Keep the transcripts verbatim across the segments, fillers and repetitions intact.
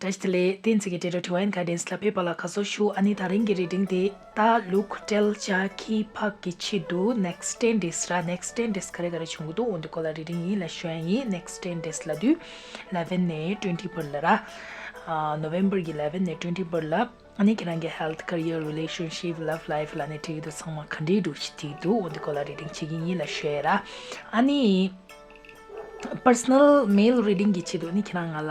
བཀྲ་ཤིས་བདེ་ལེགས། བསྟན་འཛིན་གྱི་འབྲེལ་གྲོགས་Divine Guidance ལ་ཕེབས་པ་ལ་དགའ་བསུ་ཞུ། ཨ་ནི་ད་རིང་གི་reading དེ་ད་ལུག་སྤྲེལ་བྱ་ཁྱི་ཕག་གི་ཆེད་དུ་next ten days ར། next ten days ག་རེ་ག་རེ་བྱུང་གི་འདུག་འོ་འདི་སྐོར་ལ་reading ཡིན་ལ་ཞུ་ཡ་ཡིན། next ten days ལབ་དུས་eleven ནས་twenty བར་ལ་ར། ཨ། November གི་eleven ནས་twenty བར་ལ། ཨ་ནི་ཁྱེད་རང་གི་health, career, relationship, love life ལ་ནི་འགྲིག་འདུག་ཚང་མ་ག་འདྲའི་འདུག་ཞིག་འགྲིག་འདུག་འོ་འདི་སྐོར་ལ་reading བྱེད་ཀྱི་ཡིན་ལ་ཞུ་ཡ་ར། ཨ་ནི། Personal mail reading གི་ཆེད་དུ་ནི་ཁྱེད་རང་ང་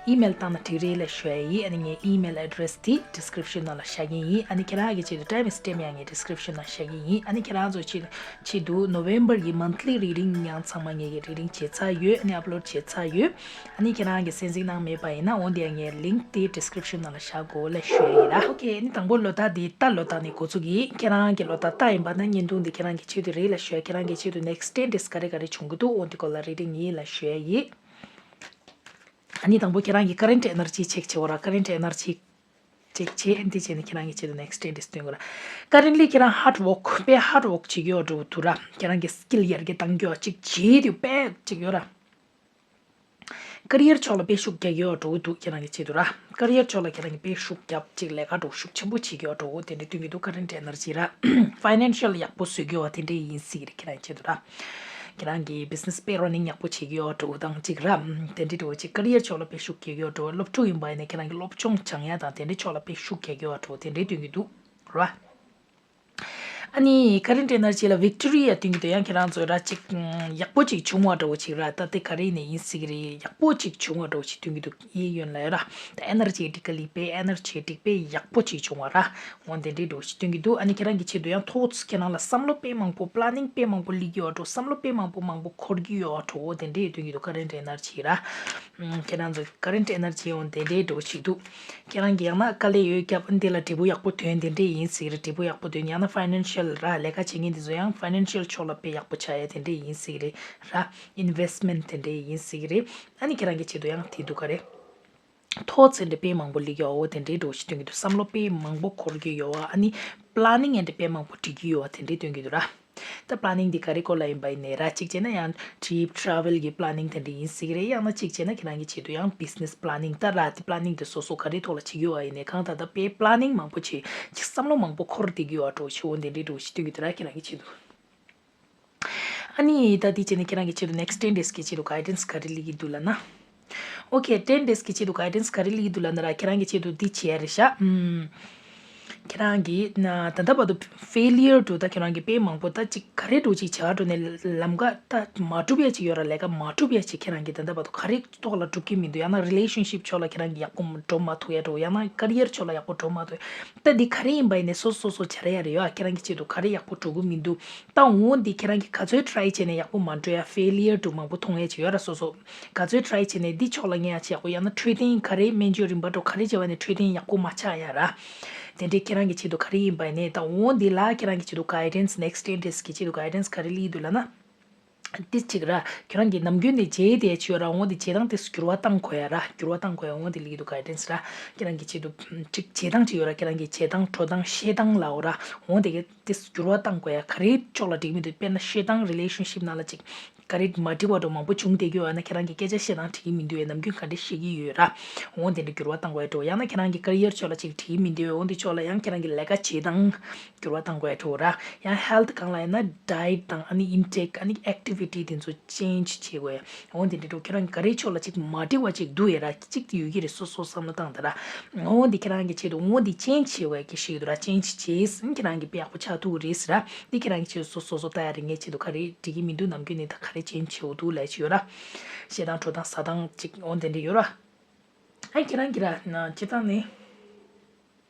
ལ་email བཏང་ན་འགྲིག་རེད་ལ་ཞུ་ཡ་ཡིན། ཨ་ནི་ངའི་email address དེ་description ནང་ལ་བཞག་གི་ཡིན། ཨ་ནི་ཁྱེད་རང་གི་ཆེད་དུ་time stamp ཡང་ངའི་description ནང་བཞག་གི་ཡིན། ཨ་ནི་ཁྱེད་རང་ཚོ་ཆེད་ཆེད་དུ་November གི་monthly reading ཡང་ཚང་མ་ངེད་ཀྱི་reading བྱས་ཚར་ཡོད། ཨ་ནི་upload བྱས་ཚར་ཡོད། ཨ་ནི་ཁྱེད་རང་གི་གསན་གཟིགས་གནང་མེད་པ་ཡིན་ན་འོ་འདི་ཡང་ངའི་link དེ་description ནང་ལ་བཞག་གོ་ལ་ཞུ་ཡ་ཡིན་ལ། Okay ཨ་ནི་དང་པོ་ལོ་རྟགས་དེ་རྟ་ལོ་རྟགས་ནས་འགོ་ཚུགས་ཀྱི། ཁྱེད་རང་གི་ལོ་རྟགས་རྟ་ཡིན་པ་ན་བརྙན་ཐུང་འདི་ཁྱེད་རང་གི་ཆེད་དུ་རེད་ལ་ཞུ་ཡ། ཁྱེད་རང་གི་ཆེད་དུ་next ten days ག་རེ་ག་རེ་བྱུང་གི་འདུག་འོ་འདི་སྐོར་ལ་reading ཡིན་ལ་ཞུ་ཡ་ཡིན། ཨ་ནི་དང་པོ་ཁྱེད་རང་གི་current energy check བྱེད་འོ་ར། current energy check བྱེད། འདི་བྱས་ནས་ཁྱེད་རང་གི་ཆེད་དུ་next ten days སྟོན་དགོས་ར། Currently ཁྱེད་རང་hard work དཔེ་hard work བྱེད་ཀྱི་ཡོད་འགྲོ་འདུག་ར། ཁྱེད་རང་གི་skill ཡར་རྒྱས་གཏང་རྒྱུ་ཅིག་བྱེད་དུས་དཔེ་ཅིག་ཡོད་ར། career ཕྱོགས་ལ་དཔེ་ཤུགས་རྒྱག་གི་ཡོད་འགྲོ་འདུག་ཁྱེད་རང་གི་ཆེད་དུ་ར། career ཕྱོགས་ལ་ཁྱེད་རང་གི་དཔེ་ཤུགས་རྒྱབ་ཅིག་ལས་ཀ་འགྲོ་ཤུགས་ཆེན་པོ་བྱེད་ཀྱི་ཡོད་འགྲོ་འོ་དེ་འདྲ་སྟོན་གྱི་འདུག current energy ར། Financial ཡག་པོ་བཟོ་གི་ཡོད་དེ་འདྲ་ཡིན་སྲིད་ཀྱི་རེད་ཁྱེད་རང་གི་ཆེད་དུ་ར། ཁྱེད་རང་གི་business དཔེ་running ཡག་པོ་བྱེད་ཀྱི་ཡོད་འགྲོ་དང་ཅིག་ར། དེ་འདྲ་འགྲོ་ཅིག career ཕྱོགས་ལ་དཔེ་ཤུགས་རྒྱག་གི་ཡོད་འགྲོ། སློབ་ཕྲུག་ཡིན་པ་ཡིན་ན་ཁྱེད་རང་གི་སློབ་སྦྱོང་སྦྱང་ཡ་དང་དེ་འདྲའི་ཕྱོགས་ལ་དཔེ་ཤུགས་རྒྱག་གི་ཡོད་འགྲོ་དེ་འདྲའི་སྟོན་གྱི་འདུག་ར། ཨ་ནི་current energy ལ་victory ཡ་སྟོན་གྱི་འདུག་ཡང་ཁྱེད་རང་ཚོ་ར་ཅིག་ཡག་པོ་ཅིག་བྱུང་བ་འདྲ་བོ་ཅིག་ར། ད་དེ་ག་རེ་ནས་ཡིན་སྲིད་ཀྱི་རེད། ཡག་པོ་ཅིག་བྱུང་བ་འདྲ་བོ་ཅིག་སྟོན་གྱི་འདུག་ཡིན་ཡོད་ལ་ཡོད་ར། ད་energetically དཔེ་energetic དཔེ་ཡག་པོ་ཅིག་བྱུང་བ་ར། འོ་དེ་འདྲའི་འདྲ་བོ་ཅིག་སྟོན་གྱི་འདུག་ཨ་ནི་ཁྱེད་རང་གི་ཆེད་དུ་ཡང་thoughts ཁྱེད་རང་ལ་བསམ་བློ་དཔེ་མང་པོ་planning དཔེ་མང་པོ་སླེབས་ཀྱི་ཡོད་འགྲོ། བསམ་བློ་དཔེ་མང་པོ་མང་པོ་འཁོར་གྱི་ཡོད་འགྲོ། འོ་དེ་འདྲའི་སྟོན་གྱི་འདུག current energy ར། ཁྱེད་རང་ཚོ་current energy འོ་དེ་འདྲའི་འགྲོ་བཞིན་འདུག་ཁྱེད་རང་གི་ཡང་ན་དཀའ་ལས་ཡོད་རྒྱབ་འདི་ལ་འབྲས་བུ་ཡག་པོ་ཐོན་དེ་འདྲའི་ཡིན་སྲིད་རེད། འབྲས་བུ་ཡག་པོ་ཐོན་ཡང་ན་financial ར་ལས་ཀ་བྱེད་མཁན་དེ་ཚོ་ཡང་financial ཕྱོགས་ལ་དཔེ་ཡག་པོ་ཆགས་ཡ་དེ་འདྲའི་ཡིན་སྲིད་རེད་ར། investment དེ་འདྲའི་ཡིན་སྲིད་རེད། ཨ་ནི་ཁྱེད་རང་གི་ཆེད་དུ་ཡང་དེ་འདུག་ག་རེད། thoughts དེ་འདྲ་དཔེ་མང་པོ་སླེབས་ཡོད་འོ་དེ་འདྲའི་འགྲོ་བཞིན་སྟོན་གྱི་འདུག་བསམ་བློ་དཔེ་མང་པོ་འཁོར་གྱི་ཡོད་ཨ་ནི་planning དེ་འདྲ་དཔེ་མང་པོ་སྒྲིག་གི་ཡོད་དེ་འདྲའི་སྟོན་གྱི་འདུག་ར། ད་planning འདི་ག་རེ་སྐོར་ལ་ཡིན་པ་ཡིན་ནའི་ར། གཅིག་བྱས་ན་ཡང་trip travel གི་planning དེ་འདྲ་ཡིན་སྲིད་ཀྱི་རེད། ཡང་ན་གཅིག་བྱས་ན་ཁྱེད་རང་གི་ཆེད་དུ་ཡང་business planning ད་ར་དེ་planning དེ་སོ་སོ་ག་རེ་ཐོག་ལ་བྱེད་ཀྱི་ཡོད་པ་ཡིན་ནའི་གང་ད་ད་དཔེ་planning མང་པོ་བྱེད་ཅིག་བསམ་བློ་མང་པོ་འཁོར་བསྡད་ཀྱི་ཡོད་འགྲོ་ཞུ་འོ་འདི་འདྲའི་འགྲོ་ཞིག་སྟོན་གྱི་འདུག་ར་ཁྱེད་རང་གི་ཆེད་དུ། ཨ་ནི་ད་འདི་བྱས་ནས་ཁྱེད་རང་གི་ཆེད་དུ་next ten days གི་ཆེད་དུ་guidance ག་རེ་སླེབས་ཀྱི་འདུག་ལབ་ན། Okay ten days གི་ཆེད་དུ་guidance ག་རེ་སླེབས་ཀྱི་འདུག་ལབ་ན་ར་ཁྱེད་རང་གི་ཆེད་དུ་འདི་བྱས་རེད་ཤག་ཨམ། ཁྱེད་རང་གིས་ན་ད་ལྟ་བར་དུ་failure འགྲོ་ད་ཁྱེད་རང་གིས་དཔེ་མང་པོ་ད་ཅིག་ག་རེ་འགྲོ་ཅིག་བྱ་འགྲོ་ནས་ལམ་ཀ་ད་མ་འགྲུབ་ཡ་ཅིག་ཡོད་ར། ལས་ཀ་མ་འགྲུབ་ཡ་ཅིག་ཁྱེད་རང་གིས་ད་ལྟ་བར་དུ་ག་རེ་ཐོག་ལ་འགྲུབ་ཀྱི་མི་འདུག་ཡང་ན་relationship ཕྱོགས་ལ་ཁྱེད་རང་གིས་ཡག་པོ་འགྲོ་མ་ཐུབ་ཡ་འགྲོ། ཡང་ན་career ཕྱོགས་ལ་ཡག་པོ་འགྲོ་མ་ཐུབ་ཡ། ད་འདི་ག་རེ་ཡིན་པ་ཡིན་ནའི་སོ་སོ་སོ་སོ་བྱ་ར་ཡ་རེ་ཡོད་ཨ། ཁྱེད་རང་གི་ཆེད་དུ་ག་རེ་ཡག་པོ་འགྲོ་གི་མི་འདུག་ད་འོ་འདི་ཁྱེད་རང་གིས་ག་ཚོད་try བྱས་ནས་ཡག་པོ་མ་འགྲོ་ཡ་failure འགྲོ་མང་པོ་མཐོང་ཡ་ཅིག་ཡོད་ར། སོ་སོ་ག་ཚོད་try བྱས་ནས་འདི་ཕྱོགས་ལ་ངས་ཡ་ཅིག་ཡག་པོ་ཡང་ན་འཕྲོད་བསྟེན་ག་རེ་སྨན་བཅོས་རིམ་པ་འགྲོ་ག་རེ་བྱས་པ་ནས་འཕྲོད་བསྟེན་ཡག་པོ་མ་ཆགས་ཡ་ར། དེ་འདྲའི་ཁྱེད་རང་གི་ཆེད་དུ་ག་རེ་ཡིན་པ་ཡིན་ནའི་ད་འོ་འདི་ལ་ཁྱེད་རང་གི་ཆེད་དུ་guidance next ten days གི་ཆེད་དུ་guidance ག་རེ་སླེབས་ཀྱི་འདུག་ལབ་ན། དེ་གཅིག་ར། ཁྱོད་རང་གིས་ནམ་རྒྱུན་ནས་བྱས་བསྡད་ཡ་ཅིག་ཡོད་ར། འོ་དེ་བྱེད་སྟངས་དེ་འགྱུར་བ་གཏང་དགོས་ཡ་ར། འགྱུར་བ་གཏང་དགོས་ཡ་འོ་དེ་ལ་ཡིད་དུ་ག་ཡ་དྲན་སྲིད་ར། ཁྱེད་རང་གིས་བྱེད་དུ་གཅིག་བྱེད་སྟངས་ཅིག་ཡོད་ར། ཁྱེད་རང་གིས་བྱེད་སྟངས་འགྲོ་སྟངས་བཤད་སྟངས་ལའོ་ར། འོ་དེ་ག་དེ་འགྱུར་བ་གཏང་དགོས་ཡ་ག་རེ་ཕྱོགས་ལ་འགྲིག་མི་འདུག་དཔེར་ན་བཤད་སྟངས་relationship ནང་ལ་ཅིག་ག་རེ་མ་འགྲིག་པ་འགྲོ་མང་པོ་བྱུང་བསྡད་ཀྱི་ཡོད་ན་ཁྱེད་རང་གིས་སྐད་ཆ་བཤད་སྟངས་འགྲིག་གི་མི་འདུག་ཡ་ནམ་རྒྱུན་ག་འདྲ་བཤད་ཀྱི་ཡོད་ར། འོ་དེ་འདྲ་འགྱུར་བ་གཏང་དགོས་ཡ་འགྲོ། ཡང་ན་ཁྱེད་རང་གི་career ཕྱོགས་ལ་ཅིག་འགྲིག་གི་མི་འདུག་འོ་དེ་ཕྱོགས་ལ་ཡང་ཁྱེད་རང་གི་ལས་ཀ་བྱེད་སྟངས་འགྱུར་བ་གཏང་དགོས་ཡ་འགྲོ་ར། ཡང་health སྒང་ལ་ཡིན་ན་diet དང་ཨ་ནི་intake ཨ་ནི་activity དེ་ཚོ་change བྱེད་དགོས་ཡ། འོ་དེ་འདྲ་འགྲོ། ཁྱེད་རང་གི་ག་རེ་ཕྱོགས་ལ་ཅིག་མ་འགྲིག་པ་ཅིག་འདུག་ཡ་ར། ཅིག་དེ་ཡོད་ཀྱི་རེད། སོ་སོ་བསམ་བློ་བཏང་དང་ར། འོ་འདི་ཁྱེད་རང་གི་ཆེད་དུ་འོ་འདི་change བྱེད་དགོས་ཡ་གི་ཞིག་འདུག་ར། change བྱས་ཁྱེད་རང་གི་དཔེ་ཡག་པོ་ཆགས་ཐུབ་ཀྱི་རེད་ཟེར་ར། འདི་ཁྱེད་རང་གི་ཆེད་དུ་སོ་སོ་སོ་ལྟ་ཡ་རེད། ངའི་ཆེད་དུ་ག་རེ་འགྲིག་གི་མི་འདུག་ནམ་རྒྱུན་ནས་ད་ག་རེ་change བྱེད་དགོས་འདུག་ལབ་ཡ་ཅིག་ཡོད་ར། བཤད་སྟངས་འགྲོ་སྟངས་ཟ་སྟངས་ཅིག་འོ་དེ་འདྲ་ཡོད་ར། ཨ་ཁྱེད་རང་གི་ར་ན་སྤྱིར་བཏང་ནི།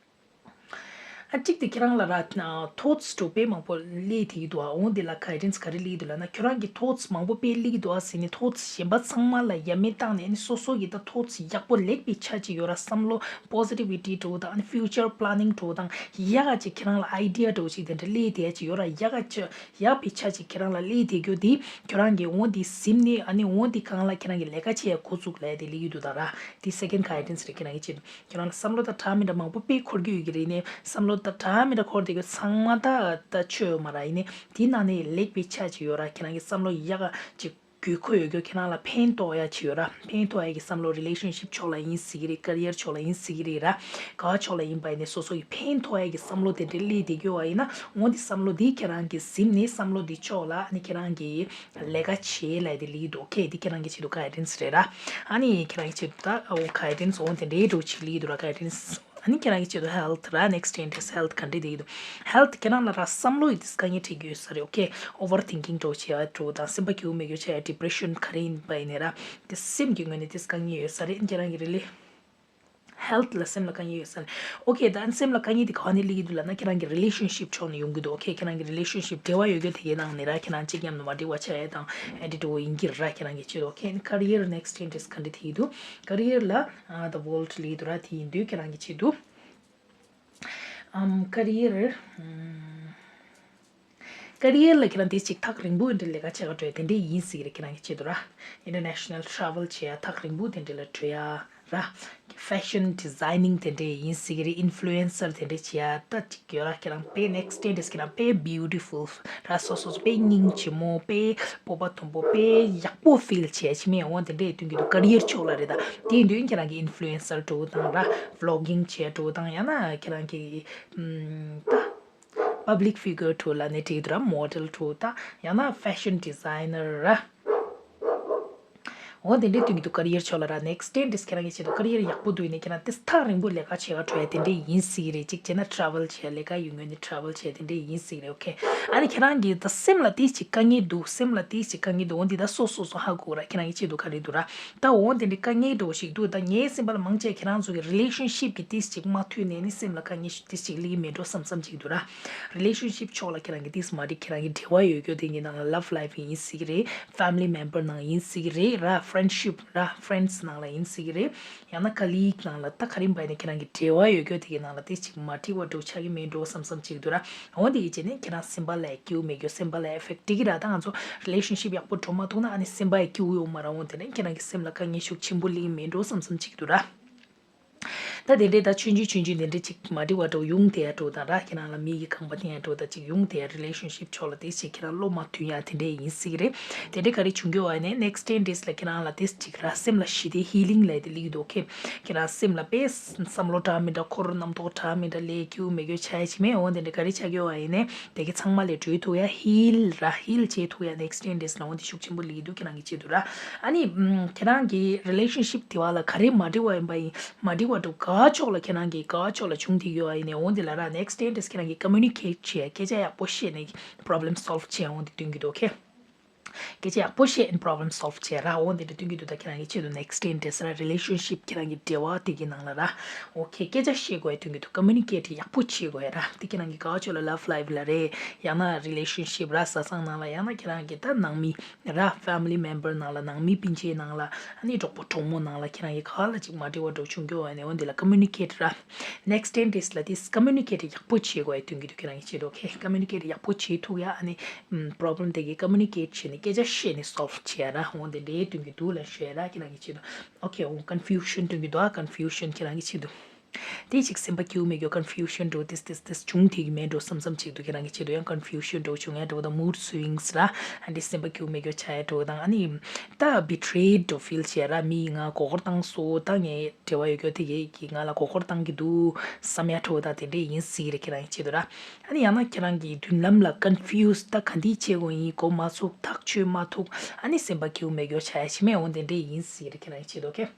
ཨ་གཅིག་དེ་ཁྱེད་རང་ལ་ར་ན་thoughts འགྲོ་དཔེ་མང་པོ་སླེབས་དེ་ཡི་འདུག་ཨ། འོ་འདི་ལ་guidance ག་རེ་སླེབས་འདུག་ལབ་ན་ཁྱོད་རང་གི་thoughts མང་པོ་དཔེ་སླེབས་འདུག་ཨ་ཟེར་ནས་thoughts གཞན་པ་ཚང་མ་ལ་ཡ་མེད་བཏང་ནས་ཨ་ནི་སོ་སོ་གི་ད་thoughts ཡག་པོ་ལེགས་པའི་ཆ་ཅིག་ཡོད་ར། བསམ་བློ་positivity འགྲོ་དང་ཨ་ནི་future planning འགྲོ་དང་ཡག་ག་ཅིག་ཁྱེད་རང་ལ་idea འགྲོ་ཅིག་དེ་འདྲ་སླེབས་དེ་ཅིག་ཡོད་ར། ཡག་ག་ཅིག་ཡག་པའི་ཆ་ཅིག་ཁྱེད་རང་ལ་སླེབས་དེ་རྒྱུ་དེ་ཁྱོད་རང་གི་འོ་འདི་ཟིན་ནས་ཨ་ནི་འོ་འདི་སྒང་ལ་ཁྱེད་རང་གི་ལས་ཀ་བྱེད་ཡ་འགོ་བཙུགས་ལབ་དེ་སླེབས་ཡི་འདུག་ད་ར། དེ་second guidance རེད་ཁྱེད་རང་གི་ཆེད་དུ། ཁྱེད་རང་ལ་བསམ་བློ་དང་འདྲ་མི་འདྲ་མང་པོ་དཔེ་འཁོར་གྱི་ཡོད་ཀྱི་རེད་ནས། བསམ་བློ་དང་འདྲ་མི་འདྲ་འཁོར་དེ་གི་ཚང་མ་ད་ད་ཆོས་ཡོད་མ་ར་ཡིན་ནས། དེའི་ནང་ནས་ལེགས་པའི་ཆ་ཅིག་ཡོད་ར། ཁྱེད་རང་གི་བསམ་བློ་ཡག་ག་ཅིག་ དགོས་མཁོ་ཡོད་རྒྱུ་ཁྱེད་རང་ལ་ཕན་ཐོགས་ཡ་ཅིག་ཡོད་ར། ཕན་ཐོགས་ཡ་གི་བསམ་བློ་relationship་ཕྱོགས་ལ་ཡིན་སྲིད་གི་རེད། career་ཕྱོགས་ལ་ཡིན་སྲིད་གི་རེད་ར། ག་བ་ཕྱོགས་ལ་ཡིན་པ་ཡིན་ནའི་སོ་སོ་གི་ཕན་ཐོགས་ཡ་གི་བསམ་བློ་དེ་འདྲ་སླེབས་བསྡད་ཡོད་པ་ཡིན་ན་འོ་འདི་བསམ་བློ་འདི་ཁྱེད་རང་གིས་གཟིམ་ནས་བསམ་བློ་འདི་ཕྱོགས་ལ་ཨ་ནི་ཁྱེད་རང་གིས་ལས་ཀ་བྱེད་ལབ་དེ་སླེབས་འདུག་ཨོ་ཁེ། འདི་ཁྱེད་རང་གི་ཆེད་དུ་guidance་རེད་ར། ཨ་ནི་ཁྱེད་རང་གི་ཆེད་དུ་ད་ཨོ་guidance་འོ་དེ་འདྲའི་འགྲོ་ཆེད་སླེབས་འདུག་ར་guidance། ཨ་ནི་ཁྱེད་རང་གི་ཆེད་དུ་health་ར། next་stage is health་ག་འདྲ་དེ་ཡིན་དུ། health་ཁྱེད་རང་ལ་ར་བསམ་བློ་ཡི་དེ་དཀའ་ངལ་འཕྲད་ཀྱི་ཡོད་ས་རེད། ཨོ་ཁེ། overthinking་འགྲོ་བྱེད་ཡ་འགྲོ་དང་སེམས་པ་སྐྱིད་པོ་མེད་རྒྱུ་བྱེད་ཡ་depression་ག་རེ་ཡིན་པ་ཡིན་ནའི་ར། དེ་སེམས་ཀྱི་ངོས་ནས་དེ་དཀའ་ངལ་ཡོད་ས་རེད། ཁྱེད་རང་གི་རེ་ལེ། health་ལ་སེམས་ལ་དཀའ་ངལ་ཡོད་ས་རེད། ཨོ་ཁེ། ད་སེམས་ལ་དཀའ་ངལ་དེ་ག་ནས་སླེབས་ཀྱི་འདུག་ལབ་ན་ཁྱེད་རང་གི་relationship་ཕྱོགས་ནས་ཡོང་གི་འདུག་ཨོ་ཁེ། ཁྱེད་རང་གི་relationship་འབྲེལ་བ་ཡོད་རྒྱུ་དེ་གའི་ནང་ནས་ར་ཁྱེད་རང་གཅིག་མཉམ་དུ་མ་འགྲིག་པ་ཆགས་ཡ་དང་ཨེ་འདྲ་འགྲོ་ཡིན་གྱི་ར། ཁྱེད་རང་གི་ཆེད་དུ་ཨོ་ཁེ། career next stage་ག་འདྲ་དེ་ཡིན་དུ། career་ལ་ཨ་ད་world་སླེབས་འདུག་ར། དེ་ཡིན་དུས་ཁྱེད་རང་གི་ཆེད་དུ། ཨམ་career ཨམ་career་ལ་ཁྱེད་རང་དེ་ཅིག་ཐག་རིང་པོ་འདྲ་ལས་ཀ་བྱེད་ག་འགྲོ་ཡ་དེ་འདྲ་ཡིན་སྲིད་ཀྱི་རེད། ཁྱེད་རང་གི་ཆེད་དུ་ར། international travel་བྱེད་ཡ་ཐག་རིང་པོ་དེ་འདྲ་ལ་འགྲོ་ཡ་ར། fashion designing་དེ་འདྲ་ཡིན་སྲིད་ཀྱི་རེད། influencer་དེ་འདྲ་བྱེད་ཡ་ད་ཅིག་ཡོད་ར། ཁྱེད་རང་དཔེ་next stage་ཁྱེད་རང་དཔེ་beautiful་ར། སོ་སོ་དཔེ་སྙིང་རྗེ་མོ་དཔེ་སྤོབས་པ་མཐོན་པོ་དཔེ་ཡག་པོ་feel་བྱེད་ཡ་ཅིག་མེད་འོང་དེ་འདྲ་ཡི་དོན་གྱི་འདུག career་ཕྱོགས་ལ་རེད། ད་དེ་ཡིན་དུས་ཁྱེད་རང་གི་influencer་འགྲོ་དང་ར། vlogging་བྱེད་འགྲོ་དང་ཡང་ན་ཁྱེད་རང་གི་ཨམ་ད། public figure་འགྲོ་ལབ་ནས་འགྲིག་འདུག་ར། model་འགྲོ་ད་ཡང་ན་fashion designer་ར། འོ་དེ་འདྲའི་དོན་གྱི་འདུག career་ཕྱོགས་ལ་ར། next stage་ཁྱེད་རང་གི་ཆེད་དུ་career་ཡག་པོ་འདུག་ཡིན་ནའི་ཁྱེད་རང་དེ་ཐག་རིང་པོ་ལས་ཀ་བྱེད་ག་འགྲོ་ཡ་དེ་འདྲའི་ཡིན་སྲིད་ཀྱི་རེད། གཅིག་བྱས་ན་travel་བྱེད་ལས་ཀ་ཡོད་ངོས་ནས་travel་བྱེད་དེ་འདྲའི་ཡིན་སྲིད་ཀྱི་རེད། ཨོ་ཁེ། ཨ་ནི་ཁྱེད་རང་གི་ད་སེམས་ལ་དེ་ཅིག་དཀའ་ངལ་འདུག་སེམས་ལ་དེ་ཅིག་དཀའ་ངལ་འདུག་འོ་འདི་ད་སོ་སོ་སོ་ཧ་གོ་ར། ཁྱེད་རང་གི་ཆེད་དུ་ག་རེ་འདུག་ར། ད་འོ་དེ་འདྲའི་དཀའ་ངལ་འདྲ་བོ་ཞིག་འདུག་ད་ངའི་སེམས་པ་ལ་མང་ཆེ་ཁྱེད་རང་ཚོ་གི་relationship་གི་ཏིས་ཅིག་མ་མཐུན་ནས་ནི་སེམས་ལ་དཀའ་ངལ་ཞིག་ཏིས་ཅིག་སླེབས་ཀྱི་མེད་འགྲོ་བསམ་བསམ་ཅིག་འདུག་ར། relationship་ཕྱོགས་ལ་ཁྱེད་རང་གི་ཏིས་མ་འགྲིག་ཁྱེད་རང་གི་འབྲེལ་བ་ཡོད་རྒྱུ་དེ་གི་ནང་ལ་love life་ཡིན་སྲིད་ཀྱི་རེད། family member་ནང་ཡིན་སྲིད་ཀྱི་རེད་ར། friendship་ར། friends་ནང་ལ་ཡིན་སྲིད་ཀྱི་རེད། ཡང་ན་colleague་ནང་ལ་ད་ག་རེ་ཡིན་པ་ཡིན་ན་ཁྱེད་རང་གི་འབྲེལ་བ་ཡོད་རྒྱུ་དེ་གི་ནང་ལ་ཏིས་ཅིག་མ་འགྲིག་པ་འགྲོ་ཆགས་ཀྱི་མེད་འགྲོ་བསམ་བསམ་ཅིག་འདུག་ར། འོ་དེ་ཡི་རྗེས་ནས་ཁྱེད་རང་སེམས་པ་ལ་སྐྱིད་པོ་མེད་རྒྱུ་སེམས་པ་ལ་effect་འགྲིག་གི་ར། ད་ང་ཚོ་relationship་ཡག་པོ་འགྲོ་མ་ཐུབ་ན་ཨ་ནི་སེམས་པ་ཡི་སྐྱིད་པོ་ཡོང་མ་ར། འོ་དེ་ནས་ཁྱེད་རང་གི་སེམས་ལ་དཀའ་ངལ་ཤུགས་ཆེན་པོ་སླེབས་ཀྱི་མེད་འགྲོ་བསམ་བསམ་ཅིག་འདུག་ར། ད་དེ་འདྲའི་ད་ཆུང་ཆུང་ཆུང་ཆུང་དེ་འདྲའི་ཅིག་མ་འགྲིག་པ་འགྲོ་ཡོང་དེ་ཡ་འགྲོ་དང་ར། ཁྱེད་རང་ལ་མི་གི་རྐང་པ་འཐེན་ཡ་འགྲོ་དང་ཅིག་ཡོང་དེ་ཡ་relationship་ཕྱོགས་ལ་དེ་ཅིག་ཁྱེད་རང་བློ་མ་མཐུན་ཡ་དེ་འདྲའི་ཡིན་སྲིད་ཀྱི་རེད། དེ་འདྲའི་ག་རེ་བྱུང་རྒྱུ་བ་ཡིན་ནའི་next ten days་ལ་ཁྱེད་རང་ལ་དེ་ཅིག་ར་སེམས་ལ་ཞི་བདེ་healing་ལབ་དེ་སླེབས་ཀྱི་འདུག་ཁྱེད་རང་སེམས་ལ་དཔེ་བསམ་བློ་འདྲ་མི་འདྲ་འཁོར་རྣམ་རྟོག་འདྲ་མི་འདྲ་ལས་སྐྱིད་པོ་མེད་རྒྱུ་ཆགས་ཡ་ཅིག་མེད། འོ་དེ་འདྲ་ག་རེ་ཆགས་ཀྱི་བ་ཡིན་ནའི་དེ་གི་ཚང་མ་ལས་གྲོལ་ཐུབ་ཡ་heal་ར་heal་བྱེད་ཐུབ་ཡ་next ten days་ལ་འོ་དེ་ཤུགས་ཆེན་པོ་སླེབས་ཀྱི་འདུག་ཁྱེད་རང་གི་ཆེད་དུ་ར། ཨ་ནི་ཁྱེད་རང་གི་relationship་དེ་བ་ལ་ག་རེ་མ་འགྲིག་པ་ཡིན་པ་ཡིན། མ་འགྲིག་པ་འདྲ་ག་ཕྱོགས་ལ་ཁྱེད་རང་གིས་ག་ཕྱོགས་ལ་བྱུང་དེ་ཡོད་ཨ་ཡིན་ནའི་འོ་འདི་ལ་ར་next ten days་ཁྱེད་རང་གིས་communicate་བྱས་སྐད་ཆ་ཡག་པོ་བཤད་ནས་problem solve་བྱས་འོ་འདི་སྟོན་གྱི་འདུག་ཁེ། སྐད་ཆ་ཡག་པོ་བཤད་ནས་problem solve་བྱས་ར། འོ་འདི་འདྲ་སྟོན་གྱི་འདུག་ད་ཁྱེད་རང་གིས་ཆེད་དུ་next ten days་ར་relationship་ཁྱེད་རང་གི་འབྲེལ་བ་དེ་གི་ནང་ལ་ར། okay་སྐད་ཆ་བཤད་དགོས་ཡ་སྟོན་གྱི་འདུག communicate་ཡག་པོ་བྱེད་དགོས་ཡ་ར། དེ་ཁྱེད་རང་གིས་ག་ཕྱོགས་ལ་love life་ལ་རེད། ཡང་ན་relationship་ར་བཟའ་ཚང་ནང་ལ་ཡང་ན་ཁྱེད་རང་གི་ད་ནང་མི། ར་family member་ནང་ལ་ནང་མི་སྤུན་མཆེད་ནང་ལ་ཨ་ནི་གྲོགས་པོ་གྲོགས་མོ་ནང་ལ་ཁྱེད་རང་གི་ག་ལ་ཅིག་མ་འགྲིག་པ་འདྲ་བྱུང་རྒྱུ་བ་ནས་འོ་འདི་ལ་communicate་ར། next ten days་ལ་དེ་communicate་ཡག་པོ་བྱེད་དགོས་ཡ་སྟོན་གྱི་འདུག་ཁྱེད་རང་གི་ཆེད་དུ་okay་communicate་ཡག་པོ་བྱེད་ཐུབ་ཡ་ཨ་ནི་problem་དེ་གི་communicate་བྱས་ནས་སྐད་ཆ་བཤད་ནས་solve་བྱེད་ཡ་ར། འོ་འདི་འདྲའི་སྟོན་གྱི་འདུག་ལ་ཞུ་ཡ་ར་ཁྱེད་རང་གི་ཆེད་དུ། okay འོ་confusion་སྟོན་གྱི་འདུག་ཨ་confusion་ཁྱེད་རང་གི་ཆེད་དུ། དེ་ཅིག་སེམས་པ་སྐྱིད་པོ་མེད་རྒྱུ་confusion་འགྲོ་ཏིས་ཏིས་ཏིས་བྱུང་དེ་གི་མེད་འགྲོ་བསམ་བསམ་ཅིག་འདུག་ཁྱེད་རང་གི་ཆེད་དུ་ཡང་confusion་འགྲོ་བྱུང་ཡ་འགྲོ་དང་mood swings་ར། ཨ་འདི་སེམས་པ་སྐྱིད་པོ་མེད་རྒྱུ་ཆགས་ཡ་འགྲོ་དང་ཨ་ནི་ད་betrayed་འགྲོ་feel་བྱས་ར། མི་ང་མགོ་སྐོར་བཏང་སོ་ད་ངའི་འབྲེལ་བ་ཡོད་རྒྱུ་དེ་གི་གི་ང་ལ་མགོ་སྐོར་བཏང་གི་འདུག་བསམ་ཡ་འགྲོ་ད་དེ་འདྲས་ཡིན་སྲིད་རེད་ཁྱེད་རང་གི་ཆེད་དུ་ར། ཨ་ནི་ཡང་ན་ཁྱེད་རང་གི་མདུན་ལམ་ལ་confuse་ད་ག་འདི་བྱེད་དགོས་ཡིན་གོ་མ་ཚུགས་ཐག་ཆོད་མ་ཐུབ་ཨ་ནི་སེམས་པ་སྐྱིད་པོ་མེད་རྒྱུ་ཆགས་ཡ་ཕྱི་མས་འོ་དེ་འདྲས་ཡིན་སྲིད་རེད་ཁྱེད་རང་གི་ཆེད་དུ་okay།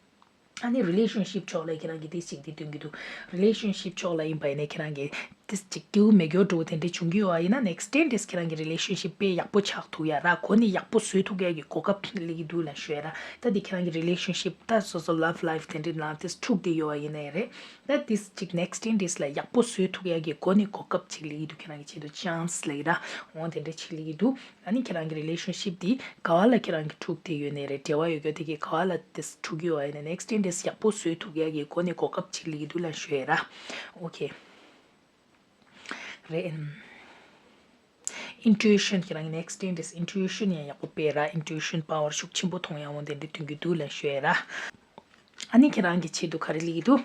ཨ་ནི་relationship་ཕྱོགས་ལ་ཁྱེད་རང་གིས་དེ་ཅིག་དེ་སྟོན་གྱི་འདུག relationship་ཕྱོགས་ལ་ཡིན་པ་ཡིན་ནའི་ཁྱེད་རང་གིས་དེ་ཅིག་སྐྱིད་པོ་མེད་རྒྱུ་འགྲོ་དེ་འདྲས་བྱུང་གི་ཡོད་པ་ཡིན་ན་next ten days་ཁྱེད་རང་གི་relationship་དཔེ་ཡག་པོ་ཆགས་ཐུབ་ཡ་ར། གོ་ནས་ཡག་པོ་བཟོས་ཐུབ་ཡ་གི་གོ་སྐབས་སླེབས་ཀྱི་འདུག་ལ་ཞུ་ཡ་ར། ད་དེ་ཁྱེད་རང་གི་relationship་ད་སོ་སོ་love life་དེ་འདྲས་ནང་དེ་འཁྲུག་བསྡད་ཡོད་པ་ཡིན་ནའི་རེད། ད་དེ་ཅིག་next ten days་ལ་ཡག་པོ་བཟོས་ཐུབ་ཡ་གི་གོ་ནས་གོ་སྐབས་ཅིག་སླེབས་ཀྱི་འདུག་ཁྱེད་རང་གི་ཆེད་དུ་chance་སླེབས་ཀྱི་ར། འོ་དེ་འདྲས་ཅིག་སླེབས་ཀྱི་འདུག་ཨ་ནི་ཁྱེད་རང་གི་relationship་འདི་ག་བ་ལ་ཁྱེད་རང་གི་འཁྲུག་བསྡད་ཡོད་ནའི་རེད། འབྲེལ་བ་ཡོད་རྒྱུ་དེ་གི་ག་བ་ལ་དེ་འཁྲུག་གི་ཡོད་ཨ་ནི་next ten days་ཡག་པོ་བཟོས་ཐུབ་ཡ་གི་གོ་ནས་གོ་སྐབས་ཅིག་སླེབས་ཀྱི་འདུག་ལ་ཞུ་ཡ་ར། okay་རེད། intuition་ཁྱེད་རང་གི་next ten days་intuition་ཡང་ཡག་པོ་སྤེལ་ར། intuition power་ཤུགས་ཆེན་པོ་ཐོང་ཡ་འོ་དེ་འདྲས་སྟོན་གྱི་འདུག་ལ་ཞུ་ཡ་ར། ཨ་ནི་ཁྱེད་རང་གི་ཆེད་དུ་ག་རེ་སླེབས་ཀྱི་འདུག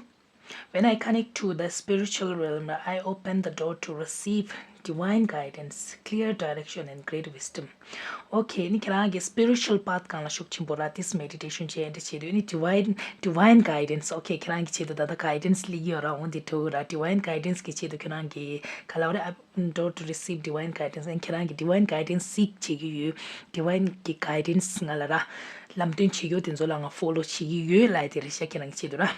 When I connect to the spiritual realm, I open the door to receive Divine guidance, clear direction and great wisdom. Okay, ནི་ཁྱེད་རང་གི་spiritual path སྒང་ལ་ཤུགས་ཆེན་པོ་ར། this meditation བྱས་འདི་བྱེད་དུས་ནི་divine divine guidance. Okay, ཁྱེད་རང་གི་ཆེད་དུ་ད་ལྟ་guidance སླེབས་ཀྱི་ཡོད་ར། འོ་འདི་འདྲ་ར། divine guidance གི་ཆེད་དུ་ཁྱེད་རང་གི་ག་ལབ་རེད། I adore to receive divine guidance. ཨ་ནི་ཁྱེད་རང་གི་divine guidance seek བྱེད་ཀྱི་ཡོད། divine གི་guidance ང་ལ་ར། ལམ་སྟོན་བྱེད་རྒྱུ་དེ་ཚོ་ལ་ང་follow བྱེད་ཀྱི་ཡོད་ལབ་དེ་རེད་ཤག་ཁྱེད་རང་གི་ཆེད་དུ་ར།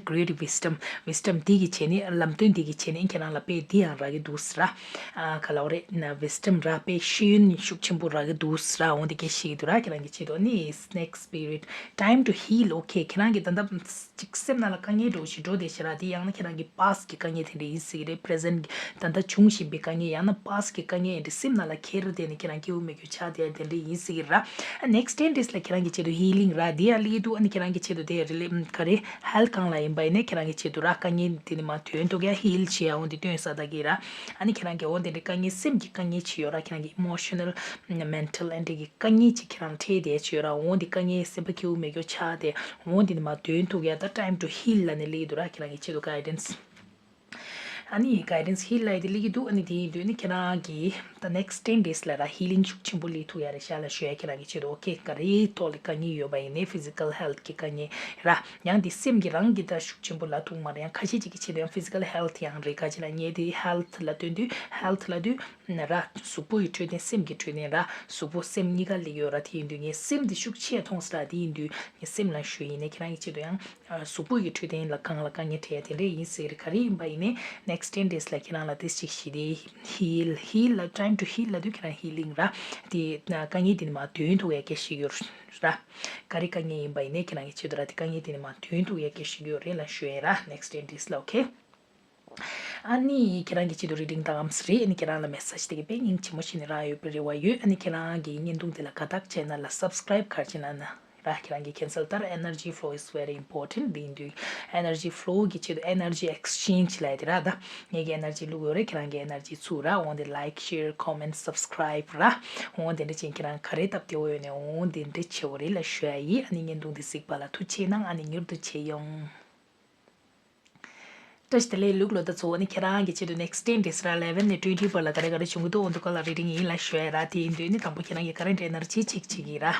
Great wisdom, wisdom འདི་གི་བྱས་ནས། ལམ་སྟོན་འདི་གི་བྱས་ནས་ཁྱེད་རང་ལ་དཔེ་འདི་ཡང་རག་གི་འདུག་ཟེར་ར། ཨ་ག་ལབ་རེད་ན། wisdom ར་དཔེ་ཤེས་ཡོན་ཤུགས་ཆེན་པོ་རག་གི་འདུག་ཟེར་ར། འོ་འདི་སྐད་ཤེས་ཀྱི་འདུག་ར། ཁྱེད་རང་གི་ཆེད་དུ་ནི། snake spirit, time to heal. Okay, ཁྱེད་རང་གི་ད་ལྟ་ཅིག་སེམས་ནང་ལ་དཀའ་ངལ་འདྲ་བོ་ཞིག་འགྲོ་བསྡད་ཤག་ར། དེ་ཡང་ན་ཁྱེད་རང་གི་past གི་དཀའ་ངལ་དེ་འདྲ་ཡིན་སྲིད་ཀྱི་རེད། present གི་ད་ལྟ་བྱུང་བཞིན་པའི་དཀའ་ངལ། ཡང་ན་past གི་དཀའ་ངལ་ཡིན་དུས་སེམས་ནང་ལ་འཁྱེར་དེ་ནི་ཁྱེད་རང་སྐྱིད་པོ་མེད་རྒྱུ་ཆགས་བསྡད་དེ་འདྲ་ཡིན་སྲིད་ཀྱི་ར། next ten days ལ་ཁྱེད་རང་གི་ཆེད་དུ་healing ར་འདི་ཡང་སླེབས་ཀྱི་འདུག་ཨ་ནི་ཁྱེད་རང་གི་ཆེད་དུ་དེ་relate ག་རེ་health སྒང་ལ་ཡིན་པ་ཡིན་ནའི་ཁྱེད་རང་གི་ཆེད་དུ་ར། དཀའ་ངལ་དེ་ནི་མར་དོན་ཐུག་ཡ་heal བྱེད་ཡ་འོ་འདི་སྟོན་ས་ད་གི་ར། ཨ་ནི་ཁྱེད་རང་གི་འོ་འདི་འདྲའི་དཀའ་ངལ་སེམས་ཀྱི་དཀའ་ངལ་ཅིག་ཡོད་ར། ཁྱེད་རང་གི་emotional mental and གི་དཀའ་ངལ་ཅིག་ཁྱེད་རང་འཕྲད་བསྡད་ཅིག་ཡོད་ར། འོ་འདི་དཀའ་ངལ་སེམས་པ་སྐྱིད་པོ་མེད་རྒྱུ་ཆགས་ཏེ་འོ་འདི་ནི་མར་དོན་ཐུག་ཡ་ད་time to heal ལབ་ནས་སླེབས་ཀྱི་འདུག་ར། ཁྱེད་རང་གི་ཆེད་དུ་guidance ཨ་ནི་guidance heal ལབ་ཡ་དེ་སླེབས་ཀྱི་འདུག་ཨ་ནི་དེ་ཡིན་དུས་ནི་ཁྱེད་རང་གི་the next ten days ལ་ར་healing ཤུགས་ཆེན་པོ་སླེབས་ཐུབ་ཡ་རེད་ཤག་ལབ་ཞུ་ཡ། ཁྱེད་རང་གི་ཆེད་དུ okay ག་རེ་ཐོག་ལ་དཀའ་ངལ་ཡོད་པ་ཡིན་ནའི་physical health གི་དཀའ་ངལ་ར། ཡང་དེ་སེམས་ཀྱི་རང་གི་ད་ཤུགས་ཆེན་པོ་ལབ་ཐུབ་མ་རེད། ཡང་ཁ་ཤས་ཅིག་གི་ཆེད་དུ་ཡང་physical health ཡང་རེད། ག་ཅི་ལབ་ངས་དེ་health ལ་སྟོན་དུས་health ལབ་དུས་ར་གཟུགས་པོ་ཡི་འཕྲོད་བསྟེན་སེམས་ཀྱི་འཕྲོད་བསྟེན་ར། གཟུགས་པོ་སེམས་གཉིས་ཀ་སླེབས་ཡོད་ར། དེ་ཡིན་དུས་ངས་སེམས་དེ་ཤུགས་ཆེ་མཐོང་ས་ར། དེ་ཡིན་དུས་ངས་སེམས་ལ་ཞུ་ཡིན་ནའི་ཁྱེད་རང་གི་ཆེད་དུ་ཡང་གཟུགས་པོ་ཡི་འཕྲོད་བསྟེན་ལ་གང་ལ་དཀའ་ངལ་འཕྲད་ཡ་དེ་འདྲ་ཡིན་སྲིད་རེད། ག་རེ་ཡིན་པ་ཡིན་ནའི་next ten days ལ་ཁྱེད་རང་ལ་དེ་ཅིག་ཞི་བདེ་heal heal ལ་time to heal ལབ་དུས་ཁྱེད་རང་healing ར། དེ་དཀའ་ངལ་དེ་ནི་མར་དོན་ཐུག་ཡ་སྐད་ཤེས་ཡོད་ར། ག་རེ་དཀའ་ངལ་ཡིན་པ་ཡིན་ནའི་ཁྱེད་རང་གི་ཆེད་དུ་ར་དེ་དཀའ་ངལ་དེ་ནི་མར་དོན་ཐུག་ཡ་སྐད་ཤེས་ཡོད་རེད་ལབ་ཞུ་ཡ་ར། next ten days ལ okay ཨ་ནི་ཁྱེད་རང་གི་ཆེད་དུ་reading བཏང་ངམ་ཟེར་རེད། ཨ་ནི་ཁྱེད་རང་ལ་message དེ་གི་དཔེ་སྙིང་རྗེ་མོ་ཞིག་ནི་རག་ཡོད་པའི་རེ་བ་ཡོད། ཨ་ནི་ཁྱེད་རང་གི་བརྙན་ཐུང་དེ་ལ་དགའ་རྟགས་བྱས་ན་ལ་subscribe ག་རེ་བྱས་ན་ན་ར། ཁྱེད་རང་གི་cancel ལྟར་energy flow is very important དེ་ཡིན་དུས་energy flow གི་ཆེད་དུ་energy exchange ལབ་ཡ་དེ་ར། ད་ངེད་ཀྱི་energy བླུག་ཡོད་རེད། ཁྱེད་རང་གི་energy ཚུགས་ར། འོང་དེ་like share comment subscribe ར། འོང་དེ་འདྲ་ཅན་ཁྱེད་རང་ག་རེ་སྟབས་བདེ་བོ་ཡོད་ནས་འོང་དེ་འདྲ་བྱེད་འོ་རེད་ལབ་ཞུ་ཡ་ཡིན། ཨ་ནི་བརྙན་ཐུང་དེ་གཟིགས་པ་ལ་ཐུགས་རྗེ་གནང་། ཨ་ནི་མྱུར་དུ་མཇལ་ཡོང་། བཀྲ་ཤིས་བདེ་ལེགས་ལུག་ལོ་ད་ཚོ། ཨ་ནི་ཁྱེད་རང་གི་ཆེད་དུ་next ten days ར་eleven ནས་twenty བར་ལ་ག་རེ་ག་རེ་བྱུང་གི་འདུག་འོ་འདུག་ག་ལ་reading ཡིན་ལ་ཞུ་ཡ་ར། དེ་ཡིན་དུས་ནི་དང་པོ་ཁྱེད་རང་གི་current energy check བྱེད་ཀྱི་ར།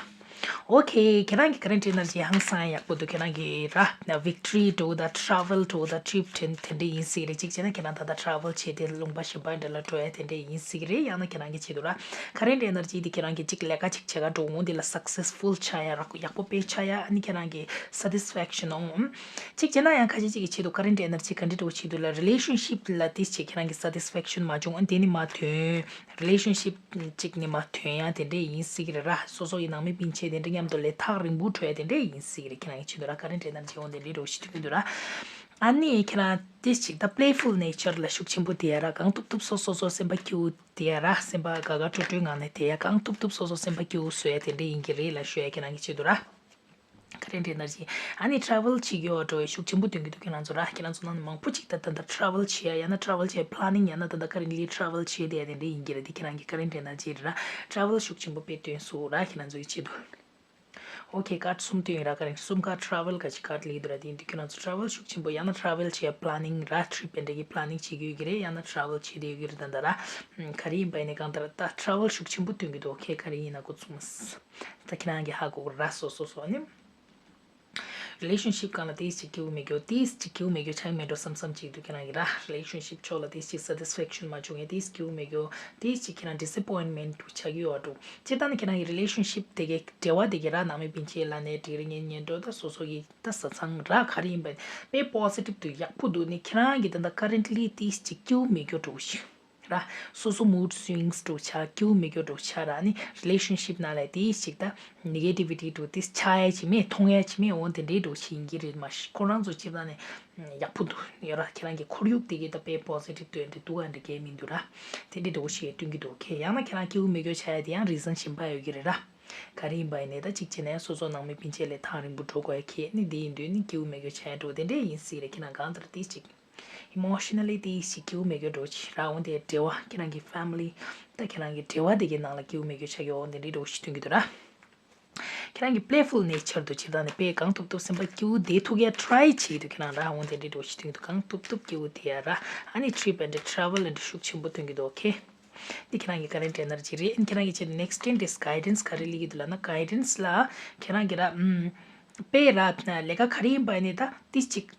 Okay ཁྱེད་རང་གི་current energy ཧང་སང་ཡག་པོ་འདུག་ཁྱེད་རང་གི་ར་victory འགྲོ་ད་travel འགྲོ་ད་trip དེ་དེ་འདྲ་ཡིན་སྲིད་རེད། གཅིག་བྱས་ན་ཁྱེད་རང་ད་ལྟ་travel བྱས་ཏེ་ལུང་པ་གཞན་པ་འདྲ་ལ་འགྲོ་ཡ་དེ་འདྲ་ཡིན་སྲིད་རེད། ཡང་ན་ཁྱེད་རང་གི་ཆེད་དུ་ར་current energy དེ་ཁྱེད་རང་གི་གཅིག་ལས་ཀ་གཅིག་བྱེད་ག་འགྲོ་འོང་དེ་ལ་successful ཆགས་ཡ་ར་ཡག་པོ་དཔེ་ཆགས་ཡ། ཨ་ནི་ཁྱེད་རང་གི་satisfaction འོང་། གཅིག་བྱས་ན་ཡང་ཁ་ཤས་ཅིག་གི་ཆེད་དུ་current energy ག་འདྲ་འགྲོ་ཆེད་དུ་ལ་relationship ལ་དེ་ཅིག་ཁྱེད་རང་གི་satisfaction མ་བྱུང་ཨ་དེ་ནི་མ་ཐོན། relationship གཅིག་ནི་མ་ཐོན་ཡ་དེ་འདྲས་ཡིན་སྲིད་ཀྱི་རེད་ར། སོ་སོ་ཡི་ནང་མི་སྤུན་མཆེད་དེ་འདྲ་མཉམ་དུ་ལས་ཐག་རིང་པོ་འགྲོ་ཡ་དེ་འདྲས་ཡིན་སྲིད་ཀྱི་རེད། ཁྱེད་རང་གི་ཆེད་དུ་ར་current energy འོང་དེ་འདྲས་འགྲོ་ཞིག་ཐུག་གི་འདུག་ར། ཨ་ནི་ཁྱེད་རང་དེ་ཅིག་ད་playful nature ལ་ཤུགས་ཆེན་པོ་དེ་ཡ་ར། གང་ཐུབ་ཐུབ་སོ་སོ་སོ་སེམས་པ་སྐྱིད་པོ་དེ་ཡ་ར། སེམས་པ་དགའ་དགའ་སྤྲོ་སྤྲོའི་ངང་ནས་དེ་ཡ། གང་ཐུབ་ཐུབ་སོ་སོ་སེམས་པ་སྐྱིད་པོ་བཟོ་ཡ་དེ་འདྲས་ཡིན་གྱི་རེད་ལ་ཞུ་ཡ་ཁྱེད་རང་གི་ཆེད་དུ་ར། current energy ཨ་ནི་travel བྱེད་ཀྱི་ཡོད་འགྲོ་བའི་ཤུགས་ཆེན་པོ་སྟོན་གྱི་འདུག་ཁྱེད་རང་ཚོ་ར། ཁྱེད་རང་ཚོ་ནང་ནས་མང་པོ་ཅིག་ད་ད་ད་travel བྱེད་ཡ་ཡང་ན་travel བྱེད་planning ཡང་ན་ད་ད་currently travel བྱེད་བསྡད་ཡ་དེ་འདྲ་ཡིན་གྱི་རེད། དེ་ཁྱེད་རང་གི་current energy རེད་ར། travel ཤུགས་ཆེན་པོ་དཔེ་སྟོན་སོང་ར་ཁྱེད་རང་ཚོ་ཡི་ཆེད་དུ། okay card གསུམ་སྟོན་ཡིན་ར། current གསུམ་ཀ་travel ག་ཅིག་card ལེགས་འདུག་ར། དེ་ཡིན་དུས་ཁྱེད་རང་ཚོ་travel ཤུགས་ཆེན་པོ་ཡང་ན་travel བྱེད་planning ར། trip དེ་འདྲ་གི་planning བྱེད་ཀྱི་ཡོད་ཀྱི་རེད། ཡང་ན་travel བྱེད་བསྡད་ཡོད་ཀྱི་རེད། ད་ད་ར་ག་རེ་ཡིན་པ་ཡིན་ནའི་གང་ལྟར་ད་travel ཤུགས་ཆེན་པོ་སྟོན་གྱི་འདུག okay ག་རེ་ཡིན་ན་འགོ་ཚུགས་མ་སོང་། ད་ཁྱེད་རང་གིས་ཧ་གོ་གི་ར། སོ་སོ་སོ་ནི་relationship སྒང་ལ་ཏིས་ཅིག་སྐྱིད་པོ་མེད་རྒྱུ། ཏིས་ཅིག་སྐྱིད་པོ་མེད་རྒྱུ་ཆགས་མེད་འགྲོ་བསམ་བསམ་ཅིག་འདུག་ཁྱེད་རང་གི་ར། relationship ཕྱོགས་ལ་ཏིས་ཅིག་satisfaction མ་བྱུང་ངས་ཏིས་སྐྱིད་པོ་མེད་རྒྱུ། ཏིས་ཅིག་ཁྱེད་རང་disappointment འདུག་ཆགས་ཀྱི་ཡོད་འགྲོ། སྤྱིར་བཏང་ནི་ཁྱེད་རང་གི་relationship དེ་གའི་འབྲེལ་བ་དེ་གའི་ར་ནང་མི་སྤུན་མཆེད་ལ་ནས་འབྲེལ་ཉེ་ཉེ་འགྲོ་ད་སོ་སོ་གི་ད་བཟའ་ཚང་ར་ག་རེ་ཡིན་པ་དཔེ་positive དུ་ཡག་པོ་འདུག་ནི་ཁྱེད་རང་གི་ད་ལྟ་currently ཏིས་ཅིག་སྐྱིད་པོ་མེད་རྒྱུ་འགྲོ་ཞིག་ར། སོ་སོ་mood swings འགྲོ་ཆ་སྐྱིད་པོ་མེད་རྒྱུ་འགྲོ་ཆ་ར། ནི་relationship ནང་ལ་དེ་ཞིག་ད་negativity འགྲོ་དེ་ཆ་ཡ་ཅི་མེད་མཐོང་ཡ་ཅི་མེད་འོང་དེ་འདྲའི་འགྲོ་ཞིག་ཡིན་གྱི་རེད། མ་གཞི་ཁོ་རང་ཚོ་སྤྱིར་བཏང་ནས་ཡག་པོ་འདུག་ཡོད་ར། ཁྱེད་རང་གི་ཁོར་ཡུག་དེ་གའི་ད་དཔེ་positive འདུག་ཨ་འདྲ་གས་མི་འདུག་ར། དེ་འདྲའི་འགྲོ་ཞིག་སྟོན་གྱི་འདུག་ཁྱེད་ཡང་ན་ཁྱེད་རང་སྐྱིད་པོ་མེད་རྒྱུ་ཆ་ཡ་དེ་ཡང་reason གཞན་པ་ཡོད་ཀྱི་རེད་ར། ག་རེ་ཡིན་པ་ཡིན་ནའི་ད་གཅིག་བྱས་ན་སོ་སོ་ནང་མི་སྤུན་མཆེད་ལས་ཐག་རིང་པོ་འགྲོ་དགོས་ཡ་ཁྱེད་ནི་དེ་ཡིན་དུས་ནི་སྐྱིད་པོ་མེད་རྒྱུ་ཆ་ཡ་འགྲོ་དེ་འདྲའི་ཡིན་སྲིད་རེད། ཁྱེད་རང་གང་ལྟར་དེ་གཅིག emotionally དེ་ཞིག་སྐྱིད་པོ་མེད་རྒྱུ་འགྲོ་ཅིག་ར། འོན་ཏེ་འབྲེལ་བ་ཁྱེད་རང་གི་family ད་ཁྱེད་རང་གི་འབྲེལ་བ་དེ་གའི་ནང་ལ་སྐྱིད་པོ་མེད་རྒྱུ་ཆགས་ཡོད་འོན་ཏེ་འདི་འགྲོ་ཞིག་སྟོན་གྱི་འདུག་ར། ཁྱེད་རང་གི་playful nature དུ་བྱེད་སྟངས་ནས་དཔེ་གང་ཐུབ་ཐུབ་སེམས་པ་སྐྱིད་པོ་བསྡད་ཐུབ་ཡ་try བྱེད་ཀྱི་འདུག་ཁྱེད་རང་ར་འོང་དེ་འདྲའི་འགྲོ་ཞིག་སྟོན་གྱི་འདུག་གང་ཐུབ་ཐུབ་སྐྱིད་པོ་བསྡད་ཡ་ར། ཨ་ནི་trip and travel and ཤུགས་ཆེན་པོ་སྟོན་གྱི་འདུག okay འདི་ཁྱེད་རང་གི་current energy རེད། ཁྱེད་རང་གི་ཆེད་དུ་next ten days guidance ག་རེ་ལི་གི་འདུག་ལབ་ན་guidance ལ་ཁྱེད་རང་གི་ར་ཨམ་དཔེ་ར་ལས་ཀ་ག་རེ་ཡིན་པ་ཡིན་ནའི་ད་ཏིས་ཅིག་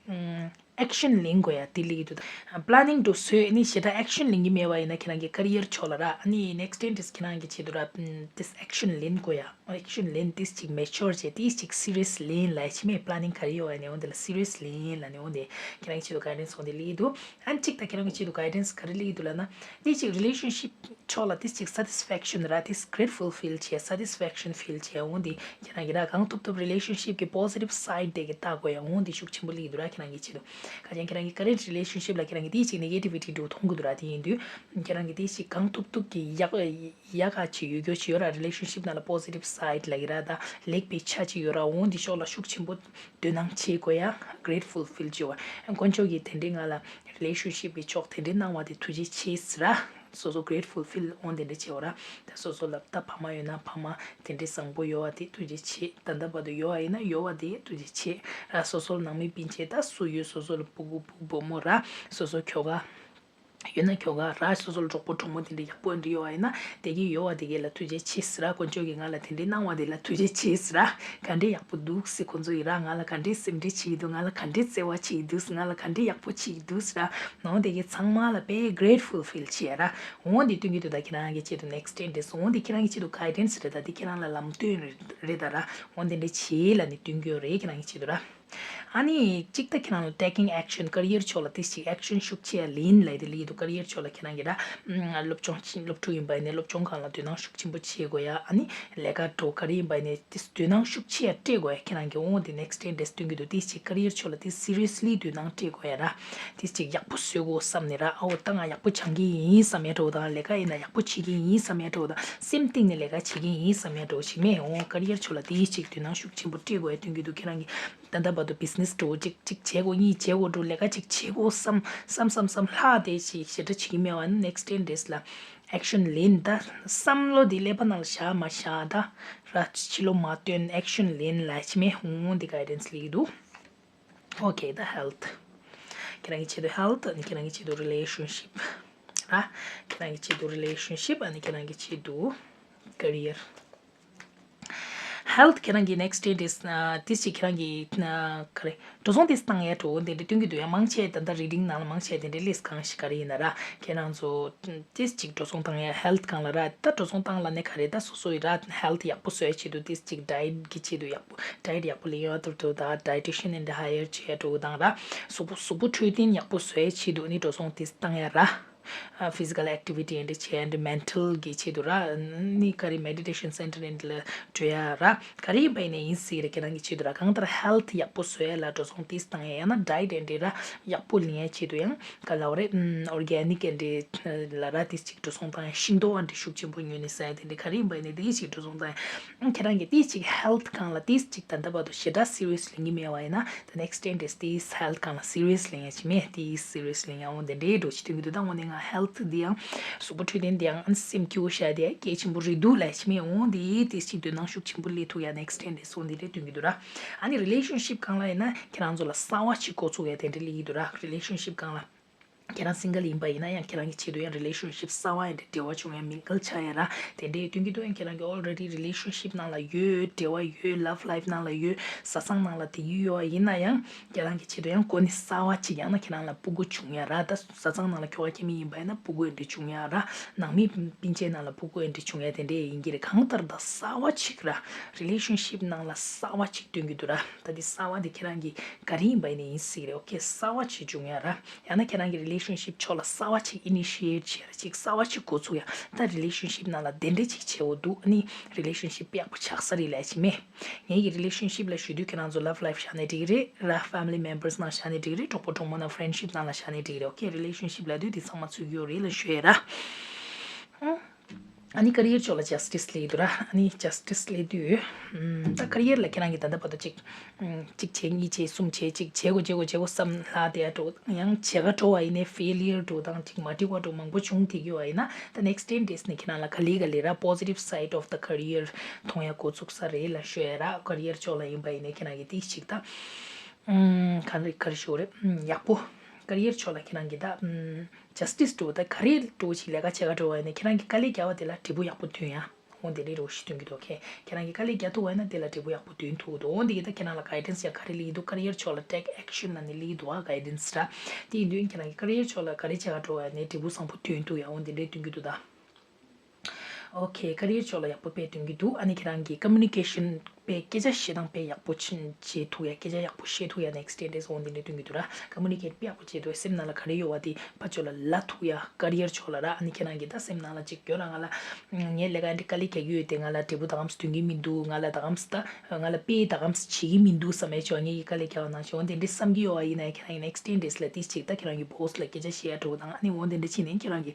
ཨམ་action ལེན་དགོས་ཡ་དེ་ལི་གི་འདུག་ད་planning དུ་བཟོས་ནི་ཞེ་དྲག་action ལེན་གི་མེད་པ་ཡིན་ན་ཁྱེད་རང་གི་career ཕྱོགས་ལ་ར་ཨ་ནི་next ten days ཁྱེད་རང་གི་ཆེད་དུ་ར་ཨམ་ཏིས་action ལེན་དགོས་ཡ། action ལེན་ཏིས་ཅིག་mature བྱས་ཏིས་ཅིག་serious ལེན་ལ་ཕྱི་མའི་planning ག་རེ་ཡོད་ཨ་ནི་འོན་དེ་ལ་serious ལེན་ལ་ནི་འོན་དེ་ཁྱེད་རང་གི་ཆེད་དུ་guidance འོན་དེ་ལི་འདུག་ཨན་གཅིག་ད་ཁྱེད་རང་གི་ཆེད་དུ་guidance ག་རེ་ལི་འདུག་ལབ་ན་ཏིས་ཅིག་relationship ཕྱོགས་ལ་ཏིས་ཅིག་satisfaction ར་ཏིས་grateful feel བྱས་satisfaction feel བྱས་འོན་དེ་ཁྱེད་རང་གི་ར་གང་ཐུབ་ཐུབ་relationship གི་positive side དེ་གི་ལྟ་དགོས་ཡ་འོན་དེ་ཤུགས་ཆེན་པོ་ལི་འདུག་ར་ཁྱེད་རང་གི་ཆེད་དུ་ག་ཅན་ཁྱེད་རང་གི་current relationship ལ་ཁྱེད་རང་གི་ཏིས་ཅིག་negativity འདུག་མཐོང་གི་འདུག་ར་དེ་ཡིན་དུས་ཁྱེད་རང་གི་ཏིས་ཅིག་གང་ཐུབ་ཐུབ་ཀྱི་ཡག་ཡག་ག་ཅིག་ཡོད་རྒྱུ་ཅིག་ཡོད་ར་relationship ནང་ལ་positive side ལ་ཡི་ར་ད་ལེགས་པའི་ཆ་ཅིག་ཡོད་ར་འོང་འདི་ཕྱོགས་ལ་ཤུགས་ཆེན་པོ་དོ་སྣང་བྱེད་དགོས་ཡ་grateful feel བྱེད་དགོས་དཀོན་མཆོག་གིས་དེ་འདྲའི་ང་ལ་relationship གི་ཕྱོགས་དེ་འདྲའི་གནང་བ་དེ་ཐུགས་རྗེ་ཆེ་ཟེར་ར་སོ་སོ་grateful feel འོང་དེ་འདྲ་བྱེད་དགོས་ར་ད་སོ་སོ་ལ་ད་ཕ་མ་ཡོད་ན་ཕ་མ་དེ་འདྲའི་བཟང་པོ་ཡོད་བ་དེ་ཐུགས་རྗེ་ཆེ་ད་ལྟ་བར་དུ་ཡོད་བ་ཡིན་ན་ཡོད་བ་དེ་ཐུགས་རྗེ་ཆེ་ར་སོ་སོ་ལ་ནང་མི་སྤུན་མཆེད་ད་སུ་ཡོད་སོ་སོ་ལ་ཕྲུ་གུ་བུ་བུ་མོ་ར་སོ་སོ་ཁྱོ་ག་ཡོད་ན་ཁྱོ་ག་ར་སོ་སོ་ལ་གྲོགས་པོ་གྲོགས་མོ་དེ་འདྲ་ཡག་པོ་འདྲ་ཡོད་པ་ཡིན་ན་དེ་གི་ཡོད་པ་དེ་གི་ལ་ཐུགས་རྗེ་ཆེ་ཟེར་ར་དཀོན་མཆོག་གིས་ང་ལ་དེ་འདྲའི་གནང་བ་དེ་ལ་ཐུགས་རྗེ་ཆེ་ཟེར་ར་ག་འདྲའི་ཡག་པོ་འདུག་ཟེར་ཁོང་ཚོ་ཡིས་ར་ང་ལ་ག་འདྲའི་སེམས་ཁྲལ་བྱེད་ཀྱི་འདུག་ང་ལ་ག་འདྲའི་བརྩེ་བ་བྱེད་ཀྱི་འདུག་ང་ལ་ག་འདྲའི་ཡག་པོ་བྱེད་ཀྱི་འདུག་ཟེར་ར་ནང་དེ་གི་ཚང་མ་ལ་དཔེ་grateful feel བྱེད་ཡ་ར་འོང་དེ་སྟོན་གྱི་འདུག་ད་ཁྱེད་རང་གི་ཆེད་དུ་next ten days འོང་དེ་ཁྱེད་རང་གི་ཆེད་དུ་guidance རེད་ད་དེ་ཁྱེད་རང་ལ་ལམ་སྟོན་རེད་ད་ར་འོང་དེ་འདྲ་བྱེད་ལ་ནི་སྟོན་གྱི་ཡོད་རེད་ཁྱེད་རང་གི་ཆེད་དུ་ར། ཨ་ནི་གཅིག་ད་ཁྱེད་རང་ལ་taking action career ཕྱོགས་ལ་ཏིས་ཅིག་action ཤུགས་ཆེ་ལེན་ལས་དེ་ལས་དུ་career ཕྱོགས་ལ་ཁྱེད་རང་གི་ར་སློབ་སྦྱོང་ཆེན་སློབ་ཕྲུག་ཡིན་པ་ཡིན་ནའི་སློབ་སྦྱོང་སྒང་ལ་དོ་སྣང་ཤུགས་ཆེན་པོ་བྱེད་དགོས་ཡ། ཨ་ནི་ལས་ཀ་འགྲོ་ག་རེ་ཡིན་པ་ཡིན་ནའི་ཏིས་དོ་སྣང་ཤུགས་ཆེ་ཡ་སྤྲད་དགོས་ཡ། ཁྱེད་རང་གི་འོང་དེ་next ten days སྟོན་གི་འདུག་ཏིས་ཅིག་career ཕྱོགས་ལ་ཏིས་seriously དོ་སྣང་སྤྲད་དགོས་ཡ་ར། ཏིས་ཅིག་ཡག་པོ་བཟོ་དགོས་བསམ་ནས་ར་ཨའོ་ད་ང་ཡག་པོ་སྦྱང་གི་ཡིན་བསམ་ཡ་འགྲོ་དང་ལས་ཀ་ཡིན་ན་ཡག་པོ་བྱེད་ཀྱི་ཡིན་བསམ་ཡ་འགྲོ་དང་སེམས་གཏིང་ནས་ལས་ཀ་བྱེད་ཀྱི་ཡིན་བསམ་ཡ་འགྲོ་ཞིག་མེད་འོང་career ཕྱོགས་ལ་ཏིས་ཅིག་དོ་སྣང་ཤུགས་ཆེན་པོ་སྤྲད་དགོས་ཡ་སྟོན་གི་འདུག་ཁྱེད་རང་གི་ད་ལྟ་བར་དུ་business འགྲོ་གཅིག་གཅིག་བྱེད་དགོས་གཉིས་བྱེད་དགོས་འགྲོ་ལས་ཀ་གཅིག་བྱེད་དགོས་བསམ་བསམ་བསམ་བསམ་ལྷག་དེ་ཞིག་ཞེ་དྲག་བྱེད་ཀྱི་མེད་པ་ནི་next ten days ལ་action ལེན་ད་བསམ་བློ་དེ་ཀླད་པ་ནང་ལ་བཞག་མ་བཞག་ད་ར་ཕྱི་ལོ་མ་སྟོན་action ལེན་ལ་ཕྱི་མའི་ཧུང་དེ་guidance ལེགས་འདུག okay ད་health ཁྱེད་རང་གི་ཆེད་དུ་health ཨ་ནི་ཁྱེད་རང་གི་ཆེད་དུ་relationship ར་ཁྱེད་རང་གི་ཆེད་དུ་relationship ཨ་ནི་ཁྱེད་རང་གི་ཆེད་དུ་career health ཁྱེད་རང་གི་next ten days ཏིས་ཅིག་ཁྱེད་རང་གི་ག་རེ་འགྲོ་སོང་ཏིས་བཏང་ཡ་འགྲོ་འདི་འདྲ་སྟོན་གི་འདུག་ཡ། མང་ཆེ་ད་ལྟ་reading ནང་ལ་མང་ཆེ་དེ་འདྲའི་list གང་ཞིག་ག་རེ་ཡིན་ན་ར་ཁྱེད་རང་ཚོ་ཏིས་ཅིག་འགྲོ་སོང་བཏང་ཡ་health གང་ལ་ར་ད་འགྲོ་སོང་བཏང་ལ་ནས་ག་རེ་ད་སོ་སོ་ཡི་ར་health ཡག་པོ་བཟོ་ཡ་ཆེད་དུ་ཏིས་ཅིག་diet གི་ཆེད་དུ་ཡག་པོ་diet ཡག་པོ་ལེན་ཡ་ཐུབ་ཐུབ་ད་dietitian and hire བྱེད་ཡ་འགྲོ་དང་ར་གཟུགས་པོ་གཟུགས་པོ་འཕྲོད་བསྟེན་ཡག་པོ་བཟོ་ཡ་ཆེད་དུ་ནི་འགྲོ་སོང་ཏིས་བཏང་ཡ་ར། physical activity and ཆེད་and mental གི་ཆེད་དུ་ར་ནི་ག་རེ་meditation center and ལ་འགྲོ་ཡ་ར་ག་རེ་ཡིན་པ་ཡིན་ནའི་ཡིན་སྲིད་རེད། ཁྱེད་རང་གི་ཆེད་དུ་ར་གང་ལྟར་health ཡག་པོ་བཟོ་ཡ་ལ་འགྲོ་སོང་ཏིས་བཏང་ཡ་ཡང་ན་diet and ར་ཡག་པོ་ལེན་ཡ་ཆེད་དུ་ཡང་ག་ལབ་རེད་organic and ལ་ར་ཏིས་ཅིག་འགྲོ་སོང་བཏང་ཡ་ཤིང་ཏོག་and ཤུགས་ཆེན་པོ་ཉོས་ནས་ཟ་ཡ་དེ་འདྲ་ག་རེ་ཡིན་པ་ཡིན་ནའི་དེ་ཅིག་འགྲོ་སོང་བཏང་ཡ་ཁྱེད་རང་གི་ཏིས་ཅིག་health གང་ལ་ཏིས་ཅིག་ད་ལྟ་བར་དུ་ཞེ་དྲག་serious ལེན་གི་མེད་པ་ཡིན་ན། The next ten days ཏིས་health གང་ལ་serious ལེན་ཡ་ཅི་མེད་ཏིས་serious ལེན་ཡ་འོང་དེ་འདྲའི་འགྲོ་ཅི་སྟོན་གི་འདུག་ད་འོང་ནས་ང་health འདི་ཡང་གཟུགས་པོ་འཕྲོད་བསྟེན་འདི་ཡང་སེམས་སྐྱིད་པོ་བྱ་དེ་གལ་ཆེན་པོ་རེད་འདུག་ལ་ཅི་མེད་འོང་དེ་ཏིས་ཅིག་དོ་སྣང་ཤུགས་ཆེན་པོ་སླེབས་ཐུབ་ཡ་next ten days འོང་དེ་འདྲའི་སྟོན་གི་འདུག་ར། ཨ་ནི་relationship གང་ལ་ཡིན་ན་ཁྱེད་རང་ཚོ་ལ་གསར་བ་ཅིག་འགོ་ཚུགས་ཡ་དེ་འདྲའི་སླེབས་ཀྱི་འདུག་ར་relationship གང་ལ། ཁྱེད་རང་single ཡིན་པ་ཡིན་ན་ཡང་ཁྱེད་རང་གི་ཆེད་དུ་ཡང་relationship གསར་བ་ཡིན་ཏེ་འབྲེལ་བ་བྱུང་ཡ་mingle ཆགས་ཡ་ར་དེ་འདྲའི་སྟོན་གྱི་འདུག་ཡང་ཁྱེད་རང་གི་already relationship ནང་ལ་ཡོད་འབྲེལ་བ་ཡོད་love life ནང་ལ་ཡོད་བཟའ་ཚང་ནང་ལ་དེ་ཡོད་ཡོད་ཡིན་ན་ཡང་ཁྱེད་རང་གི་ཆེད་དུ་ཡང་གོ་གནས་གསར་བ་ཅིག་ཡང་ན་ཁྱེད་རང་ལ་ཕྲུ་གུ་བྱུང་ཡ་ར་ད་བཟའ་ཚང་ནང་ལ་ཁྱོ་ག་སྐྱེ་མི་ཡིན་པ་ཡིན་ན་ཕྲུ་གུ་འདྲ་བྱུང་ཡ་ར་ནང་མི་སྤུན་མཆེད་ནང་ལ་ཕྲུ་གུ་འདྲ་བྱུང་ཡ་དེ་འདྲའི་ཡིན་གྱི་རེད། གང་ལྟར་ད་གསར་བ་ཅིག་ར་relationship ནང་ལ་གསར་བ་ཅིག་སྟོན་གྱི་འདུག་ར་ད་དེ་གསར་བ་དེ་ཁྱེད་རང་གི་ག་རེ་ཡིན་པ་ཡིན་ན་ཡིན་སྲིད་རེད། okay གསར་བ་ཅིག་བྱུང་ཡ་ར། ཡང་ན་ཁྱེད་རང་གི་relationship ཕྱོགས་ལ་གསར་བ་ཅིག་initiate བྱས་ར་ཅིག་གསར་བ་ཅིག་འགོ་ཚུགས་ཡ་ད་relationship ནང་ལ་དེ་འདྲ་ཅིག་བྱེད་འོ་འདུག་ཨ་ནི་relationship ཡག་པོ་ཆགས་ས་རེད་ལས་ཅི་མེད། ངེད་ཀྱི་relationship ལ་ཞུ་དུས་ཁྱེད་རང་ཚོ་love life བཞག་ནས་འགྲིག་རེད་ར་family members ནང་བཞག་ནས་འགྲིག་རེད་གྲོགས་པོ་གྲོགས་མོ་ནང་friendship ནང་ལ་བཞག་ནས་འགྲིག་རེད། okay relationship ལབ་དུས་དེ་ཚང་མ་ཚུད་ཀྱི་ཡོད་རེད་ལ་ཞུ་ཡ་ར། ཨ་ནི་ཀ་རི་ཡར་ཕྱོགས་ལ་ཇས་ཊི་སི་ལབ་ཀྱི་འདུག་ར། ཨ་ནི་ཇས་ཊི་སི་ལབ་དུས། ཨམ། ད་ཀ་རི་ཡར་ལ་ཁྱེད་རང་གིས་ད་ལྟ་བར་དུ་གཅིག་ཨམ། གཅིག་བྱས་གཉིས་བྱས་གསུམ་བྱས་གཅིག་བྱེད་དགོས་བྱེད་དགོས་བྱེད་དགོས་བསམ་ལྷག་དེ་ཡ་འགྲོ། ཡང་བྱེད་ག་འགྲོ་བ་ཡིན་ནའི་ཕེ་ལི་ཡར་འགྲོ་དང་གཅིག་མ་འགྲིག་པ་འགྲོ་མང་པོ་བྱུང་བསྡད་ཀྱི་ཡོད་པ་ཡིན་ན། ད་ནེག་སི་ཊེན་ཌེ་ནས་ཁྱེད་རང་ལ་ག་ལེ་ག་ལེ་ར་པོ་སི་ཊིབ་སའིཌ་ཨོཕ་ད་ཀ་རི་ཡར་མཐོང་ཡ་འགོ་ཚུགས་ས་རེད་ལབ་ཞུ་ཡ་ར། ཀ་རི་ཡར་ཕྱོགས་ལ་ཡིན་པ་ཡིན་ནའི་ཁྱེད་རང་གིས་དེ་གཅིག་ད། ཨམ། ག་རེ་ག་རེ་ཞུ་དགོས་རེད། ཨམ། ཡག་པོ། ཀ་རི་ཡར་ཕྱོགས་ལ་ཁྱེད་རང་གིས་ད། ཨམ། ཇས་ཊི་སི་འགྲོ་ད་ག་རེ་འགྲོ་ཅིག་ལས་ཀ་བྱེད་ག་འགྲོ་བ་ཡིན་ནའི་ཁྱེད་རང་གིས་དཀའ་ལས་རྒྱག་པ་དེ་ལ་འབྲས་བུ་ཡག་པོ་ཐོན་ཡ། འོ་དེ་འདྲའི་རོགས་ཤིག་སྟོན་གྱི་འདུག་ཁྱེད་རང་གིས་དཀའ་ལས་རྒྱག་ཐུབ་པ་ཡིན་ན་དེ་ལ་འབྲས་བུ་ཡག་པོ་ཐོན་ཐུབ་ཀྱི་འདུག་འོ་འདི་གིས་ད་ཁྱེད་རང་ལ་གའི་ཌེན་སི་ཡ་ག་རེ་སླེབས་ཀྱི་འདུག་ཀ་རི་ཡར་ཕྱོགས་ལ་ཊེག་ཨེག་ཤན་ལབ་ནས་སླེབས་ཀྱི་འདུག་ག་གའི་ཌེན་སི་ར། དེ་ཡིན་དུས་ཁྱེད་རང་གིས་ཀ་རི་ཡར་ཕྱོགས་ལ་ག་རེ་བྱེད་ག་འགྲོ་བ་ཡིན་ནའི་འབྲས་བུ་བཟང་པོ་ཐོན་ཐུབ་ཡ། འོ་འདི་འདྲའི་སྟོན་གྱི་འདུག་ད། ཨོ་ཁེ། ཀ་རི་ཡར་ཕྱོགས་ལ་ཡག་པོ་དཔེ་སྟོན་གྱི་འདུག་ཨ་ནི་ཁྱེད་རང་གིས་ཀོ་མུ་ནི་ཀེ་ཤན་དཔེ་སྐད་ཆ་བཤད་སྟངས་དཔེ་ཡག་པོ་ཕྱིན་བྱེད་ཐུབ་ཡ། སྐད་ཆ་ཡག་པོ་བཤད་ཐུབ་ཡ། ནེག་སི་ཊེན་ཌེ་འོ་འདི་འདྲ་སྟོན་གྱི་འདུག་ར། ཀོ་མུ་ནི་ཀེཊ་དཔེ་ཡག་པོ་བྱེད་ཐུབ་ཡ། སེམས་ནང་ལ་ག་རེ་ཡོད་པ་དེ་ཕར་ཕྱོགས་ལ་ལབ་ཐུབ་ཡ། ཀ་རི་ཡར་ཕྱོགས་ལ་ར། ཨ་ནི་ཁྱེད་རང་གིས་ད་སེམས་ནང་ལ་གཅིག་ཡོད་ར། ང་ལ་ངའི་ལས་ཀ་འདི་དཀའ་ལས་རྒྱག་གི་ཡོད་དེ། ང་ལ་འབྲས་བུ་ད་གམ་སུ་ཐོན་གྱི་མི་འདུག་ང་ལ་ད་གམ་སུ་ད། ང་ལ་དཔེ་ད་གམ་བྱེད་ཀྱི་མི་འདུག་བསམ་ཡས་ཆོག་ངེད་ཀྱིས་དཀའ་ལས་རྒྱག་པ་ནང་བཞིན། འོ་དེ་འདྲའི་བསམ་གྱི་ཡོད་པ་ཡིན་ན་ཁྱེད་རང་གིས་ནེག་སི་ཊེན་ཌེ་ལ་དེ་གཅིག་ད་ཁྱེད་རང་གི་བོ་སི་ལ་སྐད་ཆ་བཤད་ཡ་འགྲོ་དང་། ཨ་ནི་འོ་དེ་འདྲ་བྱས་ནས་ཁྱེད་རང་གི་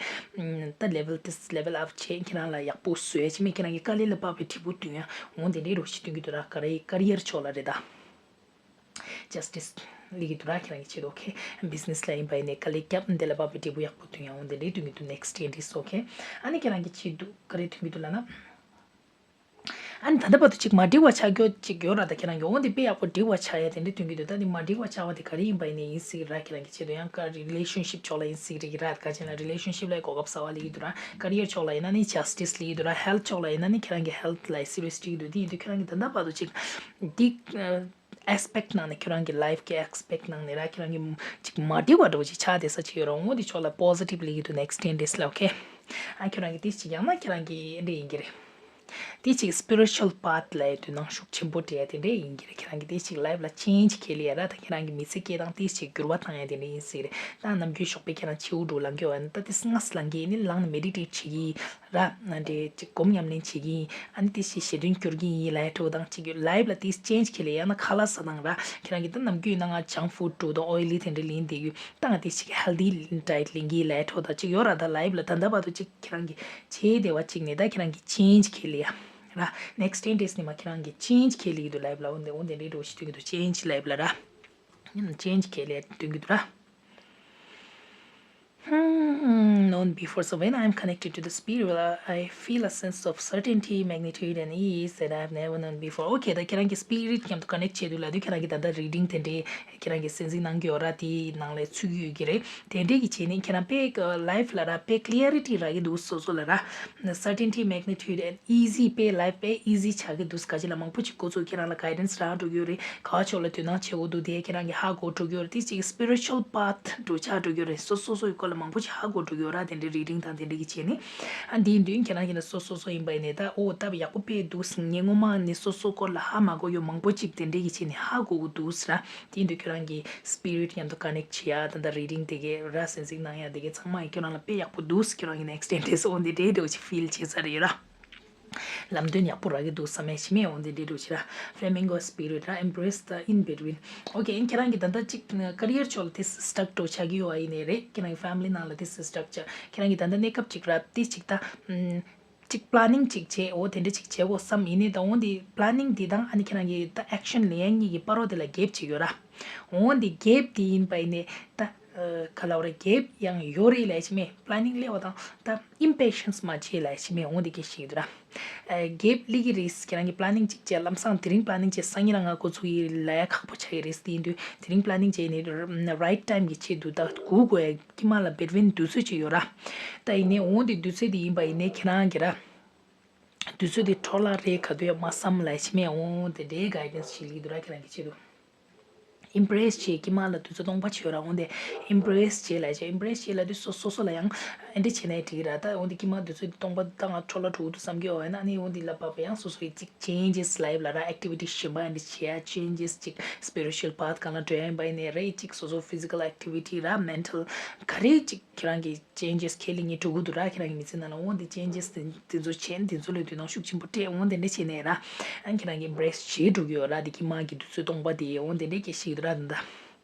ད་ལེ་ཝལ་དེ་ལེ་ཝལ་ཨབ་བྱས། ཁྱེད་རང་ལ་ཡག་པོ་བཟོ་ཡ་བྱས་མེད། ཁྱེད་རང་གི་དཀའ་ལས་ལ་དཔག་པའི་འབྲས་བུ་ཐོན་ཡ། འོ་དེ་འདྲའི་རོགས་ཤིག་སྟོན་གྱི་འདུག་ར། ཀ་རི་ཀ་རི་ཡར་ཕྱོགས་ལ་རེད་ད། ཇས་ཊི་སི་ལབ་ཀྱི་འདུག་ར། ཁྱེད་རང་གི་ཆེད་དུ། ཨོ་ཁེ། བི་ཛི་ནེ་སི་ལ་ཡིན་པ་ཡིན་ནའི་དཀའ་ལས་རྒྱབ། དེ་ལ་དཔག་པའི་འབྲས་བུ་ཡག་པོ་ཐོན་ཡ། འོ་དེ་འདྲའི་སྟོན་གྱི་འདུག་ནེག་སི་ཊེན་ཌེ། ཨོ་ཁེ། ཨ་ནི་ཁྱེད་རང་གི་ཆེད་དུ་ག་རེ་སྟོན་གྱི་འདུག་ལབ་ན། ཨ་ནི་ད་ལྟ་བར་དུ་ཅིག་མ་འགྲིག་པ་ཆགས་ཀྱོག་ཅིག་ཡོད་ར། ད་ཁྱེད་རང་གི་འོ་འདི་དཔེ་ཡག་པོ་འགྲིག་པ་ཆགས་ཡ་དེ་འདྲ་སྟོན་གྱི་འདུག་ད་འདི་མ་འགྲིག་པ་ཆགས་པ་དེ་ག་རེ་ཡིན་པ་ཡིན་ནའི་ཡིན་སྲིད་ར། ཁྱེད་རང་གི་ཆེད་དུ། ཡང་ཀ་རི་ལེ་ཤན་ཤིབ་ཕྱོགས་ལ་ཡིན་སྲིད་རེད་ཀྱི་ར། ག་ཅི་ན་རི་ལེ་ཤན་ཤིབ་ལ་གོ་སྐབས་གསར་པ་སླེབས་ཀྱི་འདུག་ར། ཀ་རི་ཡར་ཕྱོགས་ལ་ཡིན་ན་ནི་ཇས་ཊི་སི་སླེབས་ཀྱི་འདུག་ར། ཧེལ་ཐི་ཕྱོགས་ལ་ཡིན་ན་ནི་ཁྱེད་རང་གི་ཧེལ་ཐི་ལ་སི་རི་ཡས་སི་འགྲིག་གི་འདུག་དེ་ཡིན་དུས་ཁྱེད་རང་གི་ད་ལྟ་བར་དུ་ཅིག་འདི་ཨེ་སི་པེག་ཊི་ནང་ནས། ཁྱེད་རང་གི་ལའིཕ་གི་ཨེ་སི་པེག་ཊི་ནང་ནས་ར། ཁྱེད་རང་གི་ཅིག་མ་འགྲིག་པ་འདྲ་བོ་ཅིག་ཆགས་བསྡད་ས་ཅིག་ཡོད་ར། འོ་འདི་ཕྱོགས་ལ་པོ་སི་ཊིབ་སླེབས་ཀྱི་འདུག་ནེག་སི་ཊེན་ཌེ་ལ། ཨོ་ཁེ། ཨ་ཁྱོད་རང་གིས་དེ་ཅིག་ཡང་ན་ཁྱེད་རང་གི་འདྲ་ཡིན་གྱི་རེད། དེ་ཅིག་སི་པི་རི་ཅུ་ཨལ་པཱཐ་ལབ་ཡ་དེ་ནང་ཤུགས་ཆེན་པོ་སྤྲད་ཡ་དེ་འདྲ་ཡིན་གྱི་རེད། ཁྱེད་རང་གིས་དེ་ཅིག་ལའིཕ་ལ་ཅེན་ཇི་ཁྱེར་ཡ་ར། ད་ཁྱེད་རང་གི་མི་ཚེ་སྐྱེལ་སྟངས་དེ་ཅིག་འགྱུར་བ་བཏང་ཡ་དེ་འདྲ་ཡིན་སྲིད་རེད། ད་ནམ་རྒྱུན་ཞོགས་པའི་ཁྱེད་རང་ཕྱི་པོ་འགྲོ་ལངས་ཀྱི་ཡོད་པ་ཡིན་ན། ད་དེ་སྔ་ས་ལངས་ཀྱི་ཡིན་ནི་ལངས་ནས་མེ་ཌི་ཊེཊ་བྱེད་ཀྱི་ཡིན་ར། ན་འདྲེ་ཅིག་སྒོམ་ཉམས་ལེན་བྱེད་ཀྱི་ཡིན། ཨ་ནི་དེ་ཞིག་ཞེ་འདུན་སྐྱོར་གྱི་ཡིན་ལབ་ཡ་འདྲ་བོ་དང་། ཅིག་ལའིཕ་ལ་དེ་ཅེན་ཇི་ཁྱེར་ཡ་ཡང་ན་ཁ་ལག་ཟ་སྟངས་ར། ཁྱེད་རང་གིས་ད་ནམ་རྒྱུན་ཡིན་ན་ང་ཇང་ཕུཌ་འདྲ་བོ་དང་ཨོའི་ལི་དེ་འདྲ་ལེན་བསྡད་ཡོད། ད་ང་དེ་ཅིག་ཧེལ་ཐི་ཌའེཊ་ལེན་གྱི་ཡིན་ལབ་ཡ་འདྲ་བོ་དང་ཅིག་ཡོད་ར། ད་ལའིཕ་ལ་ད་ལྟ་བར་དུ་ཅིག་ཁྱེད་རང་གིས་བྱས་བསྡད་པ་ཅིག་ནས་ད་ཁྱེད་རང་གིས་ཅེན་ཇི་ཁྱེར་ལ་ཡ་ར། ནེག་སི་ཊེན་ཌེ་ནས་མར་ཁྱེད་རང་གིས་ཅེན་ཇི་ཁྱེར་ལ་ཡི་འདུག་ལའིཕ་ལ། འོ་འདི་འོ་འདི་འདྲའི་འདྲ་བོ་ཞིག་སྟོན་གྱི་འདུག་ཅེན་ཇི་ལའིཕ་ལ་ར། ཅེན་ཇི་ཁྱེར་ལ་ཡ་སྟོན་གྱི་འདུག་ར། Hmm, known before. So when I am connected to the spirit world, I, I feel a sense of certainty, magnitude, and ease that I have never known before. ཨོ་ཁེ། ད་ཁྱེད་རང་གིས་སི་པི་རིཊ་མཉམ་དུ་ཀ་ནེག་ཊི་བྱེད་དུས་ལབ་དུས་ཁྱེད་རང་གིས་ད་ལྟ་རི་ཌིང་དེ་འདྲའི་ཁྱེད་རང་གིས་གསན་གཟིགས་གནང་གི་ཡོད་ར། དེའི་ནང་ལ་ཚུད་ཀྱི་ཡོད་ཀྱི་རེད། དེ་འདྲས་ཀྱི་བྱས་ནས་ཁྱེད་རང་དཔེ་ལའིཕ་ལ་ར་དཔེ་ཀི་ལི་ཡ་རི་ཊི་རག་གི་འདུག་སོ་སོ་ལ་ར། Certainty, magnitude, and easy. དཔེ་ལའིཕ་དཔེ་ཨི་ཟི་ཆགས་ཀྱི་འདུག་ག་ཅི་ལ་མང་པོ་ཅིག་ཁོ་ཚོས་ཁྱེད་རང་ལ་གའི་ཌེན་སི་རག་འགྲོ་གི་ཡོད་རེད། ག་བ་ཕྱོགས་ལ་དོ་སྣང་བྱེད་དགོས་འདུག་དེ་ཁྱེད་རང་གིས་ཧ་གོ་འགྲོ་གི་ཡོད་རེད། དེ་ཅིག་སི་པི་རི་ཅུ་ཨལ་པཱཐ་འགྲོ་ཆགས་འགྲོ་གི་ཡོད་རེད། སོ་སོ་སོ་ཡི་སྐོར་ལ་མང་པོ་ཅིག་ཧ་གོ་འགྲོ་གི་ཡོད་ར། དེ་འདྲའི་རི་ཌིང་དང་དེ་འདྲ་གི་བྱས་ནས། ཨ་འདིའི་མདུན་ཁྱེད་རང་གིས་ན་སོ་སོ་སོ་ཡིན་པ་ཡིན་ནས་ད། ཨོ་ད་ཡག་པོ་དཔེ་འདུག་ངས་སྔོན་མ་ནས་སོ་སོ་སྐོར་ལ་ཧ་མ་གོ་ཡོད་མང་པོ་ཅིག་དེ་འདྲ་གི་བྱས་ནས་ཧ་གོ་གི་འདུག་ཟེར་ར། དེ་ཡིན་དུས་ཁྱོད་རང་གི་སི་པི་རིཊ་མཉམ་དུ་ཀ་ནེག་ཊི་བྱེད་ཡ་ད་ལྟ་རི་ཌིང་དེ་གའི་ར་གསན་གཟིགས་གནང་ཡ་དེ་གའི་ཚང་མ་ཡིས་ཁྱོད་རང་ལ་དཔེ་ཡག་པོ་འདུག་ཁྱོད་རང་གི་ནེག་སི་ཊེན་ཌེ་འོ་འདི་འདྲའི་འདྲ་བོ་ཅིག་ཕིལ་བྱེད་ས་རེད་ཡོད་ར། ལམ་སྟོན་ཡག་པོ་རག་གི་འདུག་བསམ་ཡ་ཞིག་མེད། འོ་འདི་འདྲའི་འདྲ་བོ་ཅིག་ར། Flamingo spirit ར། Embrace the in between. ཨོ་ཁེ། ཁྱེད་རང་གིས་ད་ལྟ་ཅིག་ཀ་རི་ཡར་ཕྱོགས་ལ་དེ་སི་ཊག་འགྲོ་ཆགས་ཀྱི་ཡོད་པ་ཡིན་ནའི་རེད། ཁྱེད་རང་གི་ཕེ་མི་ལི་ནང་ལ་དེ་སི་ཊག་ཆགས། ཁྱེད་རང་གིས་ད་ལྟ་གནས་སྐབས་ཅིག་ར་དེ་ཅིག་ད། ཨམ། ཅིག་པི་ལེ་ནིང་ཅིག་བྱས། འོ་དེ་འདྲ་ཅིག་བྱེད་དགོས་བསམ་ཡིན་ནའི་ད་འོ་འདི་པི་ལེ་ནིང་འདི་དང་ཨ་ནི་ཁྱེད་རང་གི་ད་ཨེག་ཤན་ལེན་ཡ་གཉིས་ཀྱི་བར་རོ་དེ་ལ་གེབ་ཅིག་ཡོད་ར། འོ་འདི་གེབ་དེ་ཡིན་པ་ཡིན་ནའི་ད་ག་ལབ་ར། གེབ་ཡང་ཡོད་རེད་ལབ་ཡ་ཅིག་མེད། པི་ལེ་ནིང་སླེབས་པ་དང་ད་ཨིམ་པེ་ཤན་སི་མ་བྱེད་ལབ་ཡ་ཅིག་མེད། འོ་འདི་སྐད་ཆ་ཞིག་འདུག་ར། གེབ་སླེབས་ཀྱི་རེད། ཁྱེད་རང་གི་པི་ལེ་ནིང་ཅིག་བྱས། ལམ་སང་དེ་རིང་པི་ལེ་ནིང་བྱས་སང་ཉིན་རང་ང་འགོ་ཚུགས་ཀྱི་ལབ་ཡ་ཁག་པོ་ཆགས་ཀྱི་རེད། དེ་ཡིན་དུས་དེ་རིང་པི་ལེ་ནིང་བྱས་ནས་རའིཊ་ཊའིམ་གྱི་ཆེད་དུ་ད་སྒུག་དགོས་ཡ། དཀྱིལ་མ་ལ་བེ་ཊི་ཝིན་དུས་ཚོད་ཅིག་ཡོད་ར། ད་ཡིན་ནའི་འོ་འདི་དུས་ཚོད་དེ་ཡིན་པ་ཡིན་ནའི་ཁྱེད་རང་གི་ར། དུས་ཚོད་དེ་འཕྲོ་བརླག་རེད་ག་དུས་ཡང་མ་བསམ་ལབ་ཡ་ཅིག་མེད། འོ་དེ་འདྲའི་གའི་ཌེན་སི་ཞིག་སླེབས་ཀྱི་འདུག་ར། ཁྱེད་རང་གི་ཆེད་དུ་ཨིམ་པི་རེ་སི་བྱེད། དཀྱིལ་མ་ལ་དུས་ཚོད་སྟོང་པ་ཅིག་ཡོད་ར། འོ་དེ་ཨིམ་པི་རེ་སི་བྱེད་ལབ་ཡ་ཅིག་ཨིམ་པི་རེ་སི་བྱེད་ལབ་དུས་སོ་སོ་སོ་ལ་ཡང་ཨེ་འདྲ་བྱས་ན་འགྲིག་གི་ར། ད་འོ་དེ་དཀྱིལ་མ་དུས་ཚོད་སྟོང་པ་ད་ང་འཕྲོ་བརླག་འགྲོ་གི་འདུག་བསམ་གྱི་ཡོད་པ་ཡིན་ན། ཨ་ནི་འོ་འདི་ལ་བབས་པ་ཡང་སོ་སོ་ཡི་ཅིག་ཅེན་ཇེ་སི་ལའིཕ་ལ་ར་ཨེག་ཊི་བི་ཊི་གཞན་པ་ཨེ་འདྲ་བྱེད་ཡ། ཅེན་ཇེ་སི་ཅིག་སི་པི་རི་ཅུ་ཨལ་པཱཐ་སྒང་ལ་འགྲོ་ཡ་ཡིན་པ་ཡིན་ནའི་རེད། ཅིག་སོ་སོ་ཕི་ཟི་ཀལ་ཨེག་ཊི་བི་ཊི་ར། མེན་ཊལ་ག་རེ་ཅིག་ཁྱེད་རང་གི་ཅེན་ཇེ་སི་ཁས་ལེན་གྱི་འགྲོ་གི་འདུག་ར། ཁྱེད་རང་གི་མི་ཚེ་ནང་ལ་འོ་འདི་ཅེན་ཇེ་སི་དེ་དེ་ཚོ་བྱས་ནས་དེ་ཚོ་ལ་དོ་སྣང་ཤུགས་ཆེན་པོ་སྤྲད། འོ་དེ་འདྲ་བྱས་ནས་ར། ཨ་ཁྱེད་རང་གི་ཨེམ་བྷི་རེ་སི་བྱེད་འགྲོ་གི་ཡོད་ར། དེ་དཀྱིལ་མ་གི་དུས་ཚོད་སྟོང་པ་དེ་འོ་དེ་འདྲ་སྐད་ཆ་ཞིག་འདུག་ར། ད་ལྟ་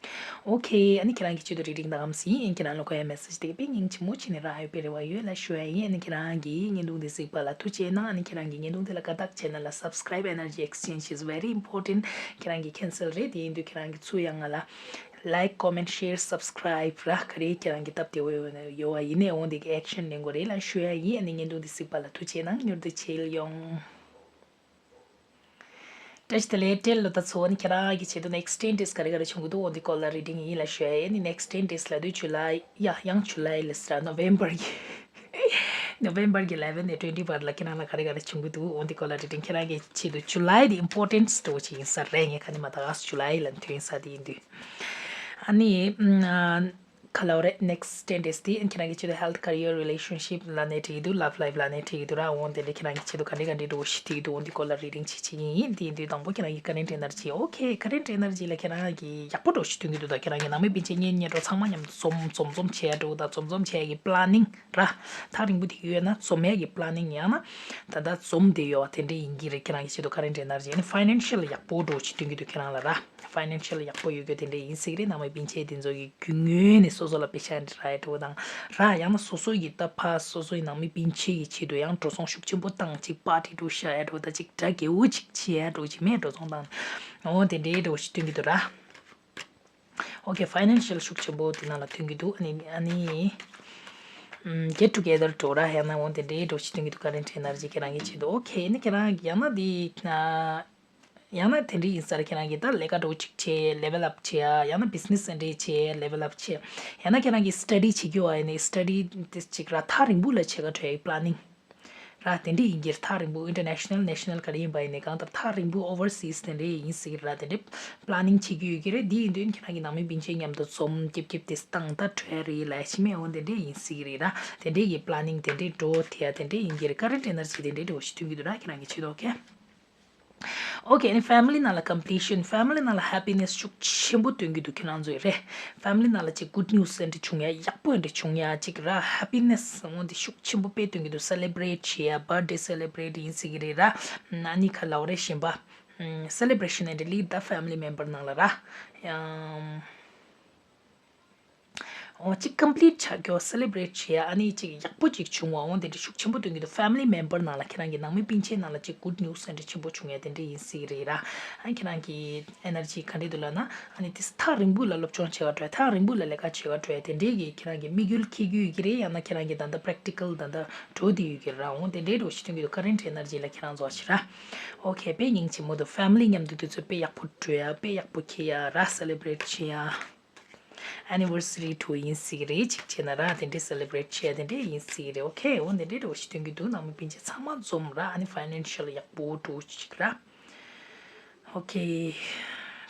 ཨོ་ཁེ། ཨ་ནི་ཁྱེད་རང་གི་ཆེད་དུ་རེ་རིགས་འདི་གམ་སྲིད་ཡིན། ཁྱེད་རང་ལ་གོ་ཡ་མེ་སེ་ཇི་དེ་དཔེ་སྙིང་རྗེ་མོ་བྱས་ནས་རག་ཡོད་པའི་རེ་བ་ཡོད་ལ་ཞུ་ཡ་ཡིན། ཨ་ནི་ཁྱེད་རང་གིས་བརྙན་ཐུང་འདི་གཟིགས་པ་ལ་ཐུགས་རྗེ་གནང་། ཨ་ནི་ཁྱེད་རང་གིས་བརྙན་ཐུང་འདི་ལ་དགའ་རྟགས་བྱས་ན་ལ་subscribe, energy exchange is very important. ཁྱེད་རང་གི་cancel རེད། དེ་ཡིན་དུས་ཁྱེད་རང་གིས་ཚུར་ཡང་ང་ལ་like, comment, share, subscribe ར་ག་རེ་ཁྱེད་རང་གིས་སྟབས་བདེ་བོ་ཡོད་ན་ཡོད་བ་ཡིན་ནའི་འོང་དེ་གི་action ལེན་དགོས་རེད་ལ་ཞུ་ཡ་ཡིན། ཨ་ནི་བརྙན་ཐུང་འདི་གཟིགས་པ་ལ་ཐུགས་རྗེ་གནང་། མྱུར་དུ་མཇལ་ཡོང་། བཀྲ་ཤིས་བདེ་ལེགས། བཀྲ་ཤིས་བདེ་ལེགས། ད་ཚོ་ནི་ཁྱེད་རང་གི་ཆེད་དུ་next ten days ག་རེ་ག་རེ་བྱུང་གི་འདུག་འོ་འདི་སྐོར་ལ་རེ་འདུན་ཡིན་ལ་ཞུ་ཡ་ཡིན། ནི་next ten days ལབ་དུས་July, ཡ་ཡང་July ལ་ཟེར་November གི November གི eleven ནས twenty བར་ལ་ཁྱེད་རང་ལ་ག་རེ་ག་རེ་བྱུང་གི་འདུག་འོ་འདི་སྐོར་ལ་རེ་འདུན། ཁྱེད་རང་གི་ཆེད་དུ་July འདི་important འདྲ་བོ་ཅིག་ཡིན་ས་རེད། ངས་ཁ་ནས་མ་ད་ག་July ལ་ཐོན་ས་དེ་ཡིན་དུས། ཨ་ནི་ཨ། ག་ལབ་རེད། next ten days དེ་ཁྱེད་རང་གི་ཆེད་དུ་health, career, relationship ལབ་ནས་བྲིས་འདུག love life ལབ་ནས་བྲིས་འདུག་ར། འོ་དེ་འདྲ་ཁྱེད་རང་གི་ཆེད་དུ་ག་འདྲ་ག་འདྲ་འདྲ་བོ་ཞིག་བྲིས་འདུག་འོ་འདི་སྐོར་ལ་རེ་རིང་ཅིག་བྱེད་ཀྱི་ཡིན། དེ་ཡིན་དུས་དང་པོ་ཁྱེད་རང་གི་current energy, okay, current energy ལ་ཁྱེད་རང་གི་ཡག་པོ་འདྲ་བོ་ཞིག་ཐོན་གྱི་འདུག་ད་ཁྱེད་རང་གི་ནང་མི་སྤུན་མཆེད་གཉེན་ཉེ་གྲོགས་ཚང་མ་མཉམ་དུ་འཛོམས་འཛོམས་འཛོམས་བྱེད་ཡ་འདྲ་བོ་དང་འཛོམས་འཛོམས་བྱེད་ཡ་གི་planning ར། ཐག་རིང་པོ་དེ་ཡོད་ན་འཛོམས་ཡ་གི་planning ཡང་ན་ད་ལྟ་འཛོམས་བསྡད་ཡོད་པ་དེ་འདྲ་ཡིན་གྱི་རེད། ཁྱེད་རང་གི་ཆེད་དུ་current energy ནི་financial ཡག་པོ་འདྲ་བོ་ཅིག་སྟོན་གྱི་འདུག་ཁྱེད་རང་ལ་ར། financial ཡག་པོ་ཡོད་རྒྱུ་དེ་འདྲ་ཡིན་སྲིད་རེད། ནང་མི་སྤུན་མཆེད་དེ་ཚོ་གི་རྒྱུ་དངོས་ནས་སོ་སོ་ལ་པེ་ཤ་འདྲ་རག་ཡ་འདྲ་བོ་དང་ར། ཡང་ན་སོ་སོ་ཡི་ད་ཕ་སོ་སོ་ཡི་ནང་མི་སྤུན་མཆེད་ཀྱི་ཆེད་དུ་ཡང་འགྲོ་སོང་ཤུགས་ཆེན་པོ་བཏང་ཅིག་party འདྲ་བོ་བཞག་ཡ་འདྲ་བོ་ད་ཅིག་གྲ་རྒྱས་པོ་ཅིག་བྱེད་ཡ་འདྲ་བོ་ཅིག་མེད་འགྲོ་སོང་བཏང་འོ་དེ་འདྲའི་འདྲ་བོ་ཞིག་སྟོན་གྱི་འདུག་ར། okay, financial ཤུགས་ཆེན་པོ་དེ་ནང་ལ་ཐོན་གྱི་འདུག་ཨ་ནི་ཨ་ནི་ཨམ། get together འདྲ་བོ་ར། ཡང་ན་འོ་དེ་འདྲའི་འདྲ་བོ་ཞིག་ཐོན་གྱི་འདུག current energy ཁྱེད་རང་གི་ཆེད་དུ། okay ནི་ཁྱེད་རང་ཡང་ན་དེ་ན་ཡང་ན་དེ་འདྲ་ཡིན་ས་རེད། ཁྱེད་རང་གི་ད་ལས་ཀ་འདྲ་བོ་ཅིག་བྱེད་level up བྱེད་ཡ། ཡང་ན་business འདྲ་བྱེད་level up བྱེད། ཡང་ན་ཁྱེད་རང་གི་study བྱེད་རྒྱུ་བ་ཡིན་ནའི་study དེ་ཅིག་ར་ཐག་རིང་པོ་ལ་བྱེད་ག་འགྲོ་ཡ་planning ར། དེ་འདྲ་ཡིན་གྱི་རེད། ཐག་རིང་པོ་international, national ག་རེ་ཡིན་པ་ཡིན་ནའི་གང་ལྟར་ཐག་རིང་པོ་overseas དེ་འདྲ་ཡིན་སྲིད་ར། དེ་འདྲ་planning བྱེད་ཀྱི་ཡོད་ཀྱི་རེད། འདི་ཡིན་དུས་ཁྱེད་རང་གི་ནང་མི་སྤུན་མཆེད་མཉམ་དུ་འཛོམས་ཀྱིབ་ཀྱིབ་དེ་སྟངས་ད་གྲོས་རེད་ལ་ཕྱི་མེད་འོ་དེ་འདྲ་ཡིན་སྲིད་རེད་ར། དེ་འདྲ་གི་planning དེ་འདྲ་འགྲོ་དེ་ཡ་དེ་འདྲ་ཡིན་གྱི་རེད། current energy དེ་འདྲ་འདྲ་བོ་ཞིག་ཐོན་གྱི་འདུག་ར། ཁྱེད་རང་གི་ཆེད་དུ། okay okay ནི་family ནང་ལ་completion, family ནང་ལ་happiness ཤུགས་ཆེན་པོ་སྟོན་གྱི་འདུག་ཁྱེད་རང་ཚོས་རེད། family ནང་ལ་ཅིག་good news འདྲ་བྱུང་ཡ། ཡག་པོ་འདྲ་བྱུང་ཡ་ཅིག་ར། happiness འོ་འདི་ཤུགས་ཆེན་པོ་དཔེ་སྟོན་གྱི་འདུག celebrate བྱེད་ཡ། birthday celebrate ཡིན་སྲིད་ཀྱི་རེད་ར། ཨ་ནི་ག་ལབ་རེད། གཞན་པ་celebration འདྲ་ལི་ད་family member ནང་ལ་ར། ཡང་འོ་ཅིག་complete ཆགས་རྒྱུ། celebrate བྱེད་ཡ། ཨ་ནི་ཅིག་ཡག་པོ་ཅིག་བྱུང་བ། འོ་དེ་འདྲ་ཤུགས་ཆེན་པོ་སྟོན་གྱི་འདུག family member ནང་ལ་ཁྱེད་རང་གི་ནང་མི་སྤུན་མཆེད་ནང་ལ་ཅིག་good news འདྲ་ཆེན་པོ་བྱུང་ཡ་དེ་འདྲ་ཡིན་སྲིད་ཀྱི་རེད་ར། ཨ་ཁྱེད་རང་གི་energy ག་འདྲ་འདུག་ལབ་ན། ཨ་ནི་དེ་ཐག་རིང་པོ་ལ་སློབ་སྦྱོང་བྱེད་ག་འགྲོ་ཡ། ཐག་རིང་པོ་ལ་ལས་ཀ་བྱེད་ག་འགྲོ་ཡ་དེ་འདྲའི་གི་ཁྱེད་རང་གི་དམིགས་ཡུལ་འཁྱེར་གྱི་ཡོད་ཀྱི་རེད། ཡང་ན་ཁྱེད་རང་གི་ད་ལྟ་practical ད་ལྟ་འགྲོ་བསྡད་ཡོད་ཀྱི་རེད་ར། འོ་དེ་འདྲའི་འདྲ་བོ་ཞིག་སྟོན་གྱི་འདུག current energy ལ་ཁྱེད་རང་ཚོ་ཞིག་ར། okay དཔེ་སྙིང་རྗེ་མོ་འདུག family མཉམ་དུ་དུས་ཚོད་དཔེ་ཡག་པོ་འགྲོ་ཡ། དཔེ་ཡག་པོ་འཁྱེར་ཡ་ར། celebrate བྱེད་ཡ། anniversary འདྲ་བོ་ཡིན་སྲིད་ཀྱི་རེད། གཅིག་བྱས་ན་ར་དེ་འདྲའི་celebrate བྱེད་ཡ་དེ་འདྲའི་ཡིན་སྲིད་ཀྱི་རེད། okay འོ་དེ་འདྲའི་འདྲ་བོ་ཞིག་སྟོན་གྱི་འདུག་ནང་མི་སྤུན་མཆེད་ཚང་མ་འཛོམས་ར། ཨ་ནི་financial ཡག་པོ་འདྲ་བོ་ཅིག་ར། okay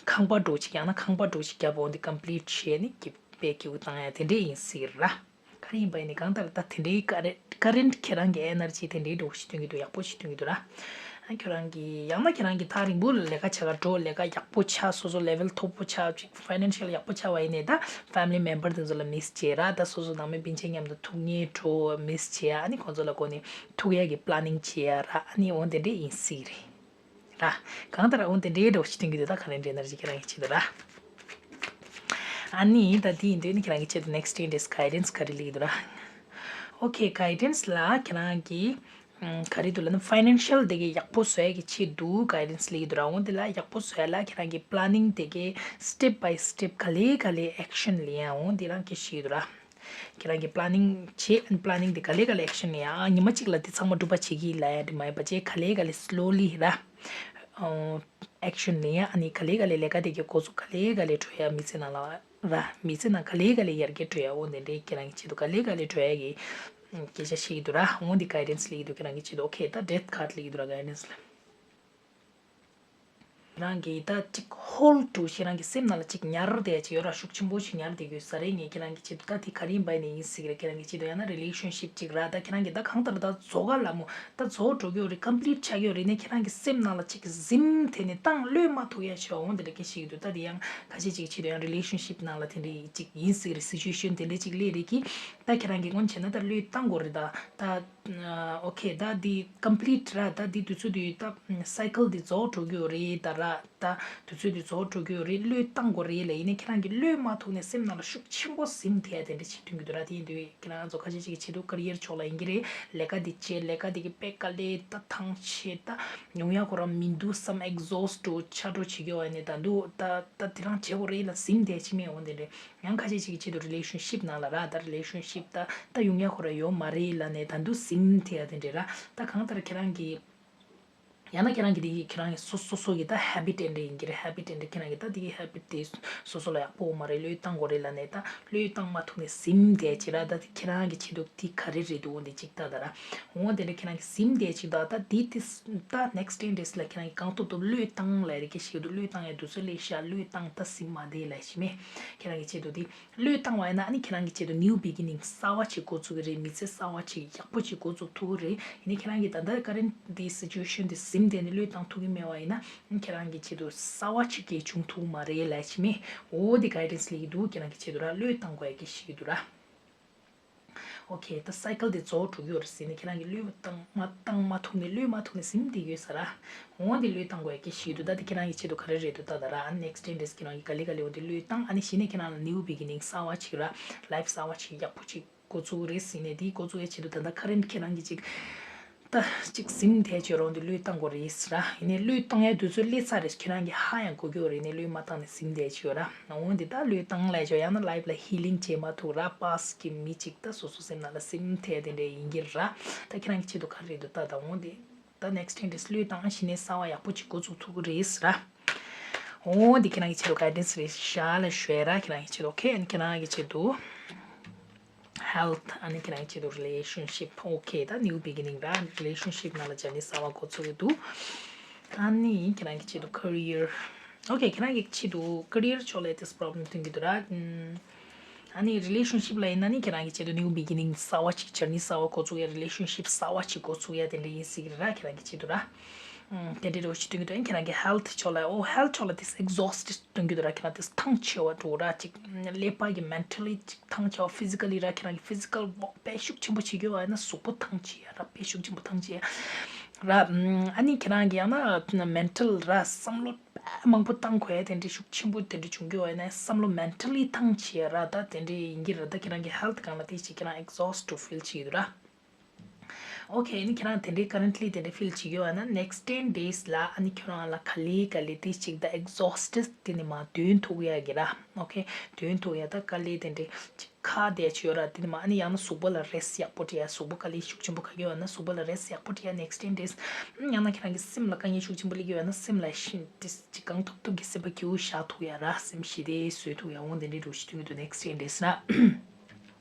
ཁང་པ་འདྲ་བོ་ཅིག་ཡང་ན་ཁང་པ་འདྲ་བོ་ཅིག་བརྒྱབ། འོ་འདི་complete བྱས་ནི་ཀྱིབ་པའི་ཀྱིབ་བཏང་ཡ་དེ་འདྲའི་ཡིན་སྲིད་ཀྱི་རེད་ར། ག་རེ་ཡིན་པ་ཡིན་ནའི་གང་ལྟར་ད་དེ་འདྲའི་current current ཁྱེད་རང་གི་energy དེ་འདྲའི་འདྲ་བོ་ཞིག་སྟོན་གྱི་འདུག་ཡག་པོ་ཞིག་སྟོན་གྱི་འདུག་ར། ཨ་ཁྱོད་རང་གི་ཡང་ན་ཁྱེད་རང་གི་ཐག་རིང་པོ་ལ་ལས་ཀ་བྱེད་ག་འགྲོ། ལས་ཀ་ཡག་པོ་ཆགས། སོ་སོ་level མཐོ་པོ་ཆགས། ཅིག་financial ཡག་པོ་ཆགས་པ་ཡིན་ནའི་ད་family member དེ་ཚོ་ལ་miss བྱེད་ར། ད་སོ་སོ་ནང་མི་སྤུན་མཆེད་མཉམ་དུ་ཐུག་ཉལ་འགྲོ་miss བྱེད་ཡ། ཨ་ནི་ཁོང་ཚོ་ལ་སྒོ་ནས་ཐུག་ཡ་གི་planning བྱེད་ཡ་ར། ཨ་ནི་འོ་དེ་འདྲ་ཡིན་སྲིད་རེད། ར། གང་ལྟར་འོ་དེ་འདྲའི་འདྲ་བོ་ཞིག་སྟོན་གྱི་འདུག་ད་current energy ཁྱེད་རང་གི་ཆེད་དུ་ར། ཨ་ནི་ད་དེ་ཡིན་དུས་ནི་ཁྱེད་རང་གི་ཆེད་དུ་next ten days guidance ག་རེ་སླེབས་ཀྱི་འདུག་ར། okay guidance ལ་ཁྱེད་རང་གི་ཨམ། ག་རེ་འདུག་ལབ་ན་financial དེ་གའི་ཡག་པོ་བཟོ་ཡ་གི་ཆེད་དུ་guidance སླེབས་ཀྱི་འདུག་ར། འོ་དེ་ལ་ཡག་པོ་བཟོ་ཡ་ལ་ཁྱེད་རང་གི་planning དེ་གའི་step by step ག་ལེ་ག་ལེ་action ལེན་ཡ་འོ་དེ་རང་གི་ཤེས་ཀྱི་འདུག་ར། ཁྱེད་རང་གིས་planning བྱེད། planning དེ་ག་ལེ་ག་ལེ་action ལེན་ཡ། ཉི་མ་གཅིག་ལ་དེ་ཚང་མ་འགྲུབ་པ་བྱེད་ཀྱི་ལབ་ཡ་དེ་མ་ཡིན་པ་བྱས། ག་ལེ་ག་ལེ་slowly ར། ཨོ། action ལེན་ཡ། ཨ་ནི་ག་ལེ་ག་ལེ་ལས་ཀ་དེ་གའི་འགོ་འཛུགས་ག་ལེ་ག་ལེ་འགྲོ་ཡ། མི་ཚེ་ནང་ལ་ར། མི་ཚེ་ནང་ག་ལེ་ག་ལེ་ཡར་རྒྱས་འགྲོ་ཡ། འོ་དེ་འདྲའི་ཁྱེད་རང་གི་ཆེད་དུ་ག་ལེ་ག་ལེ་འགྲོ་ཡ་གི་སྐད་ཆ་བཤད་ཀྱི་འདུག་ར། འོ་འདི་guidance སླེབས་ཀྱི་འདུག་ཁྱེད་རང་གི་ཆེད་དུ། okay ད་death card སླེབས་ཀྱི་འདུག་ར་guidance ལ། རང་གི་ད་ཅིག་hold to བྱེད། རང་གི་སེམས་ནང་ལ་ཅིག་ཉར་བསྡད་ཅིག་ཡོད་ར། ཤུགས་ཆེན་པོ་ཞིག་ཉར་བསྡད་ཀྱི་ཡོད་ས་རེད། ངས་ཁྱེད་རང་གི་ཆེད་དུ་ད་དེ་ག་རེ་ཡིན་པ་ཡིན་ནའི་ཡིན་སྲིད་ཀྱི་རེད། ཁྱེད་རང་གི་ཆེད་དུ་ཡང་ན་relationship ཅིག་ར། ད་ཁྱེད་རང་གི་ད་གང་ལྟར་ད་རྫོགས་ག་ལ་མོ་ད་རྫོགས་འགྲོ་གི་ཡོད་རེད། complete ཆགས་ཀྱི་ཡོད་རེད། ནས་ཁྱེད་རང་གི་སེམས་ནང་ལ་ཅིག་ཟིམ་དེ་ནས་བཏང་བློས་མ་ཐུག་ཡ་ཞིག་འོང་དེ་འདྲ་སྐད་ཤིག་འདུག་ད་དེ་ཡང་ཁ་ཤས་ཅིག་ཆེད་དུ་ཡང་relationship ནང་ལ་དེ་འདྲ་ཅིག་ཡིན་སྲིད་ཀྱི་རེད། situation དེ་འདྲ་ཅིག་སླེབས་རེད་ཀྱི། ད་ཁྱེད་རང་གི་སྔོན་བྱས་ན་ད་བློས་བཏང་དགོས་རེད། ད་ད་okay ད་འདི་complete ར། ད་འདི་དུས་ཚོད་འདི་ད་cycle འདི་རྫོགས་འགྲོ་གི་ཡོད་རེད་ད་ར། ད་དུས་ཚོད་དེ་རྫོགས་འགྲོ་གི་ཡོད་རེད། བློས་བཏང་དགོས་རེད་ལབ་ཡིན་ནའི་ཁྱེད་རང་གིས་བློས་མ་ཐུག་ནས་སེམས་ནང་ལ་ཤུགས་ཆེན་པོ་ཟིན་ཐལ་དེ་འདྲ་ཞིག་སྟོན་གྱི་འདུག་ར། དེ་ཡིན་དུས་ཁྱེད་རང་ཚོ་ཁ་ཤས་ཅིག་གི་ཆེད་དུ་ཀེ་རི་ཡར་ཕྱོགས་ལ་ཡིན་གྱི་རེད། ལས་ཀ་འདི་བྱེད། ལས་ཀ་འདི་གི་དཔེ་དཀའ་ལས་ད་ཐང་ཆད། ད་ཡོང་ཡ་ཁོ་རང་མི་འདུག་བསམ། ཨེག་ཟོ་སི་ཊི་འགྲོ་ཆག་འགྲོ་བྱེད་ཀྱི་ཡོད་ནས། ད་འདུག་ད་ད་དེ་རང་བྱེད་དགོས་རེད་ལབ་ཟིན་བསྡད་ཅིག་མེད། འོ་དེ་འདྲ། ཡང་ཁ་ཤས་ཅིག་གི་ཆེད་དུ་རི་ལེ་ཤན་ཤིབ་ནང་ལ་ར། ད་རི་ལེ་ཤན་ཤིབ་ད་ད་ཡོང་ཡ་ཁོ་རང་ཡོད་མ་རེད་ལབ་ནས་ད་འདུག་ཟིན་ཐལ་ཡ་དེ་འདྲ་ར། ད་གང་ལྟར་ཁྱེད་རང་གི་ཡང་ན་ཁྱེད་རང་གི་དེ་ཁྱེད་རང་གི་སོ་སོ་སོ་གི་ད་ཧེ་བིཊ་དེ་འདྲ་ཡིན་གྱི་རེད། ཧེ་བིཊ་དེ་འདྲ་ཁྱེད་རང་གི་ད་དེ་གི་ཧེ་བིཊ་དེ་སོ་སོ་ལ་ཡག་པོ་མ་རེད། བློས་བཏང་དགོས་རེད་ལབ་ནས་ད་བློས་བཏང་མ་ཐུབ་ནས་ཟིན་བསྡད་ཅིག་ར། ད་དེ་ཁྱེད་རང་གི་ཆེད་དུ་དེ་ག་རེ་རེད་འདུག་འོ་འདི་ཅིག་ལྟ་ད་ར། འོ་དེ་འདྲ་ཁྱེད་རང་གི་ཟིན་བསྡད་ཅིག་ད། ད་དེ་དེ་ད་ནེག་སི་ཊེན་ཌེ་སི་ལ་ཁྱེད་རང་གི་གང་ཐུབ་ཐུབ་བློས་བཏང་ལབ་རེ་སྐད་ཤིག་འདུག་བློས་བཏང་ཡ་དུས་ཚོད་སླེབས་ཤག་བློས་བཏང་ད་ཟིན་མ་བསྡད་ལབ་ཤི་མེད། ཁྱེད་རང་གི་ཆེད་དུ་དེ། བློས་བཏང་བ་ཡིན་ན་ཨ་ནི་ཁྱེད་རང་གི་ཆེད་དུ་ནིའུ་བི་གི་ནིང་གསར་པ་ཅིག་འགོ་ཚུགས་ཀྱི་རེད། མི་ཚེ་གསར་པ་ཅིག་ཡག་པོ་ཅིག་འགོ་ཚུགས་ཐུབ་ཀྱི་རེད། ཡིན་ནའི་ཁྱེད་རང་གིས་ད་ལྟ་ཀ་རེན་ཊི་དེ་སི་ཅུ་ཨེ་ཤན་དེ་ཟིན་བསྡད་ནས་བློས་བཏང་ཐུབ་ཀྱི་མེད་པ་ཡིན་ན་ཨ་ནི་ཁྱེད་རང་གི་ཆེད་དུ་གསར་པ་ཅིག་གས་བྱུང་ཐུབ་མ་རེད་ལབ་ཤི་མེད། འོ་དེ་གའི་ཌན་སི་སླེབས་ཀྱི་འདུག་ཁྱེད་རང་གི་ཆེད་དུ་ར། བློས་བཏང་དགོས་ཡ་གི་ཤི་གི་འདུག་ར། ཨོ་ཁེ། ད་སའི་ཀལ་དེ་རྫོགས་འགྲོ་གི་ཡོད་རེད་ཟེར་ནས་ཁྱེད་རང་གིས་བློས་བཏང་མ་བཏང་མ་ཐུབ་ནས་བློས་མ་ཐུབ་ནས་ཟིན་བསྡད་ཡོད་ས་ར། འོ་འདི་བློས་བཏང་དགོས་ཡ་གི་ཤི་གི་འདུག་ད་དེ་ཁྱེད་རང་གི་ཆེད་དུ་ག་རེ་རེད་འདུག་ད་ད་ར། ཨ་ནེག་སི་ཊེན་ཌེ་སི་ཁྱེད་རང་གིས་ག་ལེ་ག་ལེ་འོ་འདི་བློས་བཏང་། ཨ་ནི་གཞི་ནས་ཁྱེད་རང་ལ་ནིའུ་བི་གི་ནིང་གསར་པ་ཅིག་ར། ལའིཕ་གསར་པ་ཅིག་ཡག་པོ་ཅིག་འགོ་ཚུགས་རེད་ཟེར་ནས། དེའི་འགོ་ཚུགས་ཡ་ཆེད་དུ་ད་ལྟ་ཁ་རེན་ཁྱེད་རང་གིས་ཅིག་ད་ཅིག་ཟིན་ཐལ་བྱས་རོགས་འདི་བློས་བཏང་དགོས་རེད་ཟེར་ར། ཡིན་ནའི་བློས་བཏང་ཡ་དུས་ཚོད་སླེབས་ཚར་རེད། ཁྱེད་རང་གིས་ཧ་ཡང་གོ་གི་ཡོད་རེད། ཡིན་ནའི་བློས་མ་བཏང་ནས་ཟིན་བསྡད་ཀྱི་ཡོད་ར། འོ་འདི་ད་བློས་བཏང་ལས་ཆོག་ཡང་ན་ལའིཕ་ལ་ཧི་ལིང་བྱེད་མ་ཐུབ་ར། པ་སི་གི་མི་ཅིག་ད་སོ་སོ་སེམས་ནང་ལ་ཟིན་ཐལ་དེ་འདྲ་ཡིན་གྱི་ར། ད་ཁྱེད་རང་གི་ཆེད་དུ་ག་རེ་རེད་འདུག་ད་ད་འོ་འདི། ད་ནེག་སི་ཊེན་ཌེ་སི་བློས་བཏང་། གཞི་ནས་གསར་པ་ཡག་པོ་ཅིག་འགོ་ཚུགས་ཐུབ་ཀྱི་རེད་ཟེར་ར། འོ་འདི་ཁྱེད་རང་གི་ཆེད་དུ་གའི་ཌན་སི་རེད་ཤག་ལབ་ཞུ་ཡ་ར། ཁྱེད་རང་གི་ཆེད་དུ། ཨོ་ཁེ། ཨ་ནི་ཁྱེད་རང་གི་ཆེད་དུ་ཧེལ་ཐི། ཨ་ནི་ཁྱེད་རང་གི་ཆེད་དུ་རི་ལེ་ཤན་ཤིབ། ཨོ་ཁེ། ད་ནིའུ་བི་གི་ནིང་ར། རི་ལེ་ཤན་ཤིབ་ནང་ལ་ཇར་ནི་གསར་པ་འགོ་ཚུགས་ཀྱི་འདུག་ཨ་ནི་ཁྱེད་རང་གི་ཆེད་དུ་ཀེ་རི་ཡར། ཨོ་ཁེ། ཁྱེད་རང་གི་ཆེད་དུ་ཀེ་རི་ཡར་ཕྱོགས་ལ་ཏིས་པོ་རོབ་ལེམ་སྟོན་གྱི་འདུག་ར། ཨ་ནི་རི་ལེ་ཤན་ཤིབ་ལ་ཡིན་ན་ནི་ཁྱེད་རང་གི་ཆེད་དུ་ནིའུ་བི་གི་ནིང་གསར་པ་ཅིག་ཇར་ནི་གསར་པ་འགོ་ཚུགས་ཡ། རི་ལེ་ཤན་ཤིབ་གསར་པ་ཅིག་འགོ་ཚུགས་ཡ་དེ་འདྲ་ཡིན་སྲིད་ཀྱི་རེད་ར། ཁྱེད་རང་གི་ཆེད་དུ་ར། ཨུམ། དེ་འདྲའི་འདྲ་བོ་ཞིག་སྟོན་གྱི་འདུག་ཨ་ནི་ཁྱེད་རང་གི་ཧེལ་ཐི་ཕྱོགས་ལ། ཨོ་ཧེལ་ཐི་ཕྱོགས་ལ་ཏིས་ཨེག་ཟོ་སི་ཊེཌ་སྟོན་གྱི་འདུག་ར། ཁྱེད་རང་ཏིས་ཐང་ཆད་པ་འདྲ་བོ་ར། ཅིག་ཀླད་པ་གི་མེན་ཊལ་ལི་ཅིག་ཐང་ཆད་པ། ཕི་ཟི་ཀལ་ལི་ར། ཁྱེད་རང་གི་ཕི་ཟི་ཀལ་ཝོག་དཔེ་ཤུགས་ཆེན་པོ་བྱེད་ཀྱི་ཡོད་པ་ཡིན་ན་གཟུགས་པོ་ཐང་ཆད་ཡ་ར། དཔེ་ཤུགས་ཆེན་པོ་ཐང་ཆད་ཡ་ར། ཨུམ། ཨ་ནི་ཁྱེད་རང་གི་ཡང་ན་མེན་ཊལ་ར། བསམ་བློ་དཔེ་མང་པོ་བཏང་དགོས་ཡ་དེ་འདྲའི་ཤུགས་ཆེན་པོ་དེ་འདྲ་བྱུང་གི་ཡོད་པ་ཡིན་ན་བསམ་བློ་མེན་ཊལ་ལི་ཐང་ཆད་ཡ་ར། ད་དེ་འདྲའི་ཡིན་གྱི་རེད། ད་ཁྱེད་རང་གི་ཧེལ་ཐི་སྒང་ལ་དེ་ཅིག་ཁྱེད་རང་ཨེག་ཟོ་སི་ཊེཌ་ཕིལ་བྱེད་ཀྱི་འདུག་ར། ཨོ་ཁེ། ཨ་ནི་ཁྱེད་རང་དེ་འདྲའི་ཀ་རེན་ཊི་ལི་དེ་འདྲའི་ཕིལ་བྱེད་ཀྱི་ཡོད་པ་ན་ནེག་སི་ཊེན་ཌེ་སི་ལ་ཨ་ནི་ཁྱོད་རང་ལ་ག་ལེ་ག་ལེ་དེ་ཅིག་ད་ཨེག་ཟོ་སི་ཊེཌ་དེ་ནི་མར་འདོན་ཐུབ་ཡ་གི་ར། ཨོ་ཁེ། འདོན་ཐུབ་ཡ། ད་དཀའ་ལས་དེ་འདྲའི་ཅིག་ཁག་བསྡད་ཀྱི་ཡོད་ར། དེ་ནི་མར་ཨ་ནི་ཡང་ན་གཟུགས་པོ་ལ་རེ་སི་ཊི་ཡག་པོ་སྤྲད་ཡ། གཟུགས་པོ་དཀའ་ལས་ཤུགས་ཆེན་པོ་ག་གི་ཡོད་ན་གཟུགས་པོ་ལ་རེ་སི་ཊི་ཡག་པོ་སྤྲད་ཡ། ནེག་སི་ཊེན་ཌེ་སི། ཡང་ན་ཁྱེད་རང་གི་སེམས་ལ་དཀའ་ངལ་ཤུགས་ཆེན་པོ་སླེབས་ཀྱི་ཡོད་ན་སེམས་ལ་ཤི་དེ་ཅིག་གང་ཐུབ་ཐུབ་ཀྱི་སེམས་པ་སྐྱིད་པོ་བཞག་ཐུབ་ཡ་ར། སེམས་ཞི་བདེ་བཟོ་ཐུབ་ཡ། འོ་དེ་འདྲའི་འདྲ་བོ་ཞིག་སྟོན་གྱི་འདུག་ནེག་སི་ཊེན་ཌེ་སི་ན།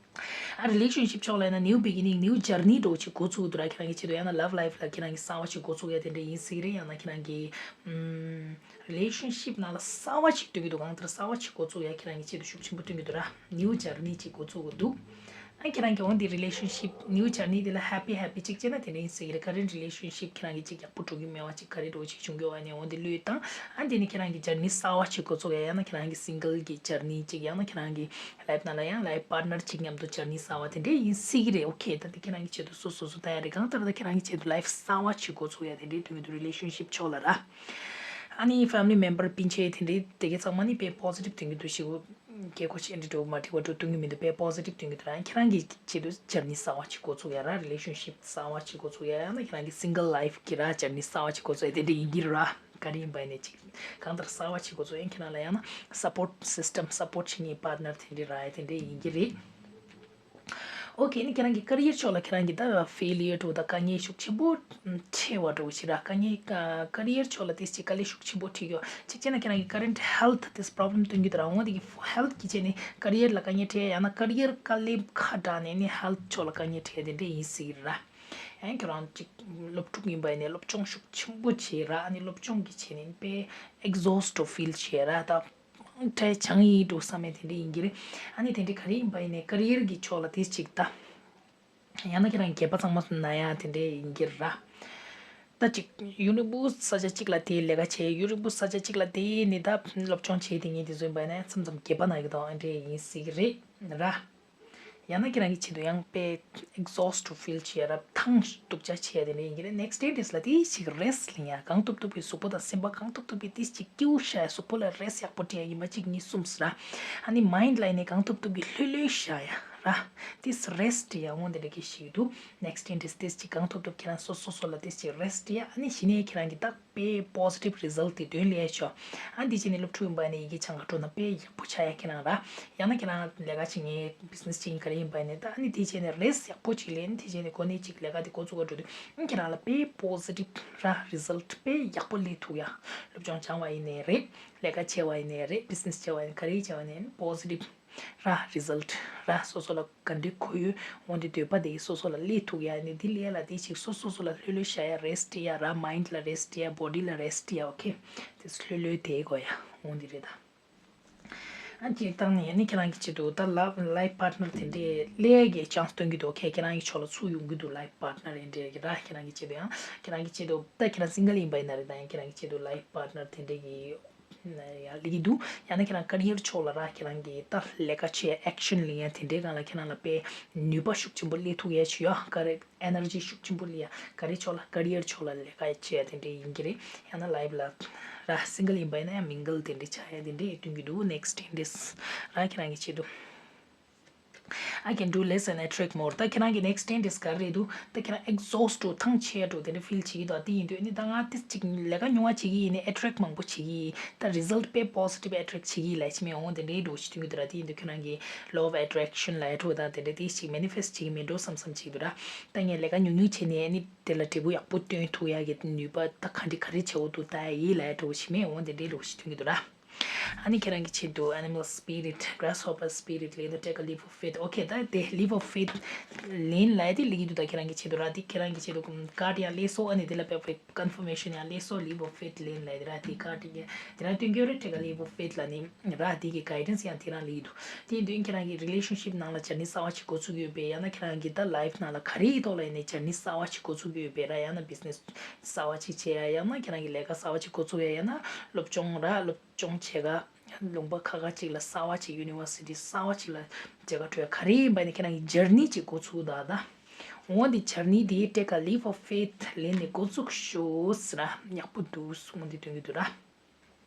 ཨ་རི་ལེ་ཤན་ཤིབ་ཕྱོགས་ལ་ཡིན་ན་ནིའུ་བི་གི་ནིང་། ནིའུ་ཇར་ནི་འདྲ་བོ་ཅིག་འགོ་ཚུགས་འདུག་ར། ཁྱེད་རང་གི་ཆེད་དུ། ཡང་ན་ལབ་ལའིཕ་ལ་ཁྱེད་རང་གི་གསར་པ་ཅིག་འགོ་ཚུགས་ཡ་དེ་འདྲ་ཡིན་སྲིད་ཀྱི་རེད། ཡང་ན་ཁྱེད་རང་གི་ཨམ། རི་ལེ་ཤན་ཤིབ་ནང་ལ་གསར་པ་ཅིག་སྟོན་གྱི་འདུག་གང་ལྟར་གསར་པ་ཅིག་འགོ་ཚུགས་ཡ་ཁྱེད་རང་གི་ཆེད་དུ་ཤུགས་ཆེན་པོ་སྟོན་གྱི་འདུག་ར། ནིའུ་ཇར་ནི་ཅིག་འགོ་ཚུགས་ཀྱི་འདུག་ཨ་ཁྱེད་རང་གི་འོ་འདི་རི་ལེ་ཤན་ཤིབ་ནིའུ་ཇར་ནི་དེ་ལ་ཧེ་པི་ཧེ་པི་ཅིག་བྱས་ན་དེ་འདྲ་ཡིན་སྲིད་ཀྱི་རེད། ཀ་རེན་ཊི་རི་ལེ་ཤན་ཤིབ་ཁྱེད་རང་གི་ཅིག་ཡག་པོ་འགྲོ་གི་མེད་པ་ཅིག་ག་རེ་འདྲ་བོ་ཅིག་བྱུང་གི་ཡོད་པ་ནས་འོ་འདི་བློས་བཏང་། ཨ་འདི་ནི་ཁྱེད་རང་གི་ཇར་ནི་གསར་པ་ཅིག་འགོ་ཚུགས་ཡ། ཡང་ན་ཁྱེད་རང་གི་སིང་གལ་གྱི་ཇར་ནི་ཅིག་ཡང་ན་ཁྱེད་རང་གི་ལའིཕ་ནང་ལ་ཡང་ལའིཕ་པཱར་ཊི་ནར་གཅིག་མཉམ་དུ་ཇར་ནི་གསར་པ་དེ་འདྲས་ཡིན་སྲིད་ཀྱི་རེད། ཨོ་ཁེ། ད་དེ་ཁྱེད་རང་གི་ཆེད་དུ་སོ་སོ་སོ་ལྟ་ཡ་རེད། གང་ལྟར་ད་ཁྱེད་རང་གི་ཆེད་དུ་ལའིཕ་གསར་པ་ཅིག་འགོ་ཚུགས་ཡ་དེ་འདྲས་སྟོན་གྱི་འདུག་རི་ལེ་ཤན་ཤིབ་ཕྱོགས་ལ་ར། ཨ་ནི་ཕེ་མི་ལི་མེམ་བར་སྤུན་མཆེད་དེ་འདྲས་དེ་གའི་ཚང་མ་ནི་དཔེ་པོ་སི་ཊིབ་སྟོན་གྱི་འདུག་ཞེ་པོ། སྐད་ཁོ་ཆེ་འདྲི་འགྲོ་མ་འགྲིག་པ་འགྲོ་སྟོན་གྱི་མི་འདུག་དཔེ་པོ་སི་ཊིབ་སྟོན་གྱི་འདུག་ར། ཁྱེད་རང་གི་ཆེད་དུ་ཇར་ནི་གསར་པ་ཅིག་འགོ་ཚུགས་ཡ་ར། རི་ལེ་ཤན་ཤིབ་གསར་པ་ཅིག་འགོ་ཚུགས་ཡ། ཡང་ན་ཁྱེད་རང་གི་སིང་གལ་ལའིཕ་གི་ར་ཇར་ནི་གསར་པ་ཅིག་འགོ་ཚུགས་ཡ་དེ་འདྲས་ཡིན་གྱི་ར། ག་རེ་ཡིན་པ་ཡིན་ནའི་ཅིག་གང་ལྟར་གསར་པ་ཅིག་འགོ་ཚུགས་ཡིན། ཁྱེད་རང་ལ་ཡང་ན་སཔོར་ཊི་སིས་ཊམ། སཔོར་ཊི་བྱེད་མཁན་པར་ཊི་ནར་དེ་འདྲས་རག་ཡ་དེ་འདྲས་ཡིན་གྱི་རེད། ཨོ་ཁེ། ནི་ཁྱེད་རང་གི་ཀེ་རི་ཡར་ཕྱོགས་ལ་ཁྱེད་རང་གི་ད་ཕེ་ལི་ཡར་འདྲ་བོ་ད་དཀའ་ངལ་ཤུགས་ཆེན་པོ་འཕྲད་པ་འདྲ་བོ་ཞིག་ར། དཀའ་ངལ་ཀེ་རི་ཡར་ཕྱོགས་ལ་དེ་ཅིག་དཀའ་ལས་ཤུགས་ཆེན་པོ་འཕྲད་ཀྱི་ཡོད། གཅིག་བྱས་ན་ཁྱེད་རང་གི་ཀ་རེན་ཊི་ཧེལ་ཐི་དེ་པོ་རོབ་ལེམ་སྟོན་གྱི་འདུག་ར། འོ་དེ་གི་ཧེལ་ཐི་གི་བྱས་ནས་ཀེ་རི་ཡར་ལ་དཀའ་ངལ་འཕྲད་ཡང་ན་ཀེ་རི་ཡར་དཀའ་ལས་ཁག་དྲགས་ནས་ནི་ཧེལ་ཐི་ཕྱོགས་ལ་དཀའ་ངལ་འཕྲད་དེ་འདྲས་ཡིན་སྲིད་ཀྱི་རེད་ར། ཡང་ཁྱོད་རང་ཅིག་སློབ་ཕྲུག་ཡིན་པ་ཡིན་ནའི་སློབ་སྦྱོང་ཤུགས་ཆེན་པོ་བྱས་ར། ཨ་ནི་སློབ་སྦྱོང་གི་བྱས་ནས་དཔེ་ཨེག་ཟོ་སི་ཊི་འདྲ་བོ་ཕིལ་བྱས་ར། ད་ཁྲལ་བྱང་ཡིན་འགྲོ་བསམ་ཡ་དེ་འདྲས་ཡིན་གྱི་རེད། ཨ་ནི་དེ་འདྲས་ག་རེ་ཡིན་པ་ཡིན་ནའི་ཀེ་རི་ཡར་གི་ཕྱོགས་ལ་དེ་ཅིག་ད། ཡང་ན་ཁྱེད་རང་སྒལ་པ་གཙང་མ་ན་ཡ་དེ་འདྲས་ཡིན་གྱི་ར། ད་ཅིག་ཡུན་རིང་པོ་ས་ཆ་གཅིག་ལ་དེ་ལས་ཀ་བྱས། ཡུན་རིང་པོ་ས་ཆ་གཅིག་ལ་དེ་ནི་ད་སློབ་སྦྱོང་བྱས་དེ་ངས་དེ་ཚོ་ཡིན་པ་ཡིན་ན་མཚམས་མཚམས་སྒལ་པ་ན་གི་དང་ཨ་འདྲས་ཡིན་སྲིད་ཀྱི་རེད་ར། ཡང་ན་ཁྱེད་རང་གི་ཆེད་དུ་ཡང་དཔེ་exhaust to feel བྱེད་ཡ་ར་ཐང་སྟུག་ཅག་བྱེད་ཡ་དེ་འདྲ་ཡིན་གྱི་རེད། next ten days ལ་དེ་ཞིག་rest ལེན་ཡ། གང་ཐུབ་ཐུབ་ཀྱིས་གཟུགས་པོ་དང་སེམས་པ་གང་ཐུབ་ཐུབ་ཀྱིས་དེ་ཞིག་སྐྱིད་པོ་ཤ་ཡ། གཟུགས་པོ་ལ་rest ཡག་པོ་སྤྲད་ཡ། ཉི་མ་གཅིག་གཉིས་གསུམ་ར། ཨ་ནི་mind ལ་ཡིན་ནའི་གང་ཐུབ་ཐུབ་ཀྱིས་ལྷོད་ལྷོད་ཤ་ཡ་ར། དེ་rest ཡ་འོང་དེ་འདྲ་གི་ཞིག་འདུག next ten days དེ་ཞིག་གང་ཐུབ་ཐུབ་ཁྱེད་རང་སོ་སོ་སོ་ལ་དེ་ཞིག་rest ཡ། ཨ་ནི་གཞི་ནས་ཁྱེད་རང་གི་ད་དཔེ་positive result དེ་དོན་ལས་ཆོག་ཨ་འདི་བྱས་ནས་སློབ་ཕྲུག་ཡིན་པ་ནས་ཡི་གེ་སྦྱང་ག་འགྲོ་ན་དཔེ་ཡག་པོ་ཆགས་ཡ་ཁྱེད་རང་ར། ཡང་ན་ཁྱེད་རང་ལས་ཀ་བྱེད་མཁན་business བྱེད་མཁན་ག་རེ་ཡིན་པ་ནས་ད་ཨ་ནི་དེ་བྱས་ནས་rest ཡག་པོ་ཅིག་ལེན། དེ་བྱས་ནས་གོ་གནས་ཅིག་ལས་ཀ་དེ་འགོ་བཙུགས་ག་འགྲོ་དུས་ཨ་ཁྱེད་རང་ལ་དཔེ་positive ར་result དཔེ་ཡག་པོ་སླེབས་ཐུབ་ཡ། སློབ་སྦྱོང་སྦྱང་བ་ཡིན་ནའི་རེད། ལས་ཀ་བྱས་པ་ཡིན་ནའི་རེད། business བྱས་པ་ཡིན་ག་རེ་བྱས་པ་ཡིན་ནའི་positive ར་result ར་སོ་སོ་ལ་ག་འདྲའི་གོ་ཡོད་འོང་དེ་འདོད་པ་དེ་སོ་སོ་ལ་སླེབས་ཐུབ་ཡ་ནི་འདི་སླེབས་ལ་དེ་ཞིག་སོ་སོ་སོ་ལ་ལྷོད་ལྷོད་ཤ་ཡ་rest ཡ་ར། mind ལ་rest ཡ། body ལ་rest ཡ། okay དེ་ལྷོད་ལྷོད་དེ་དགོས་ཡ་འོང་དེ་རེད་ད། ཨ་སྤྱིར་བཏང་ནས་ནི་ཁྱེད་རང་གི་ཆེད་དུ་ད་love life partner དེ་འདྲས་སླེབས་ཀྱི་chance སྟོན་གྱི་འདུག okay ཁྱེད་རང་གི་ཕྱོགས་ལ་ཚུར་ཡོང་གི་འདུག life partner དེ་འདྲས་ཀྱི་ར། ཁྱེད་རང་གི་ཆེད་དུ་ཡང་ཁྱེད་རང་གི་ཆེད་དུ་ད་ཁྱེད་རང་single ཡིན་པ་ཡིན་ན་རེད། ད་ཡང་ཁྱེད་རང་གི་ཆེད་དུ་life partner དེ་འདྲས་ཀྱི་ཡ་ལེགས་འདུག་ཡང་ན་ཁྱེད་རང་career ཕྱོགས་ལ་ར་ཁྱེད་རང་གི་ད་ལས་ཀ་བྱེད་action ལེན་ཡ་དེ་འདྲའི་སྒང་ལ་ཁྱེད་རང་ལ་དཔེ་ནུས་པ་ཤུགས་ཆེན་པོ་སླེབས་ཐུབ་ཡ་ཆེ་ཡ། ག་རེ་energy ཤུགས་ཆེན་པོ་སླེབས་ཡ། ག་རེ་ཕྱོགས་ལ་career ཕྱོགས་ལ་ལས་ཀ་བྱེད་ཡ་དེ་འདྲའི་ཡིན་གྱི་རེད། ཡང་ན་life ལ་ར་single ཡིན་པ་ཡིན་ན་ཡང་mingle དེ་འདྲའི་ཆགས་ཡ་དེ་འདྲའི་སྟོན་གྱི་འདུག next ten days ར་ཁྱེད་རང་གི་ཆེད་དུ། I can do less and attract more. ད་ཁྱེད་རང་གི་next ten days ག་རེ་རེད་འདུག་ད་ཁྱེད་རང་exhaust འགྲོ་ཐང་ཆད་འགྲོ་དེ་འདྲ་feel བྱེད་ཀྱི་འདུག་དེ་ཡིན་དུས་ནི་ད་ང་དེ་ཅིག་ལས་ཀ་ཉུང་བ་བྱེད་ཀྱི་ཡིན་ནི་attract མང་པོ་བྱེད་ཀྱི་ཡིན། ད་result དཔེ་positive attract བྱེད་ཀྱི་ཡིན་ལབ་ཅི་མེད་འོང་དེ་འདྲའི་འགྲོ་ཞིག་སྟོན་གྱི་འདུག་ར། དེ་ཡིན་དུས་ཁྱེད་རང་གི་law of attraction ལབ་ཡ་འགྲོ་ད་དེ་འདྲ་དེ་ཞིག་manifest བྱེད་ཀྱི་མེད་འགྲོ་བསམ་བསམ་བྱེད་ཀྱི་འདུག་ར། ད་ངས་ལས་ཀ་ཉུང་ཉུང་བྱས་ནས་ནི་དེ་ལ་འབྲས་བུ་ཡག་པོ་སྟོན་ཐུབ་ཡ་གི་ནུས་པ་ད་ག་འདྲ་ག་རེ་བྱེད་འོ་འདུག་ད་ཡིན་ལབ་ཡ་འགྲོ་ཞིག་མེད་འོང་དེ་འདྲའི་འགྲོ་ཞིག་སྟོན་གྱི་འདུག་ར། ཨ་ནི་ཁྱེད་རང་གི་ཆེད་དུ་animal spirit, grasshopper spirit ལེན་ན་take a leap of faith. okay ད་དེ་leap of faith ལེན་ལབ་ཡ་དེ་ལེགས་འདུག་ད་ཁྱེད་རང་གི་ཆེད་དུ་ར། དེ་ཁྱེད་རང་གི་ཆེད་དུ་card ཡང་སླེབས་སོང་། ཨ་ནི་དེ་ལ་དཔེ་དཔེ་confirmation ཡང་སླེབས་སོང་། leap of faith ལེན་ལབ་ཡ་དེ་ར། དེ་card དེ་དེ་རང་སྟོན་གྱི་ཡོད་རེད། take a leap of faith ལབ་ནི་ར། དེ་གི་guidance ཡང་དེ་རང་ལེགས་འདུག་དེ་ཡིན་དུས་ཁྱེད་རང་གི་relationship ནང་ལ་journey གསར་བ་ཞིག་འགོ་ཚུགས་ཡོད་པས། ཡང་ན་ཁྱེད་རང་གི་ད་life ནང་ལ་ག་རེའི་ཐོག་ལ་ཡིན་ནའི་journey གསར་བ་ཞིག་འགོ་ཚུགས་ཡོད་པས་ར། ཡང་ན་business གསར་བ་ཅིག་བྱེད་ཡ། ཡང་ན་ཁྱེད་རང་གི་ལས་ཀ་གསར་བ་ཅིག་འགོ་ཚུགས་ཡ། ཡང་ན་སློབ་སྦྱོང་ར་སློབ་སྦྱོང་བྱེད་ག་ལུང་པ་ཁག་ཁག་ཅིག་ལ་གསར་བ་ཅིག་university གསར་བ་ཅིག་ལ་བྱེད་ག་འགྲོ་ཡ། ག་རེ་ཡིན་པ་ནི་ཁྱེད་རང་གི་journey ཅིག་འགོ་ཚུགས་ད་ད། འོ་འདི་journey དེ་take a leap of faith ལེན་ནས་འགོ་ཚུགས་ཤོག་ཟེར་ན་ཡག་པོ་འདུག་གསུངས་འདི་སྟོན་གྱི་འདུག་ར།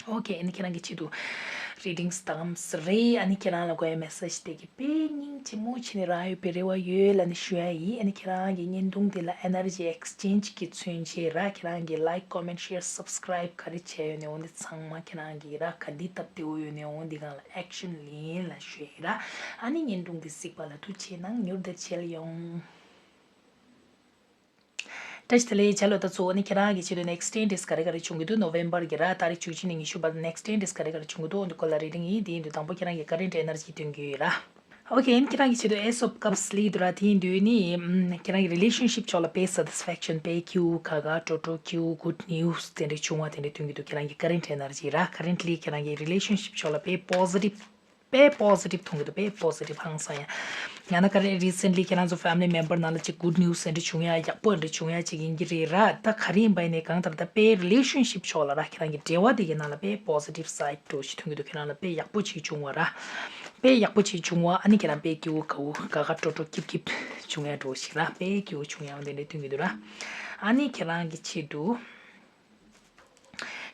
okay ཨ་ནི་ཁྱེད་རང་གི་ཆེད་དུ་readings དང་རེད། ཨ་ནི་ཁྱེད་རང་ལ་དགོས་ཡ་message དེ་གི་དཔེ་སྙིང་རྗེ་མོ་བྱས་ནས་རག་ཡོད་པའི་རེ་བ་ཡོད་ལབ་ནས་ཞུ་ཡ་ཡིན། ཨ་ནི་ཁྱེད་རང་གི་བརྙན་ཐུང་དེ་ལ་energy exchange གི་མཚོན་བྱེད་ར། ཁྱེད་རང་གི་like, comment, share, subscribe ག་རེ་བྱས་ཡོད་ནས་འོ་འདི་ཚང་མ་ཁྱེད་རང་གི་ར་ག་འདི་སྟབས་བདེ་བོ་ཡོད་ནས་འོ་འདི་སྒང་ལ་action ལེན་ལ་ཞུ་ཡ་ཡིན་ར། ཨ་ནི་བརྙན་ཐུང་འདི་གཟིགས་པ་ལ་ཐུགས་རྗེ་གནང་། མྱུར་དེར་མཇལ་ཡོང་། བཀྲ་ཤིས་བདེ་ལེགས། ཇ་ལོ་ད་ཚོ་ནི་ཁྱེད་རང་གི་ཆེད་དུ་next ten days ག་རེ་ག་རེ་བྱུང་གི་འདུག November གི་ར་ཏ་རིག་བཅུ་གཅིག་ནས་ཉི་ཤུ་བར་next ten days ག་རེ་ག་རེ་བྱུང་གི་འདུག་འདི་སྐོར་ལ་reading ཡིན། དེ་ཡིན་དུས་དང་པོ་ཁྱེད་རང་གི་current energy སྟོན་གྱི་ཡོད་ར། okay ཨ་ནི་ཁྱེད་རང་གི་ཆེད་དུ་Ace of Cups ལི་འདུག་ར། དེ་ཡིན་དུས་ནི་ཁྱེད་རང་གི་relationship ཕྱོགས་ལ་དཔེ་satisfaction དཔེ་སྐྱིད་པོ་ཁ་ཁ་སྤྲོ་སྤྲོ་སྐྱིད་པོ་good news དེ་འདྲ་བྱུང་བ་དེ་འདྲ་སྟོན་གྱི་འདུག་ཁྱེད་རང་གི་current energy ར། currently ཁྱེད་རང་གི་relationship ཕྱོགས་ལ་དཔེ་positive དཔེ་positive མཐོང་གི་འདུག་དཔེ་positive ཧང་སང་ཡ། ཡང་ན་ག་རེ་recently ཁྱེད་རང་ཚོ་family member ནང་ལ་ཅིག་good news འདྲ་བྱུང་ཡ། ཡག་པོ་འདྲ་བྱུང་ཡ་ཅིག་ཡིན་གྱི་རེད་ར། ད་ག་རེ་ཡིན་པ་ཡིན་ནའི་གང་ལྟར་ད་དཔེ་relationship ཕྱོགས་ལ་ར་ཁྱེད་རང་གི་འབྲེལ་བ་དེ་གའི་ནང་ལ་དཔེ་positive side འདྲ་ཞིག་མཐོང་གི་འདུག་ཁྱེད་རང་ལ་དཔེ་ཡག་པོ་ཅིག་བྱུང་བ་ར། དཔེ་ཡག་པོ་ཅིག་བྱུང་བ། ཨ་ནི་ཁྱེད་རང་དཔེ་སྐྱིད་པོ་དགའ་བོ་དགའ་དགའ་སྤྲོ་སྤྲོ་སྐྱིད་སྐྱིད་བྱུང་ཡ་འདྲ་ཞིག་ར། དཔེ་སྐྱིད་པོ་བྱུང་ཡ་འོ་དེ་འདྲ་མཐོང་གི་འདུག་ར། ཨ་ནི་ཁྱེད་རང་གི་ཆེད་དུ།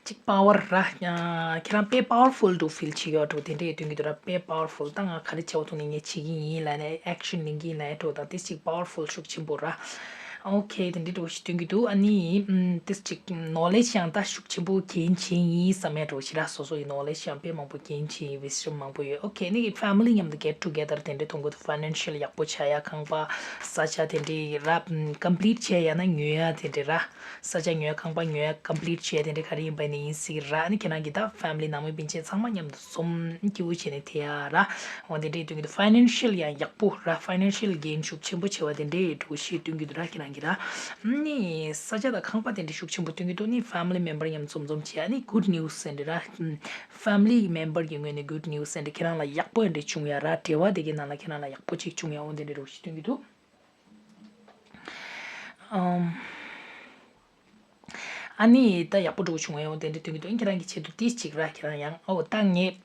གཅིག་power ར། ཁྱེད་རང་དཔེ་powerful འདྲ་feel བྱེད་ཡོད་འགྲོ་དེ་འདྲས་སྟོན་གྱི་འདུག་ར། དཔེ་powerful ད་ང་ག་རེ་བྱེད་འོ་ཐུག་ནས་ངས་བྱེད་ཀྱི་ཡིན་ལབ་ནས་action ལེན་གྱི་ཡིན་ལབ་འགྲོ་ད་དེ་གཅིག་powerful ཤུགས་ཆེན་པོ་ར། okay དེ་འདྲས་འདྲ་ཞིག་སྟོན་གྱི་འདུག་ཨ་ནི་དེ་གཅིག་knowledge ཡང་ད་ཤུགས་ཆེན་པོ་gain བྱེད་ཡིན་བསམ་ཡ་འདྲ་ཞིག་ར། སོ་སོ་ཡི་knowledge ཡང་དཔེ་མང་པོ་gain བྱེད་ཡིན། wisdom མང་པོ་ཡོད། okay ནི་family མཉམ་དུ་get together དེ་འདྲས་མཐོང་གི་འདུག financial ཡག་པོ་ཆགས་ཡ། ཁང་པ་ས་ཆ་དེ་འདྲས་ར་complete བྱས་ཡ་ན་ཉོ་ཡ་དེ་འདྲས་ར། ས་ཆ་ཉོ་ཡ་ཁང་པ་ཉོ་ཡ་complete བྱས་དེ་འདྲ་ག་རེ་ཡིན་པ་ནི་ཡིན་སྲིད་ར། ཨ་ནི་ཁྱེད་རང་གི་ད་family ནང་མི་སྤུན་མཆེད་ཚང་མ་མཉམ་དུ་འཛོམས་སྐྱིད་པོ་བྱས་ནས་དེ་ཡ་ར། འོ་དེ་འདྲའི་དོན་གྱི་financial ཡང་ཡག་པོ་ར། financial gain ཤུགས་ཆེན་པོ་བྱེད་པ་དེ་འདྲའི་འགྲོ་ཤེས་སྟོན་གྱི་འདུག་ར། ཁྱེད་རང་གི་ར་ནི་ས་ཆ་དང་ཁང་པ་དེ་འདྲ་ཤུགས་ཆེན་པོ་སྟོན་གྱི་འདུག་ནི་family member མཉམ་འཛོམས་འཛོམས་བྱས་ཨ་ནི་good news དེ་འདྲ་ར། family member གི་ངོས་ནས་good news དེ་འདྲ་ཁྱེད་རང་ལ་ཡག་པོ་དེ་འདྲ་བྱུང་ཡ་ར། འབྲེལ་བ་དེ་གའི་ནང་ལ་ཁྱེད་རང་ལ་ཡག་པོ་ཅིག་བྱུང་ཡ་འོ་དེ་འདྲ་འགྲོ་ཤེས་སྟོན་གྱི་འདུག་ཨམ། ཨ་ནི་ད་ཡག་པོ་འགྲོ་བྱུང་ཡོང་དེ་འདྲ་སྟོན་གྱི་འདུག་ཁྱེད་རང་གི་ཆེད་དུ་ཏིས་གཅིག་ར། ཁྱེད་རང་ཡང་ཨོ་ད་ངས་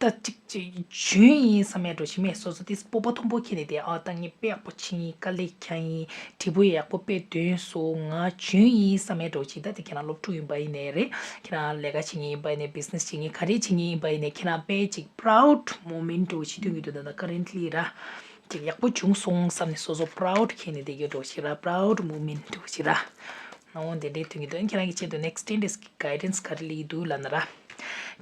ད་ཅིག་ཅིག་འཇོན་ཡིན་བསམ་ཡ་འགྲོ་ཞིག་མེད། སོ་སོ་དེ་སྤོབས་པ་མཐོན་པོ་ཁྱེར་ནས་དེ་ཨ་ད་ངས་དཔེ་ཡག་པོ་བྱེད་ཡིན། དཀའ་ལས་རྒྱག་ཡིན། དྲི་བ་ཡག་པོ་དཔེ་འདོན་སོང་། ང་འཇོན་ཡིན་བསམ་ཡ་འགྲོ་ཞིག་ད་དེ་ཁྱེད་རང་སློབ་ཕྲུག་ཡིན་པ་ཡིན་ནའི་རེད། ཁྱེད་རང་ལས་ཀ་བྱེད་མཁན་ཡིན་པ་ཡིན་ནའི་བྷི་ཛི་ནེ་སི་བྱེད་མཁན་ག་རེ་བྱེད་མཁན་ཡིན་པ་ཡིན་ནའི་ཁྱེད་རང་དཔེ་ཅིག་proud moment འགྲོ་ཞིག་སྟོན་གྱི་འདུག་ད་ད་currently ར། ཅིག་ཡག་པོ་བྱུང་སོང་བསམ་ནས་སོ་སོ་proud ཁྱེར་ནས་བསྡད་རྒྱུ་འགྲོ་ཞིག་ར། proud moment འགྲོ་ཞིག་ར། འོ་དེ་འདྲའི་དོན་གྱི་དོན་ཁྱེད་རང་གི་ཆེད་དུ་next ten days གི་guidance ག་རེ་སླེབས་འདུག་ལབ་ན་ར།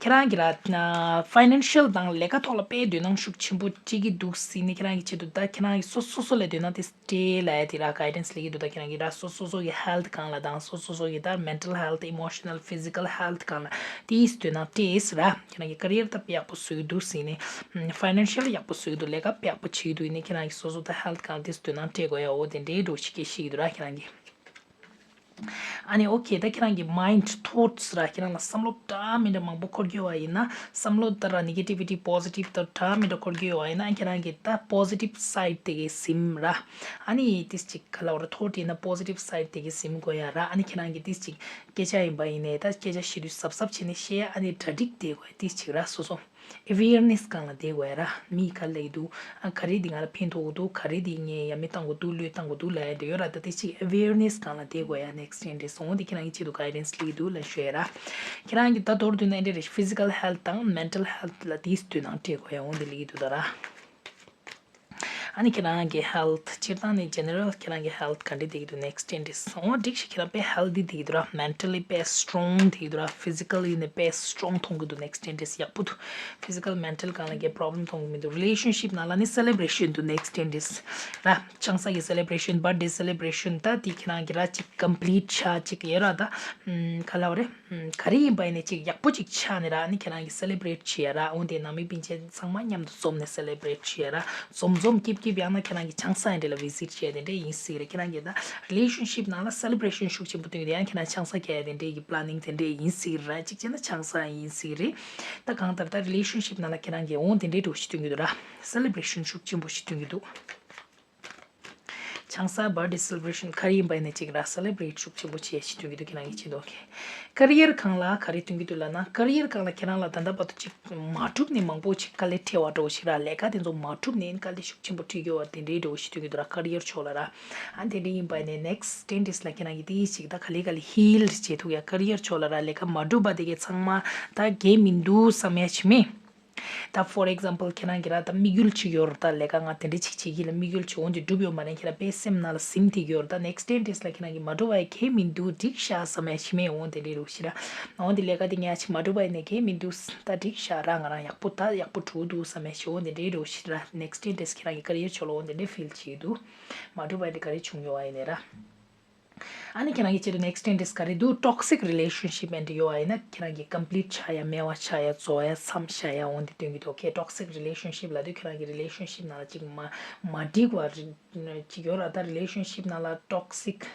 ཁྱེད་རང་གི་ར་financial དང་ལས་ཀ་ཐོག་ལ་དཔེ་དོ་སྣང་ཤུགས་ཆེན་པོ་སྤྲད་ཀྱི་འདུག་ཟེར་ནས་ཁྱེད་རང་གི་ཆེད་དུ་ད་ཁྱེད་རང་གི་སོ་སོ་སོ་ལ་དོ་སྣང་དེ་སྤྲད་ལབ་ཡ་དེ་ར་guidance སླེབས་ཀྱི་འདུག་ད་ཁྱེད་རང་གི་ར་སོ་སོ་སོ་གི་health སྒང་ལ་དང་སོ་སོ་སོ་གི་ད་mental health emotional physical health སྒང་ལ་དེའི་དོ་སྣང་སྤྲད་ཟེར་ར། ཁྱེད་རང་གི་career ད་དཔེ་ཡག་པོ་བཟོ་གི་འདུག་ཟེར་ནས་financial ཡག་པོ་བཟོ་གི་འདུག་ལས་ཀ་དཔེ་ཡག་པོ་བྱེད་ཀྱི་འདུག་ཡིན་ནའི་ཁྱེད་རང་གི་སོ་སོ་ད་health སྒང་དེ་དོ་སྣང་སྤྲད་དགོས་ཡ། འོ་དེ་འདྲའི་འགྲོ་ཞིག་གི་ཤེས་ཀྱི་འདུག་ར་ཁྱེད་རང་གི་ཨ་ནི་okay ད་ཁྱེད་རང་གི་mind thoughts ར་ཁྱེད་རང་ལ་བསམ་བློ་འདྲ་མི་འདྲ་མང་པོ་འཁོར་གྱི་ཡོད་པ་ཡིན་ན་བསམ་བློ་ད་ར་negativity positive ད་འདྲ་མི་འདྲ་འཁོར་གྱི་ཡོད་པ་ཡིན་ན་ཁྱེད་རང་གི་ད་positive side དེ་གའི་ཟིན་ར། ཨ་ནི་ཏིས་ཅིག་ག་ལབ་ར་thought ཡིན་ན་positive side དེ་གའི་ཟིན་དགོས་ཡ་ར། ཨ་ནི་ཁྱེད་རང་གི་ཏིས་ཅིག་སྐད་ཆ་ཡིན་པ་ཡིན་ནའི་ད་སྐད་ཆ་བཤད་དུས་གཟབ་གཟབ་བྱས་ནས་བཤད་ཡ། ཨ་ནི་གྲ་སྒྲིག་དེ་དགོས་ཡ་ཏིས་ཅིག་ར་སོ་སོ། awareness སྒང་ལ་བསྡད་དགོས་ཡ་ར། མི་ག་ལབ་ཀྱི་འདུག་ཨ་ག་རེ་འདི་ང་ལ་ཕན་ཐོགས་ཀྱི་འདུག་ག་རེ་འདི་ངས་ཡ་མེད་བཏང་དགོས་འདུག་བློས་བཏང་དགོས་འདུག་ལབ་ཡ་འདི་ཡོད་ར། ད་དེ་ཅིག་awareness སྒང་ལ་བསྡད་དགོས་ཡ་next ten days འོང་འདི་ཁྱེད་རང་གི་ཆེད་དུ་guidance སླེབས་ཀྱི་འདུག་ལབ་ཞུ་ཡ་ར། ཁྱེད་རང་གི་ད་མདོར་བསྡུས་ན་ཨེ་འདྲ་རེད། physical health དང་mental health ལ་དེའི་དོ་སྣང་སྤྲད་དགོས་ཡ་འོང་འདི་སླེབས་ཀྱི་འདུག་ད་ར། ཨ་ནི་ཁྱེད་རང་གི་health སྤྱིར་བཏང་ནས་general ཁྱེད་རང་གི་health ག་འདྲ་བསྡད་ཀྱི་འདུག next ten days འོ་འགྲིག་ཤག་ཁྱེད་རང་དཔེ་healthy བསྡད་ཀྱི་འདུག་ར། mentally དཔེ་strong བསྡད་ཀྱི་འདུག་ར། physically ནས་དཔེ་strong མཐོང་གི་འདུག next ten days ཡག་པོ་འདུག physical mental སྒང་ལ་གའི་problem མཐོང་གི་མི་འདུག relationship ནང་ལ་ནི་celebration འདུག next ten days ར། ཆང་ས་གི་celebration birthday celebration ད་དེ་ཁྱེད་རང་གི་ར་ཅིག་complete ཆགས་ཅིག་ཡོད་ར། ད་ག་ལབ་རེད། ག་རེ་ཡིན་པ་ཡིན་ནའི་ཅིག་ཡག་པོ་ཅིག་ཆགས་ནས་ར། ཨ་ནི་ཁྱེད་རང་གིས་celebrate བྱེད་ཡ་ར། འོ་དེ་ནང་མི་སྤུན་མཆེད་ཚང་མ་མཉམ་དུ་འཛོམས་ནས་celebrate བྱེད་ཡ་ར། འཛོམས་འཛོམས་སྐྱིད་སྐྱིད་ཡང་ན་ཁྱེད་རང་གི་ཆང་ས་ཡ་འདྲ་ལ་visit བྱེད་ཡ་དེ་འདྲ་ཡིན་སྲིད་རེད། ཁྱེད་རང་གི་ད་relationship ནང་ལ་celebration ཤུགས་ཆེན་པོ་སྟོན་གྱི་ཡ་ཁྱེད་རང་ཆང་ས་ཁྱེར་ཡ་དེ་འདྲའི་གི་planning དེ་འདྲ་ཡིན་སྲིད་ར། གཅིག་བྱས་ན་ཆང་ས་ཡིན་སྲིད་རེད། ད་གང་ལྟར་ད་relationship ནང་ལ་ཁྱེད་རང་གི་འོ་དེ་འདྲའི་འགྲོ་ཞིག་སྟོན་གྱི་འདུག་ར། celebration ཤུགས་ཆེན་པོ་ཞིག་སྟོན་གྱི་འདུག་ཆང་ས་birthday celebration ག་རེ་ཡིན་པ་ཡིན་ན་ཅིག་ར་celebrate ཤུགས་ཆེན་པོ་བྱེད་ཞིག་སྟོན་གྱི་འདུག་ཁྱེད་རང་གི་ཆེད་དུ། ཨོ་ཁེ། career སྒང་ལ་ག་རེ་སྟོན་གྱི་འདུག་ལབ་ན། career སྒང་ལ་ཁྱེད་རང་ལ་ད་ལྟ་བར་དུ་ཅིག་མ་གྲུབ་ནས་མང་པོ་ཅིག་དཀའ་ལས་འཕྲད་པ་འདྲ་བོ་ཞིག་ར། ལས་ཀ་དེ་ཚོ་མ་གྲུབ་ནས་དཀའ་ལས་ཤུགས་ཆེན་པོ་འཕྲད་ཀྱི་ཡོད་པ་དེ་འདྲའི་འདྲ་བོ་ཞིག་སྟོན་གྱི་འདུག་ར། career ཕྱོགས་ལ་ར། ཨ་དེ་འདྲ་ཡིན་པ་ཡིན་ན་next ten days ལ་ཁྱེད་རང་གི་དེ་ཅིག་ད་ག་ལེ་ག་ལེ་heal བྱེད་ཐུབ་ཡ། career ཕྱོགས་ལ་ར་ལས་ཀ་མ་གྲུབ་པ་དེ་གའི་ཚང་མ་ད་འགན་མི་འདུག་བསམ་ཡ་ཅིག་མེད། ད་for example ཁྱེད་རང་གི་ར་ད་དམིགས་ཡུལ་ཅིག་ཡོད་ར། ད་ལས་ཀ་ང་དེ་འདྲ་ཅིག་བྱེད་ཀྱི་ལ་དམིགས་ཡུལ་ཅིག་འོ་འདི་འགྲུབ་ཡོད་མ་རེད། ཁྱེད་རང་དཔེ་སེམས་ནང་ལ་ཟིན་ཐིག་ཡོད་ར། ད་next ten days ལ་ཁྱེད་རང་གི་མ་འགྲུབ་པ་ཡི་གེ་མི་འདུག་འགྲིག་ཤག་བསམ་ཡ་ཅིག་མེད། འོ་དེ་འདྲའི་རུ་ཞིག་ར། འོ་འདི་ལས་ཀ་དེ་ངས་ཅིག་མ་འགྲུབ་པ་ཡི་ནས་གེ་མི་འདུག་ད་འགྲིག་ཤག་ར། ང་རང་ཡག་པོ་ད་ཡག་པོ་འགྲོ་འདུག་བསམ་ཡ་ཅིག་འོ་དེ་འདྲའི་རུ་ཞིག་ར། next ten days ཁྱེད་རང་གི་career ཕྱོགས་ལ་འོ་དེ་འདྲའི་feel བྱེད་འདུག་མ་འགྲུབ་པ་ཡི་དེ་ག་རེ་བྱུང་ཡོད་པ་ཡིན་ནས་ར། ཨ་ནི་ཁྱེད་རང་གི་ཆེད་དུ་next ten days ག་རེ་འདུག toxic relationship and ཡོད་པ་ཡིན་ན་ཁྱེད་རང་གི་complete ཆགས་ཡ་མེད་པ་ཆགས་ཡ་རྫོགས་ཡ་མཚམས་བཞག་ཡ་འོ་འདི་སྟོན་གྱི་འདུག་ཁེ། toxic relationship ལབ་དུས་ཁྱེད་རང་གི་relationship ནང་ལ་ཅིག་མ་མ་འགྲིག་པ་རེ་ཅིག་ཡོད་ར། ད་relationship ནང་ལ་toxic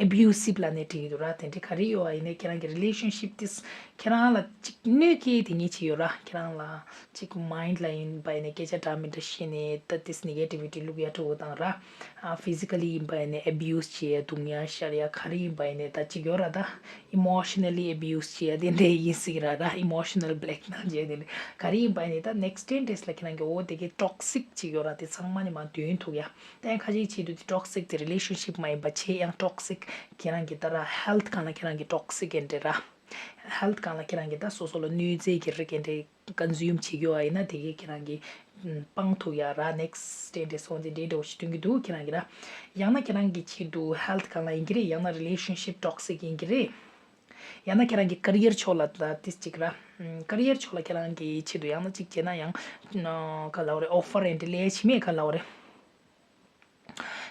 abusive ལབ་ནས་བྲིས་ཀྱི་འདུག་ར། དེ་འདྲ་ག་རེ་ཡོད་པ་ཡིན་ནའི་ཁྱེད་རང་གི་relationship དེས་ཁྱེད་རང་ལ་ཅིག་གནོད་སྐྱེལ་དེ་ངེས་ཅིག་ཡོད་ར། ཁྱེད་རང་ལ་ཅིག་mind ལ་ཡིན་པ་ཡིན་ནའི་སྐད་ཆ་འདྲ་མི་འདྲ་བཤད་ནས་ད་དེས་negativity བླུག་ཡ་འགྲོ་དང་ར། ཨ་physically ཡིན་པ་ཡིན་ནའི་abuse བྱེད་ཡ་རྡུང་ཡ་གཤར་ཡ་ག་རེ་ཡིན་པ་ཡིན་ནའི་ད་ཅིག་ཡོད་ར། ད་emotionally abuse བྱེད་ཡ་དེ་འདྲ་ཡིན་སྲིད་ར། ར་emotional blackmail བྱེད་ཡ་དེ་འདྲ་ག་རེ་ཡིན་པ་ཡིན་ནའི་ད་next ten days ལ་ཁྱེད་རང་གི་འོ་དེ་གའི་toxic ཅིག་ཡོད་ར། དེ་ཚང་མ་ནས་མར་འདོན་ཐུབ་ཡ། ད་ཡང་ཁ་ཅིག་ཆེད་དུ་དེ་toxic དེ་relationship མ་ཡིན་པ་བྱེད་ཡང་toxic ཁྱེད་རང་གི་ད་ར་health སྒང་ལ་ཁྱེད་རང་གི་toxic ཨེ་འདྲ་ར། health སྒང་ལ་ཁྱེད་རང་གི་ད་སོ་སོ་ལ་གནོད་འཚེ་གི་རིགས་ཨེ་འདྲ་consume བྱེད་རྒྱུ་བ་ཡིན་ན་དེ་གས་ཁྱེད་རང་གི་ཨམ་སྤང་ཐུབ་ཡ་ར། next ten days འོ་འདི་འདྲའི་འདྲ་བོ་ཞིག་སྟོན་གྱི་འདུག་ཁྱེད་རང་གི་ར། ཡང་ན་ཁྱེད་རང་གི་ཆེད་དུ་health སྒང་ལ་ཡིན་གྱི་རེད། ཡང་ན་relationship toxic ཡིན་གྱི་རེད། ཡང་ན་ཁྱེད་རང་གི་career ཕྱོགས་ལ་ད་ཏིས་ཅིག་ར། ཨམ་career ཕྱོགས་ལ་ཁྱེད་རང་གི་ཆེད་དུ་ཡང་ན་ཅིག་བྱས་ན་ཡང་ཨ་ག་ལབ་རེད། offer ཨེ་འདྲ་ལས་བྱེད་མེད་ག་ལབ་རེད།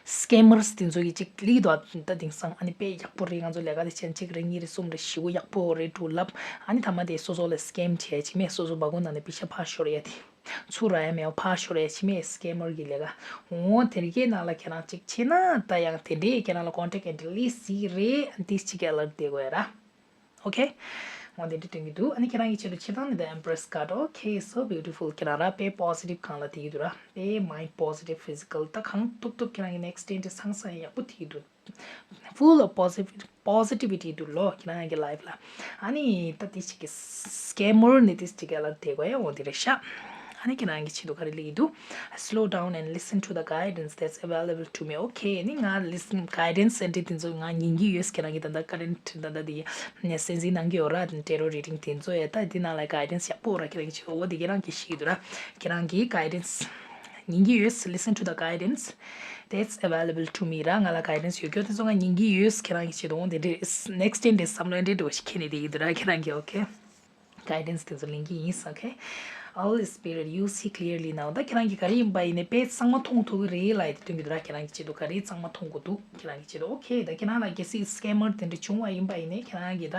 scammers དེ་ཚོ་གི་ཅིག་ལི་དོ་ད་དེང་སང་ཨ་ནི་དཔེ་ཡག་པོ་རེད། ང་ཚོ་ལས་ཀ་དེ་བྱས་ན་གཅིག་རེ་གཉིས་རེ་གསུམ་རེ་བཞི་པོ་ཡག་པོ་རེད་འགྲོ་ལབ། ཨ་ནི་ཐ་མ་དེ་སོ་སོ་ལ་scam བྱས་བྱེད་མེད། སོ་སོ་སྦ་ཁུག་ནང་ནས་པེ་ཤ་ཕར་ཤོར་ཡ་དེ། ཚུར་རག་ཡ་མེད་པ་ཕར་ཤོར་ཡ་བྱེད་མེད་scammer གི་ལས་ཀ། འོ་དེ་གའི་ནང་ལ་ཁྱེད་རང་ཅིག་བྱེད་ན་ད་ཡང་དེ་འདྲའི་ཁྱེད་རང་ལ་contact ཨེ་འདྲ་ལི་སྲིད་རེད། ཨ་ནི་ཏིས་ཅིག་alert བསྡད་དགོས་ཡ་ར། okay འོ་དེ་འདྲ་སྟོན་གྱི་འདུག་ཨ་ནི་ཁྱེད་རང་གི་ཆེད་དུ་ཕྱིར་བཏང་ནི་the empress card okay so beautiful ཁྱེད་རང་ར་དཔེ་positive སྒང་ལ་དེ་ཡོད་འདུག་ར། དཔེ་mind positive physical ད་གང་ཐུབ་ཐུབ་ཁྱེད་རང་གི་next ten days ཚང་ས་ཡག་པོ་དེ་ཡོད་འདུག full of positive positivity འདུག་ལོ་ཁྱེད་རང་གི་life ལ། ཨ་ནི་ད་དེ་ཅིག་གི་scammer ནི་དེ་ཅིག་ག་ལ་དེ་གོ་ཡ་འོ་དེ་རེད་ཤག་ཨ་ནི་ཁྱེད་རང་གི་ཆེད་དུ་ག་རེ་ལེགས་འདུག Slow down and listen to the guidance that's available to me. Okay, ནི་ང་listen guidance and དེ་ཚོ་ང་ཉན་གྱི་ཡོད། ཁྱེད་རང་གི་ད་ལྟ་current ད་ལྟ་དེ་ནས་གསན་གཟིགས་གནང་གི་ཡོད་ར། tarot reading དེ་ཚོ་ཡ་ད་དེ་ནང་ལ་guidance ཡག་པོ་ར། ཁྱེད་རང་གི་ཆེད་དུ་འོ་དེ་ཁྱེད་རང་གི་ཤེས་འདུག་ར། ཁྱེད་རང་གི་guidance ཉན་གྱི་ཡོད། Listen to the guidance that's available to me ར། ང་ལ་guidance ཡོད་རྒྱུ་དེ་ཚོ་ང་ཉན་གྱི་ཡོད། ཁྱེད་རང་གི་ཆེད་དུ་འོ་དེ་འདྲ་next ten days བསམ་བློ་འདྲ་འདྲ་བོ་ཞིག་འཁྱེར་ནས་བསྡད་ཀྱི་འདུག་ར། ཁྱེད་རང་གི་okay guidance དེ་ཚོ་ལེན་གྱི་ཡིན། Okay, Holy Spirit, you see clearly now. ད་ཁྱེད་རང་གི་ག་རེ་ཡིན་པ་ཡིན་ནའི་དཔེ་གཙང་མ་མཐོང་ཐུབ་ཀྱི་རེད་ལབ་ཡ་དེ་སྟོན་གྱི་འདུག་ར། ཁྱེད་རང་གི་ཆེད་དུ་ག་རེ་གཙང་མ་མཐོང་གི་འདུག་ཁྱེད་རང་གི་ཆེད་དུ། Okay, ད་ཁྱེད་རང་ལ་གལ་སྲིད་scammer དེ་འདྲ་བྱུང་བ་ཡིན་པ་ཡིན་ནའི་ཁྱེད་རང་གི་ད་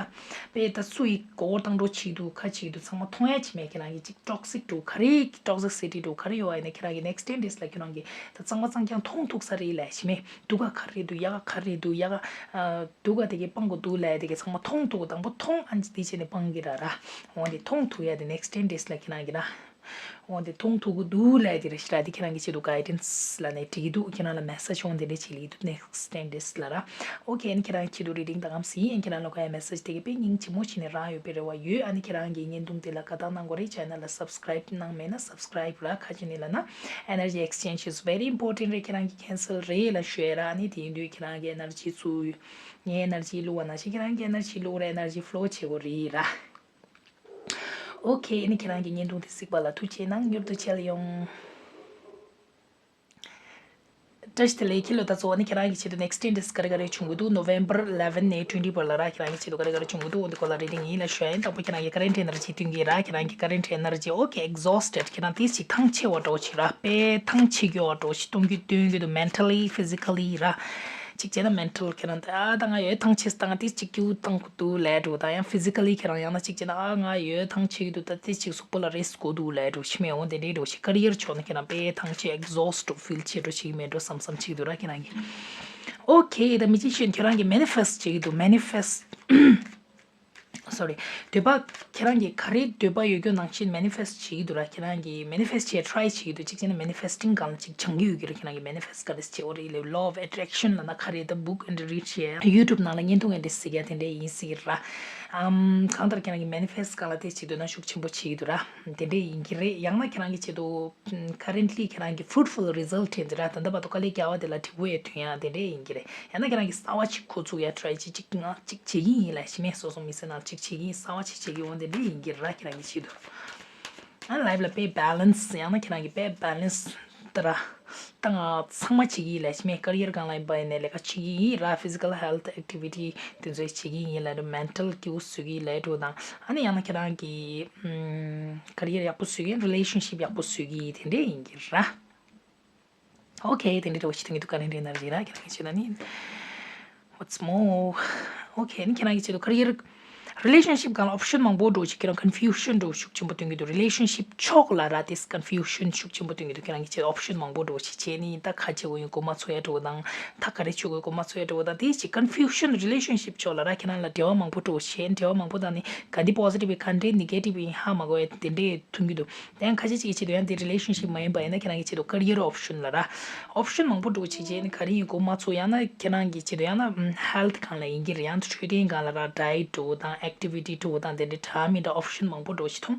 དཔེ་ད་སུ་ཡི་མགོ་བོ་བཏང་འགྲོ་བྱེད་འདུག་ག་བྱེད་འདུག་ཚང་མ་མཐོང་ཡ་བྱེད་མེད། ཁྱེད་རང་གི་ཅིག་toxic འདུག་ག་རེ་toxicity འདུག་ག་རེ་ཡོད་པ་ཡིན་ནའི་ཁྱེད་རང་གི་next ten days ལ་ཁྱེད་རང་གི་ད་གཙང་མ་གཙང་རྐྱང་མཐོང་ཐུབ་ས་རེད་ལབ་ཡ་བྱེད་མེད། སྡུག་ག་ག་རེ་འདུག་ཡག་ག་ག་རེ་འདུག་ཡག་ག་སྡུག་ག་དེ་གས་སྤང་དགོས་འདུག་ལབ་ཡ་དེ་གས་ཚང་མ་མཐོང་ཐུབ་དགོས། དང་པོ་མཐོང་ཨ་ནི་དེ་བྱས་ནས་སྤང་གི་ར་ར། འོ་དེ་མཐོང་ཐུབ་ཡ་དེ་next ten days ལ་ཁྱེད་རང་གི་ར། འོ་དེ་མཐོང་ཐུབ་གི་འདུག་ལབ་དེ་རེད་ཤག་ར། དེ་ཁྱེད་རང་གི་ཆེད་དུ་guidance ལབ་ནས་བྲིས་འདུག་ཁྱེད་རང་ལ་message འོང་དེ་འདྲས་བྱེད་ལེ་འདུག next ten days ལ་ར། Okay, ཨ་ནི་ཁྱེད་རང་གི་ཆེད་དུ་reading ད་གམ་སི་ཨ་ནི་ཁྱེད་རང་ལ་གོ་ཡ་message དེ་གི་དཔེ་སྙིང་རྗེ་མོ་བྱས་ནས་རག་ཡོད་པའི་རེ་བ་ཡོད། ཨ་ནི་ཁྱེད་རང་གི་བརྙན་ཐུང་དེ་ལ་དགའ་རྟགས་གནང་དགོས་རེད། channel ལ་subscribe གནང་མེད་ན་subscribe ར། ག་ཅི་ནས་ལབ་ན་energy exchange is very important རེད། ཁྱེད་རང་གི་cancel རེད་ལབ་ཞུ་ཡ་ར། ཨ་ནི་དེ་ཡིན་དུས་ཁྱེད་རང་གི་energy ཚུར་ངའི་energy བླུགས་པ་ནང་བཞིན་ཁྱེད་རང་གི་energy བླུགས་ར། energy flow བྱེད་དགོས་རེད་ར། Okay, ཨ་ནི་ཁྱེད་རང་གི་བརྙན་ཐུང་དེ་གཟིགས་པ་ལ་ཐུགས་རྗེ་གནང་། མྱུར་དུ་མཇལ་ཡོང་། བཀྲ་ཤིས་བདེ་ལེགས། ཁྱེད་ལོ་ད་གཙོ་བོ་ནི་ཁྱེད་རང་གི་ཆེད་དུ་next ten days ག་རེ་ག་རེ་བྱུང་གི་འདུག November eleven ནས twenty བར་ལ་ར། ཁྱེད་རང་གི་ཆེད་དུ་ག་རེ་ག་རེ་བྱུང་གི་འདུག་འོ་འདི་སྐོར་ལ་reading ཡིན་ལབ་ཞུ་ཡ་ཡིན། དང་པོ་ཁྱེད་རང་གི་current energy སྟོན་གྱི་ར། ཁྱེད་རང་གི་current energy okay exhausted ཁྱེད་རང་དེ་ཞིག་ཐང་ཆད་པ་འདྲ་བོ་ཞིག་ར། དཔེ་ཐང་ཆད་རྒྱུ་བ་འདྲ་བོ་ཞིག་སྟོན་གྱི་སྟོན་གྱི་འདུག mentally, physically ར། གཅིག་བྱས་ན་mental ཁྱེད་རང་ད་ཨ་ད་ང་ཡོད་ཐང་ཆད་ད་ང་དེ་ཅིག་སྐྱིད་པོ་བཏང་དགོས་འདུག་ལབ་འགྲོ། ད་ཡང་physically ཁྱེད་རང་ཡང་ན་གཅིག་བྱས་ན་ཨ་ང་ཡོད་ཐང་ཆད་ཀྱི་འདུག་ད་དེ་ཅིག་གཟུགས་པོ་ལ་rest དགོས་འདུག་ལབ་འགྲོ། ཤི་མེད་འོང་དེ་འདྲའི་འགྲོ་ཞིག career ཕྱོགས་ན་ཁྱེད་རང་དཔེ་ཐང་ཆད་exhaust འགྲོ་feel བྱེད་འགྲོ་ཞིག་མེད་འགྲོ་བསམ་བསམ་བྱེད་ཀྱི་འདུག་ར་ཁྱེད་རང་གི okay the magician ཁྱེད་རང་གི་manifest བྱེད་ཀྱི་འདུག manifest sorry འདོད་པ་ཁྱེད་རང་གི་ག་རེ་འདོད་པ་ཡོད་རྒྱུ་ནང་བཞིན་manifest བྱེད་ཀྱི་འདུག་ར། ཁྱེད་རང་གི་manifest བྱེད་try བྱེད་ཀྱི་འདུག་གཅིག་བྱས་ན་manifesting སྒང་ལ་གཅིག་སྦྱང་གི་ཡོད་ཀྱི་རེད། ཁྱེད་རང་གི་manifest ག་རེ་བྱེད་འོ་རེད་ལབ་law of attraction ལབ་ན་ག་རེ་ད་book and read བྱེད་YouTube ནང་ལ་བརྙན་ཐུང་འདི་འདྲ་གཟིགས་ཡ་དེ་འདྲ་ཡིན་སྲིད་ཀྱི་ར། ཨམ་གང་ལྟར་ཁྱེད་རང་གི་manifest སྒང་ལ་དེ་བྱེད་འདོད་ན་ཤུགས་ཆེན་པོ་བྱེད་ཀྱི་འདུག་ར། དེ་འདྲ་ཡིན་གྱི་རེད། ཡང་ན་ཁྱེད་རང་གི་ཆེད་དུ་currently ཁྱེད་རང་གི་fruitful result དེ་འདྲ་ད་ལྟ་བར་དུ་དཀའ་ལས་རྒྱག་པ་དེ་ལ་འབྲས་བུ་ཡང་ཐོན་ཡ་དེ་འདྲ་ཡིན་གྱི་རེད། ཡང་ན་ཁྱེད་རང་གི་གསར་པ་ཅིག་འགོ་ཚུགས་ཡ་try བྱེད་ཅིག་ང་ཅིག་བྱེད་ཀྱི་ཡིན་ལབ་ཤི་མེད་སོ་སོ་མི་ཚེ་ནང་ཅིག་བྱེད་ཀྱི་ཡིན་གསར་པ་ཅིག་བྱེད་ཀྱི་ཡོང་དེ་འདྲ་ཡིན་གྱི་རེད་ཁྱེད་རང་གི་ཆེད་དུ། ཨ་life ལ་དཔེ་balance ཡང་ན་ཁྱེད་རང་གི་དཔེ་balance ད་ར་ད་ང་ཚང་མ་བྱེད་ཀྱི་ཡིན་ལབ་ཤི་མེད་career སྒང་ལ་ཡིན་པ་ཡིན་ནའི་ལས་ཀ་བྱེད་ཀྱི་ཡིན་ར། physical health activity དེ་ཚོ་བྱེད་ཀྱི་ཡིན་ལབ་འགྲོ། mental སྐྱིད་པོ་བཟོ་གི་ཡིན་ལབ་འགྲོ་དང་ཨ་ནི་ཡང་ན་ཁྱེད་རང་གི་career ཡག་པོ་བཟོ་གི་ཡིན་relationship ཡག་པོ་བཟོ་གི་ཡིན་དེ་འདྲ་ཡིན་གྱི་ར། Okay དེ་འདྲའི་འདྲ་བོ་ཞིག་ཐོན་གྱི་འདུག current energy ར་ཁྱེད་རང་གི་ཆེད་ལ་ནི། What's more? Okay ནི་ཁྱེད་རང་གི་ཆེད་དུ་career relationship སྒང་ལ་option མང་པོ་འདྲ་བོ་ཞིག་ཁྱེད་རང་confusion འདྲ་བོ་ཤུགས་ཆེན་པོ་ཐོན་གྱི་འདུག relationship ཕྱོགས་ལ་ར་དེ་confusion ཤུགས་ཆེན་པོ་ཐོན་གྱི་འདུག་ཁྱེད་རང་གི་ཆེད་དུ་option མང་པོ་འདྲ་བོ་ཞིག་བྱས་ནི་ད་ཁ་ཆེ་བོ་ཡིན་གོ་མ་ཚོ་ཡ་འདྲ་བོ་དང་ད་ག་རེ་ཆོག་གི་གོ་མ་ཚོ་ཡ་འདྲ་བོ་དང་དེ་ཞིག་confusion relationship ཕྱོགས་ལ་ར་ཁྱེད་རང་ལ་འབྲེལ་བ་མང་པོ་འདྲ་བོ་བྱས་འབྲེལ་བ་མང་པོ་དང་ནི་ག་འདི་positive ཡིན་ག་འདི་negative ཡིན་ཧ་མ་གོ་ཡ་དེ་འདྲའི་ཐོན་གྱི་འདུག་དེ་ཡང་ཁ་ཤས་ཅིག་གི་ཆེད་དུ་ཡང་དེ་relationship མ་ཡིན་པ་ཡིན་ན་ཁྱེད་རང་གི་ཆེད་དུ་career option ལ་ར། option མང་པོ་འདྲ་བོ་ཅིག་བྱས་ནས་ག་རེ་ཡིན་གོ་མ་ཚོ་ཡང་ན་ཁྱེད་རང་གི་ཆེད་དུ་ཡང་ན་health སྒང་ལ་ཡིན་གྱི་རེད། ཡང་ན་འཕྲོད་བསྟེན་སྒང་ལ་ར་diet འདྲ་བོ་དང་activity འདྲ་བོ་དང་དེ་འདྲའི་འདྲ་མི་འདྲ་option མང་པོ་འདྲ་བོ་ཞིག་མཐོང་།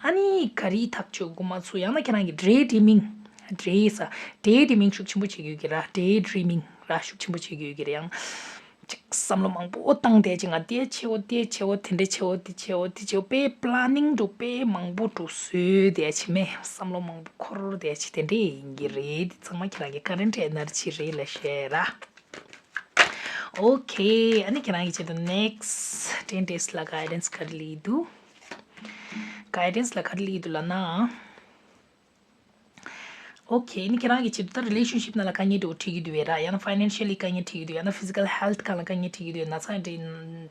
ཨ་ནི་ག་རེ་ཐག་ཆོད་གོ་མ་ཚོ་ཡང་ན་ཁྱེད་རང་གི་daydreaming daydreaming ཤུགས་ཆེན་པོ་བྱེད་ཀྱི་ཡོད་ཀྱི་ར། daydreaming ར་ཤུགས་ཆེན་པོ་བྱེད་ཀྱི་ཡོད་ཀྱི་རེད། ཡང་ཅིག་བསམ་བློ་མང་པོ་བཏང་བསྡད་ཅིག་ང་དེ་བྱེད་འོ་དེ་བྱེད་འོ་དེ་འདྲ་བྱེད་འོ་དེ་བྱེད་འོ་དེ་བྱེད་འོ་དཔེ་planning འདྲ་དཔེ་མང་པོ་འདྲ་བཟོས་བསྡད་ཅིག་མེད་བསམ་བློ་མང་པོ་འཁོར་བསྡད་ཅིག་དེ་འདྲ་ཡིན་གྱི་རེད། དེ་ཚང་མ་ཁྱེད་རང་གི་current energy རེད་ལབ་ཤེས་ར། Okay ཨ་ནི་ཁྱེད་རང་གི་ཆེད་དུ་next ten days ལ་guidance ག་རེ་ལི་འདུག guidance ལ་ག་རེ་ལི་འདུག་ལབ་ན། Okay ནི་ཁྱེད་རང་གི་ཆེད་དུ་ད་relationship ནང་ལ་དཀའ་ངལ་འདྲ་བོ་འཕྲད་ཀྱི་འདུག་བས་ར། ཡང་ན་financially དཀའ་ངལ་འཕྲད་ཀྱི་འདུག་ཡང་ན་physical health སྒང་ལ་དཀའ་ངལ་འཕྲད་ཀྱི་འདུག་ན་ཚ་འདྲ་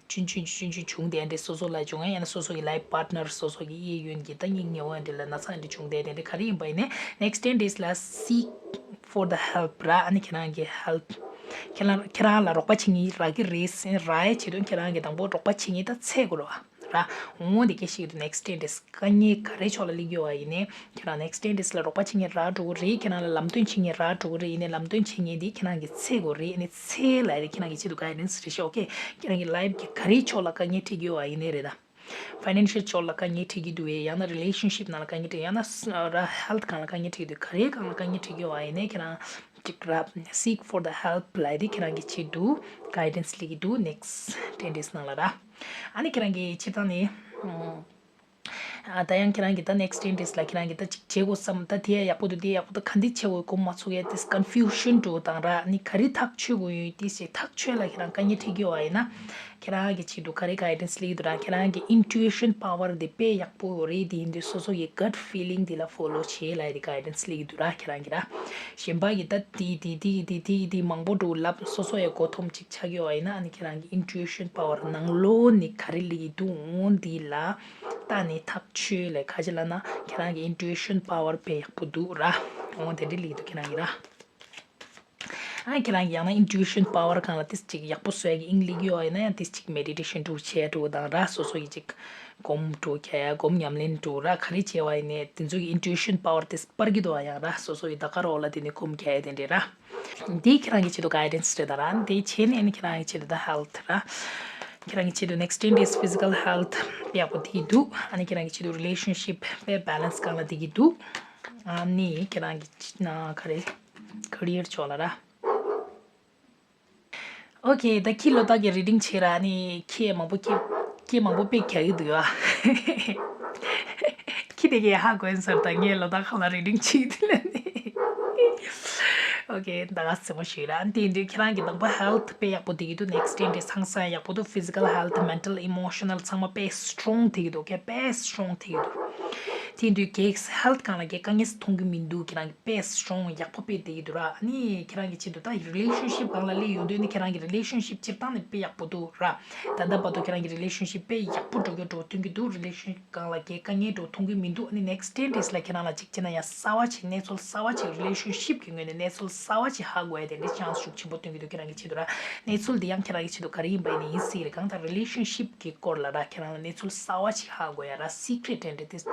ཆུང་ཆུང་ཆུང་ཆུང་བྱུང་བསྡད་འདྲ་སོ་སོ་ལ་བྱུང་ཡང་ན་སོ་སོ་གི་life partner སོ་སོ་གི་གཡས་གཡོན་གྱི་ད་སྙིང་ཉེ་བོ་འདྲ་ལ་ན་ཚ་འདྲ་བྱུང་བསྡད་དེ་འདྲ་ག་རེ་ཡིན་པ་ཡིན་ནའི་next ten days ལ་seek for the help ར། ཨ་ནི་ཁྱེད་རང་གི་help ཁྱེད་རང་ཁྱེད་རང་ལ་རོགས་པ་བྱེད་མཁན་རག་གི་རེད་ཟེར་རག་ཡ་ཆེད་དུ་ཁྱེད་རང་གི་དང་པོ་རོགས་པ་བྱེད་མཁན་ད་འཚོལ་དགོས་རེད་བ། ར། འོ་འདི་སྐད་ཤེས་ཀྱི་འདུག next ten days དཀའ་ངལ་ག་རེ་ཕྱོགས་ལ་སླེབས་ཀྱི་ཡོད་པ་ཡིན་ནའི་ཁྱེད་རང་next ten days ལ་རོགས་པ་བྱེད་མཁན་རག་འགྲོ་གི་རེད། ཁྱེད་རང་ལ་ལམ་སྟོན་བྱེད་མཁན་རག་འགྲོ་གི་རེད། ཡིན་ནའི་ལམ་སྟོན་བྱེད་མཁན་འདི་ཁྱེད་རང་གིས་འཚོལ་དགོས་རེད། ཡིན་ནའི་འཚོལ་ལབ་རེད། ཁྱེད་རང་གི་ཆེད་དུ་guidance རེད་ཤག okay ཁྱེད་རང་གི་life གི་ག་རེ་ཕྱོགས་ལ་དཀའ་ངལ་འཕྲད་ཀྱི་ཡོད་པ་ཡིན་ནའི་རེད་ད། financial ཕྱོགས་ལ་དཀའ་ངལ་འཕྲད་ཀྱི་འདུག་གས། ཡང་ན་relationship ནང་ལ་དཀའ་ངལ་འཕྲད། ཡང་ན་ས་ར་health སྒང་ལ་དཀའ་ངལ་འཕྲད་ཀྱི་འདུག་ག་རེའི་སྒང་ལ་དཀའ་ངལ་འཕྲད་ཀྱི་ཡོད་པ་ཡིན་ནའི་ཁྱེད་རང་ཅིག་ར་seek for the help ལབ་དེ་ཁྱེད་རང་གི་ཆེད་དུ་guidance སླེབས་ཀྱི་འདུག next ten days ནང་ལ་ར། ཨ་ནི་ཁྱེད་རང་གི་སྤྱིར་བཏང་ནས་ཨ་ད་ཡང་ཁྱེད་རང་གི་ད་next ten days ལ་ཁྱེད་རང་གི་ད་ཅིག་བྱེད་དགོས་བསམ། ད་དེ་ཡག་པོ་འདུག་དེ་ཡག་པོ་འདུག་ག་འདི་བྱེད་དགོས་གོམ་མ་ཚུགས་ཡ་དེ་confusion འགྲོ་དང་ར། ཨ་ནི་ག་རེ་ཐག་གཅོད་དགོས་ཡོད་དེ་ཞེས་ཐག་གཅོད་ལ་ཁྱེད་རང་དཀའ་ངལ་འཕྲད་ཀྱི་ཡོད་པ་ཡིན་ན། ཁྱེད་རང་གི་ཆེད་དུ་ག་རེ་guidance སླེབས་ཀྱི་འདུག་ར། ཁྱེད་རང་གི་intuition power དེ་དཔེ་ཡག་པོ་ཡོད་རེད། དེ་ཡིན་དུས་སོ་སོ་གི་gut feeling དེ་ལ་follow བྱེད་ལབ་ཡ་དེ་guidance སླེབས་ཀྱི་འདུག་ར། ཁྱེད་རང་གི་ར། གཞན་པ་གི་ད་དེ་དེ་དེ་དེ་དེ་དེ་མང་པོ་འདུག་ལབ་སོ་སོ་ཡི་མགོ་འཐོམ་ཅིག་ཆགས་ཀྱི་ཡོད་པ་ཡིན་ན། ཨ་ནི་ཁྱེད་རང་གི་intuition power ནང་ལོགས་ནས་ག་རེ་སླེབས་ཀྱི་འདུག་འོ་འདི་ལ་ལྟ་ནས་ཐག་གཅོད་ལས། ག་ཅི་ལབ་ན་ཁྱེད་རང་གི་intuition power དཔེ་ཡག་པོ་འདུག་ར། འོ་དེ་འདྲ་སླེབས་ཀྱི་འདུག་ཁྱེད་རང་གི་ར། ཨ་ཁྱེད་རང་གི་ཡང་ན་intuition power སྒང་ལ་ཏིས་ཅིག་ཡག་པོ་བཟོ་ཡ་གི་དབྱིངས་སླེབས་ཀྱི་ཡོད་པ་ཡིན་ན། ཡང་ཏིས་ཅིག་meditation འདྲ་བོ་བྱེད་ཡ་འདྲ་བོ་དང་ར། སོ་སོ་ཡི་ཅིག་སྒོམ་འདྲ་བོ་རྒྱག་ཡ། སྒོམ་ཉམས་ལེན་འདྲ་བོ་ར། ག་རེ་བྱས་པ་ཡིན་ནའི་དེ་ཚོ་གི་intuition power ཏིས་སྤར་གྱི་འདུག་པ། ཡང་ར་སོ་སོ་ཡི་ད་ག་རོགས་ལ་དེ་ནས་སྒོམ་རྒྱག་ཡ་དེ་འདྲ་ར། འདི་ཁྱེད་རང་གི་ཆེད་དུ་guidance རེད་ད་ར། འདི་བྱས་ནས་ནི་ཁྱེད་རང་གི་ཆེད་དུ་ད་health ར། ཁྱེད་རང་གི་ཆེད་དུ་next ten days physical health དཔེ་ཡག་པོ་བསྡད་ཀྱི་འདུག་ཨ་ནི་ཁྱེད་རང་གི་ཆེད་དུ་relationship དཔེ་balance སྒང་ལ་བསྡད་ཀྱི་འདུག་ཨ་ནི་ཁྱེད་རང་གི་ཆེད་ན་ག་རེ་career ཕྱོགས་ལ་ར། okay ད་ཁྱི་ལོ་རྟགས་ཀྱི་reading བྱེད་ར། ཨ་ནི་ཁྱི་མང་པོ་ཁྱི་ཁྱི་མང་པོ་དཔེ་རྒྱག་གི་འདུག་ཡ། ཁྱི་དེ་གས་ཧ་གོ་ཡིན་ཟེར། ད་ངས་ལོ་རྟགས་ཁག་ལ་reading བྱེད་དེ་ལ་ནི། okay ད་ག་རྩེད་མོ་ཞིག་ར། དེ་འདྲའི་ཁྱེད་རང་གི་དང་པོ་health དཔེ་ཡག་པོ་བསྡད་ཀྱི་འདུག next ten days ཚང་ས་ཡག་པོ་འདུག physical health mental emotional ཚང་མ་དཔེ་strong བསྡད་ཀྱི་འདུག okay དཔེ་strong བསྡད་ཀྱི་འདུག་དེ་འདུག་གེགས་health སྒང་ལ་གེགས་དཀའ་ངལ་མཐོང་གི་མི་འདུག་ཁྱེད་རང་གི་དཔེ་strong ཡག་པོ་དཔེ་བསྡད་ཀྱི་འདུག་ར། ཨ་ནི་ཁྱེད་རང་གི་ཆེད་དུ་ད་relationship སྒང་ལ་སླེབས་ཡོང་དུས་ནི་ཁྱེད་རང་གི་relationship སྤྱིར་བཏང་ནས་དཔེ་ཡག་པོ་འདུག་ར། ད་ལྟ་བར་དུ་ཁྱེད་རང་གི་relationship དཔེ་ཡག་པོ་འགྲོ་རྒྱུ་འགྲོ་སྟོན་གྱི་འདུག relationship སྒང་ལ་གེགས་དཀའ་ངལ་འགྲོ་མཐོང་གི་མི་འདུག་ཨ་ནི་next ten days ལ་ཁྱེད་རང་ལ་གཅིག་བྱས་ན་ཡང་གསར་བ་ཅིག་གནས་ཚུལ་གསར་བ་ཅིག relationship གི་ངོས་ནས་གནས་ཚུལ་གསར་བ་ཅིག་ཧ་གོ་ཡ་དེ་འདྲའི་chance ཤུགས་ཆེན་པོ་སྟོན་གྱི་འདུག་ཁྱེད་རང་གི་ཆེད་དུ་ར། གནས་ཚུལ་འདི་ཡང་ཁྱེད་རང་གི་ཆེད་དུ་ག་རེ་ཡིན་པ་ཡིན་ནའི་ཡིན་སྲིད་རེད། གང་ལྟར་relationship གི་སྐོར་ལ་ར་ཁྱེད་རང་ལ་གནས་ཚུལ་གསར་བ་ཅིག་ཧ་གོ་ཡ་ར། secret དེ་འདྲ་དེ་ཅིག་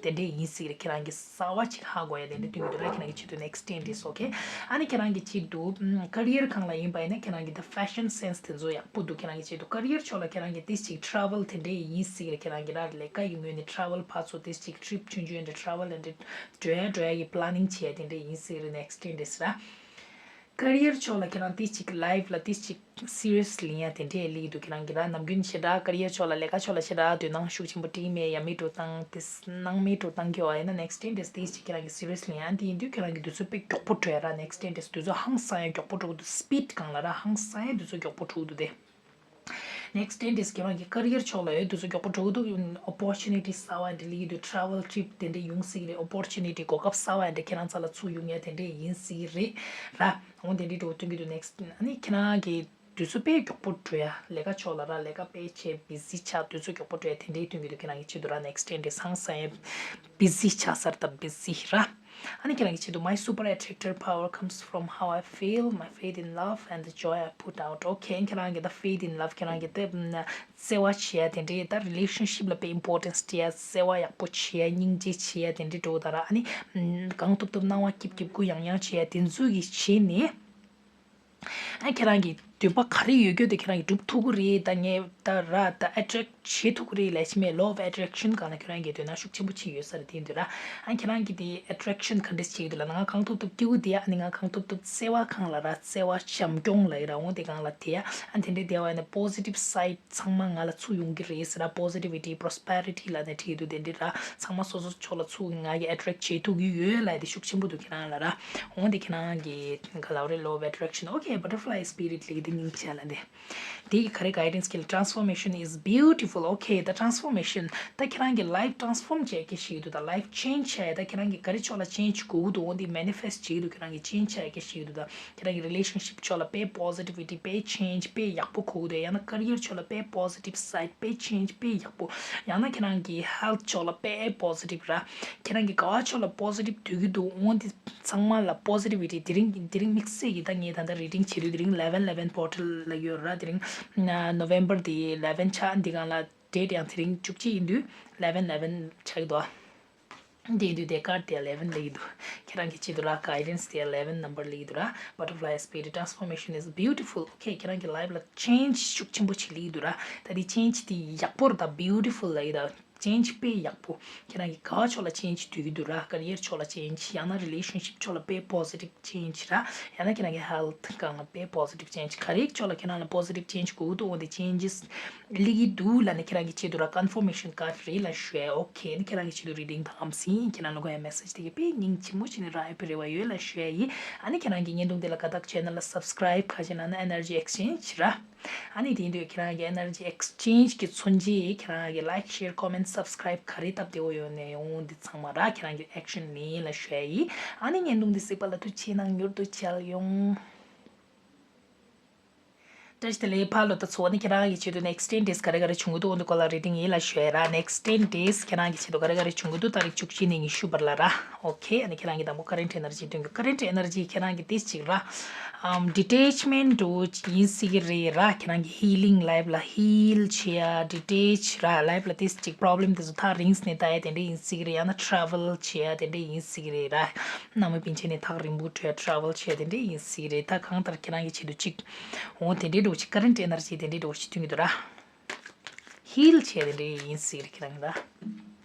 དེ་འདྲ་ཡིན་སྲིད་རེད། ཁྱེད་རང་གི་གསར་བ་ཅིག་ཧ་གོ་ཡ་དེ་འདྲ་སྟོན་གྱི་འདུག་ར། ཁྱེད་རང་གི་ཆེད་དུ་next ten days okay ཨ་ནི་ཁྱེད་རང་གི་ཆེད་དུ་ཨམ་career སྒང་ལ་ཡིན་པ་ཡིན་ན་ཁྱེད་རང་གི་the fashion sense དེ་ཚོ་ཡག་པོ་འདུག་ཁྱེད་རང་གི་ཆེད་དུ་career ཕྱོགས་ལ་ཁྱེད་རང་གི་ཏིས་ཅིག་travel དེ་འདྲ་ཡིན་སྲིད་རེད། ཁྱེད་རང་གི་ར་ལས་ཀ་ཡི་ངོས་ནས་travel ཕར་ཚུར་ཏིས་ཅིག་trip ཆུང་ཆུང་འདྲ་travel འདྲ་འགྲོ་ཡ་འགྲོ་ཡ་གི་planning བྱེད་ཡ་དེ་འདྲ་ཡིན་སྲིད་རེད། next ten days ར། career ཕྱོགས་ལ་ཁྱེད་རང་ཏིས་ཅིག་life ལ་ཏིས་ཅིག་serious ལེན་ཡ་དེ་འདྲས་སླེབས་ཀྱི་འདུག་ཁྱེད་རང་གི་ར་ནམ་རྒྱུན་ཞེ་དྲག་career ཕྱོགས་ལ་ལས་ཀ་ཕྱོགས་ལ་ཞེ་དྲག་དོ་སྣང་ཤུགས་ཆེན་པོ་སྤྲད་མེད། ཡ་མེད་འགྲོ་སྟངས་དེ་སྣང་མེད་འགྲོ་སྟངས་ཀྱི་བ་ཡིན་ན་next ten days ཏིས་ཅིག་ཁྱེད་རང་གི་serious ལེན་ཡ་དེ་ཡིན་དུས་ཁྱེད་རང་གི་དུས་ཚོད་དཔེ་མགྱོགས་པོ་འགྲོ་ཡ་ར། next ten days དུས་ཚོད་ཧང་སང་ཡ་མགྱོགས་པོ་འགྲོ་གི་འདུག speed སྒང་ལ་ར་ཧང་སང་ཡ་དུས་ཚོད་མགྱོགས་པོ་འགྲོ་གི་འདུག་དེ། next ten days ཁྱེད་རང་གི་career ཕྱོགས་ལ་ཡོད་དུས་ཚོད་མགྱོགས་པོ་འགྲོ་གི་འདུག opportunity གསར་བ་འདི་སླེབས་ཀྱི་འདུག travel trip དེ་འདྲ་ཡོང་སྲིད་ཀྱི་རེད། opportunity གོ་སྐབས་གསར་བ་འདི་ཁྱེད་རང་རྩ་ལ་ཚུར་ཡོང་ཡ་དེ་འདྲ་ཡིན་སྲིད་ཀྱི་རེད་ར། འོ་དེ་འདྲ་འགྲོ་སྟོན་གྱི་འདུག next ཨ་ནི་ཁྱེད་རང་གི་དུས་ཚོད་དཔེ་མགྱོགས་པོ་འགྲོ་ཡ། ལས་ཀ་ཕྱོགས་ལ་ར་ལས་ཀ་དཔེ་བྱས་busy ཆགས། དུས་ཚོད་མགྱོགས་པོ་འགྲོ་ཡ་དེ་འདྲ་སྟོན་གྱི་འདུག་ཁྱེད་རང་གི་ཆེད་དུ་ར་next ten days ཧང་སང་ཡ་busy ཆགས་ས་རེད། ད་busy ར། ཨ་ནི་ཁྱེད་རང་གི་ཆེད་དུ my super attractor power comes from how I feel, my faith in love and the joy I put out. okay ཁྱེད་རང་གི་ད་faith in love ཁྱེད་རང་གི་ད་བརྩེ་བ་བྱེད་ཡ་དེ་འདྲའི་ད་relationship ལ་དཔེ་importance སྤྲད་ཡ། བརྩེ་བ་ཡག་པོ་བྱེད་ཡ། སྙིང་རྗེ་བྱེད་ཡ་དེ་འདྲའི་འགྲོ་ད་ར། ཨ་ནི་གང་ཐུབ་ཐུབ་སྣང་བ་སྐྱིད་སྐྱིད་གུ་ཡང་ཡང་བྱེད་ཡ་དེ་ཚོ་གི་བྱས་ནས། ཨ་ཁྱེད་རང་གི་འདོད་པ་ག་རེ་ཡོད་རྒྱུ་དེ་ཁྱེད་རང་གི་སྒྲུབ་ཐུབ་ཀྱི་རེད། ད་ངས་ད་ར་ད་attract བྱེད་ཐུབ་ཀྱི་རེད་ལབ་ཤེས་མེད། law of attraction སྒང་ལ་ཁྱེད་རང་གི་དོ་སྣང་ཤུགས་ཆེན་པོ་བྱེད་ཡོད་ས་རེད། དེ་ཡིན་དུས་ར་ཨ་ཁྱེད་རང་གི་དེ་attraction ག་འདྲས་བྱེད་ཀྱི་འདུག་ལབ་ན། ང་གང་ཐུབ་ཐུབ་སྐྱེ་བོ་དེ་ཨ་ནི་ང་གང་ཐུབ་ཐུབ་བརྩེ་བ་སྒང་ལ་ར་བརྩེ་བ་བྱམས་སྐྱོང་ལབ་ཡ་ར། འོ་དེ་སྒང་ལ་དེ་ཨ་དེ་འདྲས་བསྡད་པ་ཡིན་ན་positive side ཚང་མ་ང་ལ་ཚུར་ཡོང་གི་རེད་ཟེར་ར། positivity prosperity ལབ་ནས་བྲིས་འདུག་དེ་འདྲས་ར་ཚང་མ་སོ་སོ་ཕྱོགས་ལ་ཚུར་ང་གི་attract བྱེད་ཐུབ་ཀྱི་ཡོད་ལབ་ཡ་དེ་ཤུགས་ཆེན་པོ་འདུག་ཁྱེད་རང་ལ་ར། འོ་དེ་ཁྱེད་རང་གི་ག་ལབ་རེད། law of attraction okay butterfly spirit ལབ་ཀྱི་དེ་སྙིང་རྗེ་ལ་དེ། དེ་གི་ག་རེ་guidance ཁྱེད་ལ། transformation is beautiful okay ད་transformation ད་ཁྱེད་རང་གི་life transform བྱས་ཀྱི་ཞིག་འདུག་ད་life change བྱས་ད་ཁྱེད་རང་གི་ག་རེ་ཕྱོགས་ལ་change དགོས་ཀྱི་འདུག་འོ་འདི་manifest བྱེད་ཀྱི་འདུག་ཁྱེད་རང་གི་change བྱས་ཀྱི་ཞིག་འདུག་ད་ཁྱེད་རང་གི་relationship ཕྱོགས་ལ་དཔེ་positivity དཔེ་change དཔེ་ཡག་པོ་དགོས་ཀྱི་འདུག་ཡང་ན་career ཕྱོགས་ལ་དཔེ་positive side དཔེ་change དཔེ་ཡག་པོ། ཡང་ན་ཁྱེད་རང་གི་health ཕྱོགས་ལ་དཔེ་positive ར། ཁྱེད་རང་གི་ག་བ་ཕྱོགས་ལ་positive འདོད་ཀྱི་འདུག་འོ་འདི་ཚང་མ་ལ་positivity དེ་རིང་དེ་རིང་དམིགས་བསལ་གྱི་ད་ངས་ད་ལྟ་reading བྱེད་དུས་དེ་རིང་eleven eleven portal ལ་ཡོད་ར། དེ་རིང་November དེ་eleven ཆ་འདི་སྒང་ལ། date ཡང་དེ་རིང་བཅུ་གཅིག་ཡིན་དུས་eleven eleven ཆགས་ཀྱི་འདུག་ཨ། དེ་ཡིན་དུས་དེ་card དེ་eleven སླེབས་ཀྱི་འདུག་ཁྱེད་རང་གི་ཆེད་དུ་ར་guidance དེ་eleven number སླེབས་ཀྱི་འདུག་ར། Butterfly spirit, transformation is beautiful. Okay, ཁྱེད་རང་གི་life ལ་change ཤུགས་ཆེན་པོ་ཞིག་སླེབས་ཀྱི་འདུག་ར། ད་དེ་change དེ་ཡག་པོ་རེད། ད་beautiful ལབ་ཡི་ད། change དཔེ་ཡག་པོ། ཁྱེད་རང་གི་དགའ་བ་ཕྱོགས་ལ་change འདོད་ཀྱི་འདུག་ར། career ཕྱོགས་ལ་change ཡང་ན་relationship ཕྱོགས་ལ་དཔེ་positive change ར། ཡང་ན་ཁྱེད་རང་གི་health སྒང་ལ་དཔེ་positive change ག་རེ་ཕྱོགས་ལ་ཁྱེད་རང་ལ་positive change དགོས་འདུག་འོ་དེ་changes སླེབས་ཀྱི་འདུག་ལབ་ནས་ཁྱེད་རང་གི་ཆེད་དུ་ར་confirmation card རེད་ལབ་ཞུ་ཡ། okay ནི་ཁྱེད་རང་གི་ཆེད་དུ་reading དང་སིན་ཁྱེད་རང་ལ་དགོས་ཡ་message དེ་གི་དཔེ་སྙིང་རྗེ་མོ་བྱས་ནས་རག་ཡ་དཔེ་རེ་བ་ཡོད་ལབ་ཞུ་ཡ་ཡིན། ཨ་ནི་ཁྱེད་རང་གི་བརྙན་ཐུང་དེ་ལ་དགའ་ཐག་channel ལ་subscribe ག་བྱས་ན་ན་energy exchange ར། ཨ་ནི་དེ་དུས་ཁྱེད་རང་གི་energy exchange གི་མཚོན་བྱེད་ཁྱེད་རང་གི་like share comment subscribe ག་རེ་སྟབས་བདེ་བོ་ཡོད་ནས་ཡོང་འདི་ཚང་མ་ར་ཁྱེད་རང་གི་action ལེན་ལ་ཞུ་ཡ་ཡིན། ཨ་ནི་བརྙན་ཐུང་འདི་གཟིགས་པ་ལ་ཐུགས་ཆེ་གནང་མྱུར་དུ་མཇལ་ཡོང་། བཀྲ་ཤིས་བདེ་ལེགས་ཕ་ལོ། ད་ཚོ་ནི་ཁྱེད་རང་གི་ཆེད་དུ་next ten days ག་རེ་ག་རེ་བྱུང་གི་འདུག་འོ་འདི་སྐོར་ལ་reading ཡིན་ལ་ཞུ་ཡ་ར། next ten days ཁྱེད་རང་གི་ཆེད་དུ་ག་རེ་ག་རེ་བྱུང་གི་འདུག་ད་རིག་བཅུ་གཅིག་ནས་ཉི་ཤུ་བར་ལ་ར། okay ཨ་ནི་ཁྱེད་རང་གི་དང་པོ་current energy སྟོན་གི། current energy ཁྱེད་རང་གི་ཏིས་ཅིག་ར། ཨམ་detachment འགྲོ་ཡིན་སྲིད་ཀྱི་རེད་ར། ཁྱེད་རང་གི་healing life ལ་heal བྱེད་ཡ་detach ར། life ལ་ཏིས་ཅིག་problem དེ་ཚོ་ཐག་རིང་ནས་ལྟ་ཡ་དེ་འདྲ་ཡིན་སྲིད་ཀྱི་རེད། ཡང་ན་travel བྱེད་ཡ་དེ་འདྲ་ཡིན་སྲིད་ཀྱི་རེད་ར། ནང་མི་པིན་ཆེན་ནས་ཐག་རིང་པོ་བྲོས་travel བྱེད་དེ་འདྲ་ཡིན་སྲིད་ཀྱི་རེད། ད་གང་ལྟར་ཁྱེད་རང་གི་ཆེད་དུ་ཅིག་འོ་དེ་འདྲའི་འགྲོ་ཅིག་current energy དེ་འདྲའི་འགྲོ་ཅིག་སྟོན་གྱི་འདུག་ར། heal བྱས་དེ་འདྲའི་ཡིན་སྲིད་རེད་ཁྱེད་རང་གི་ད།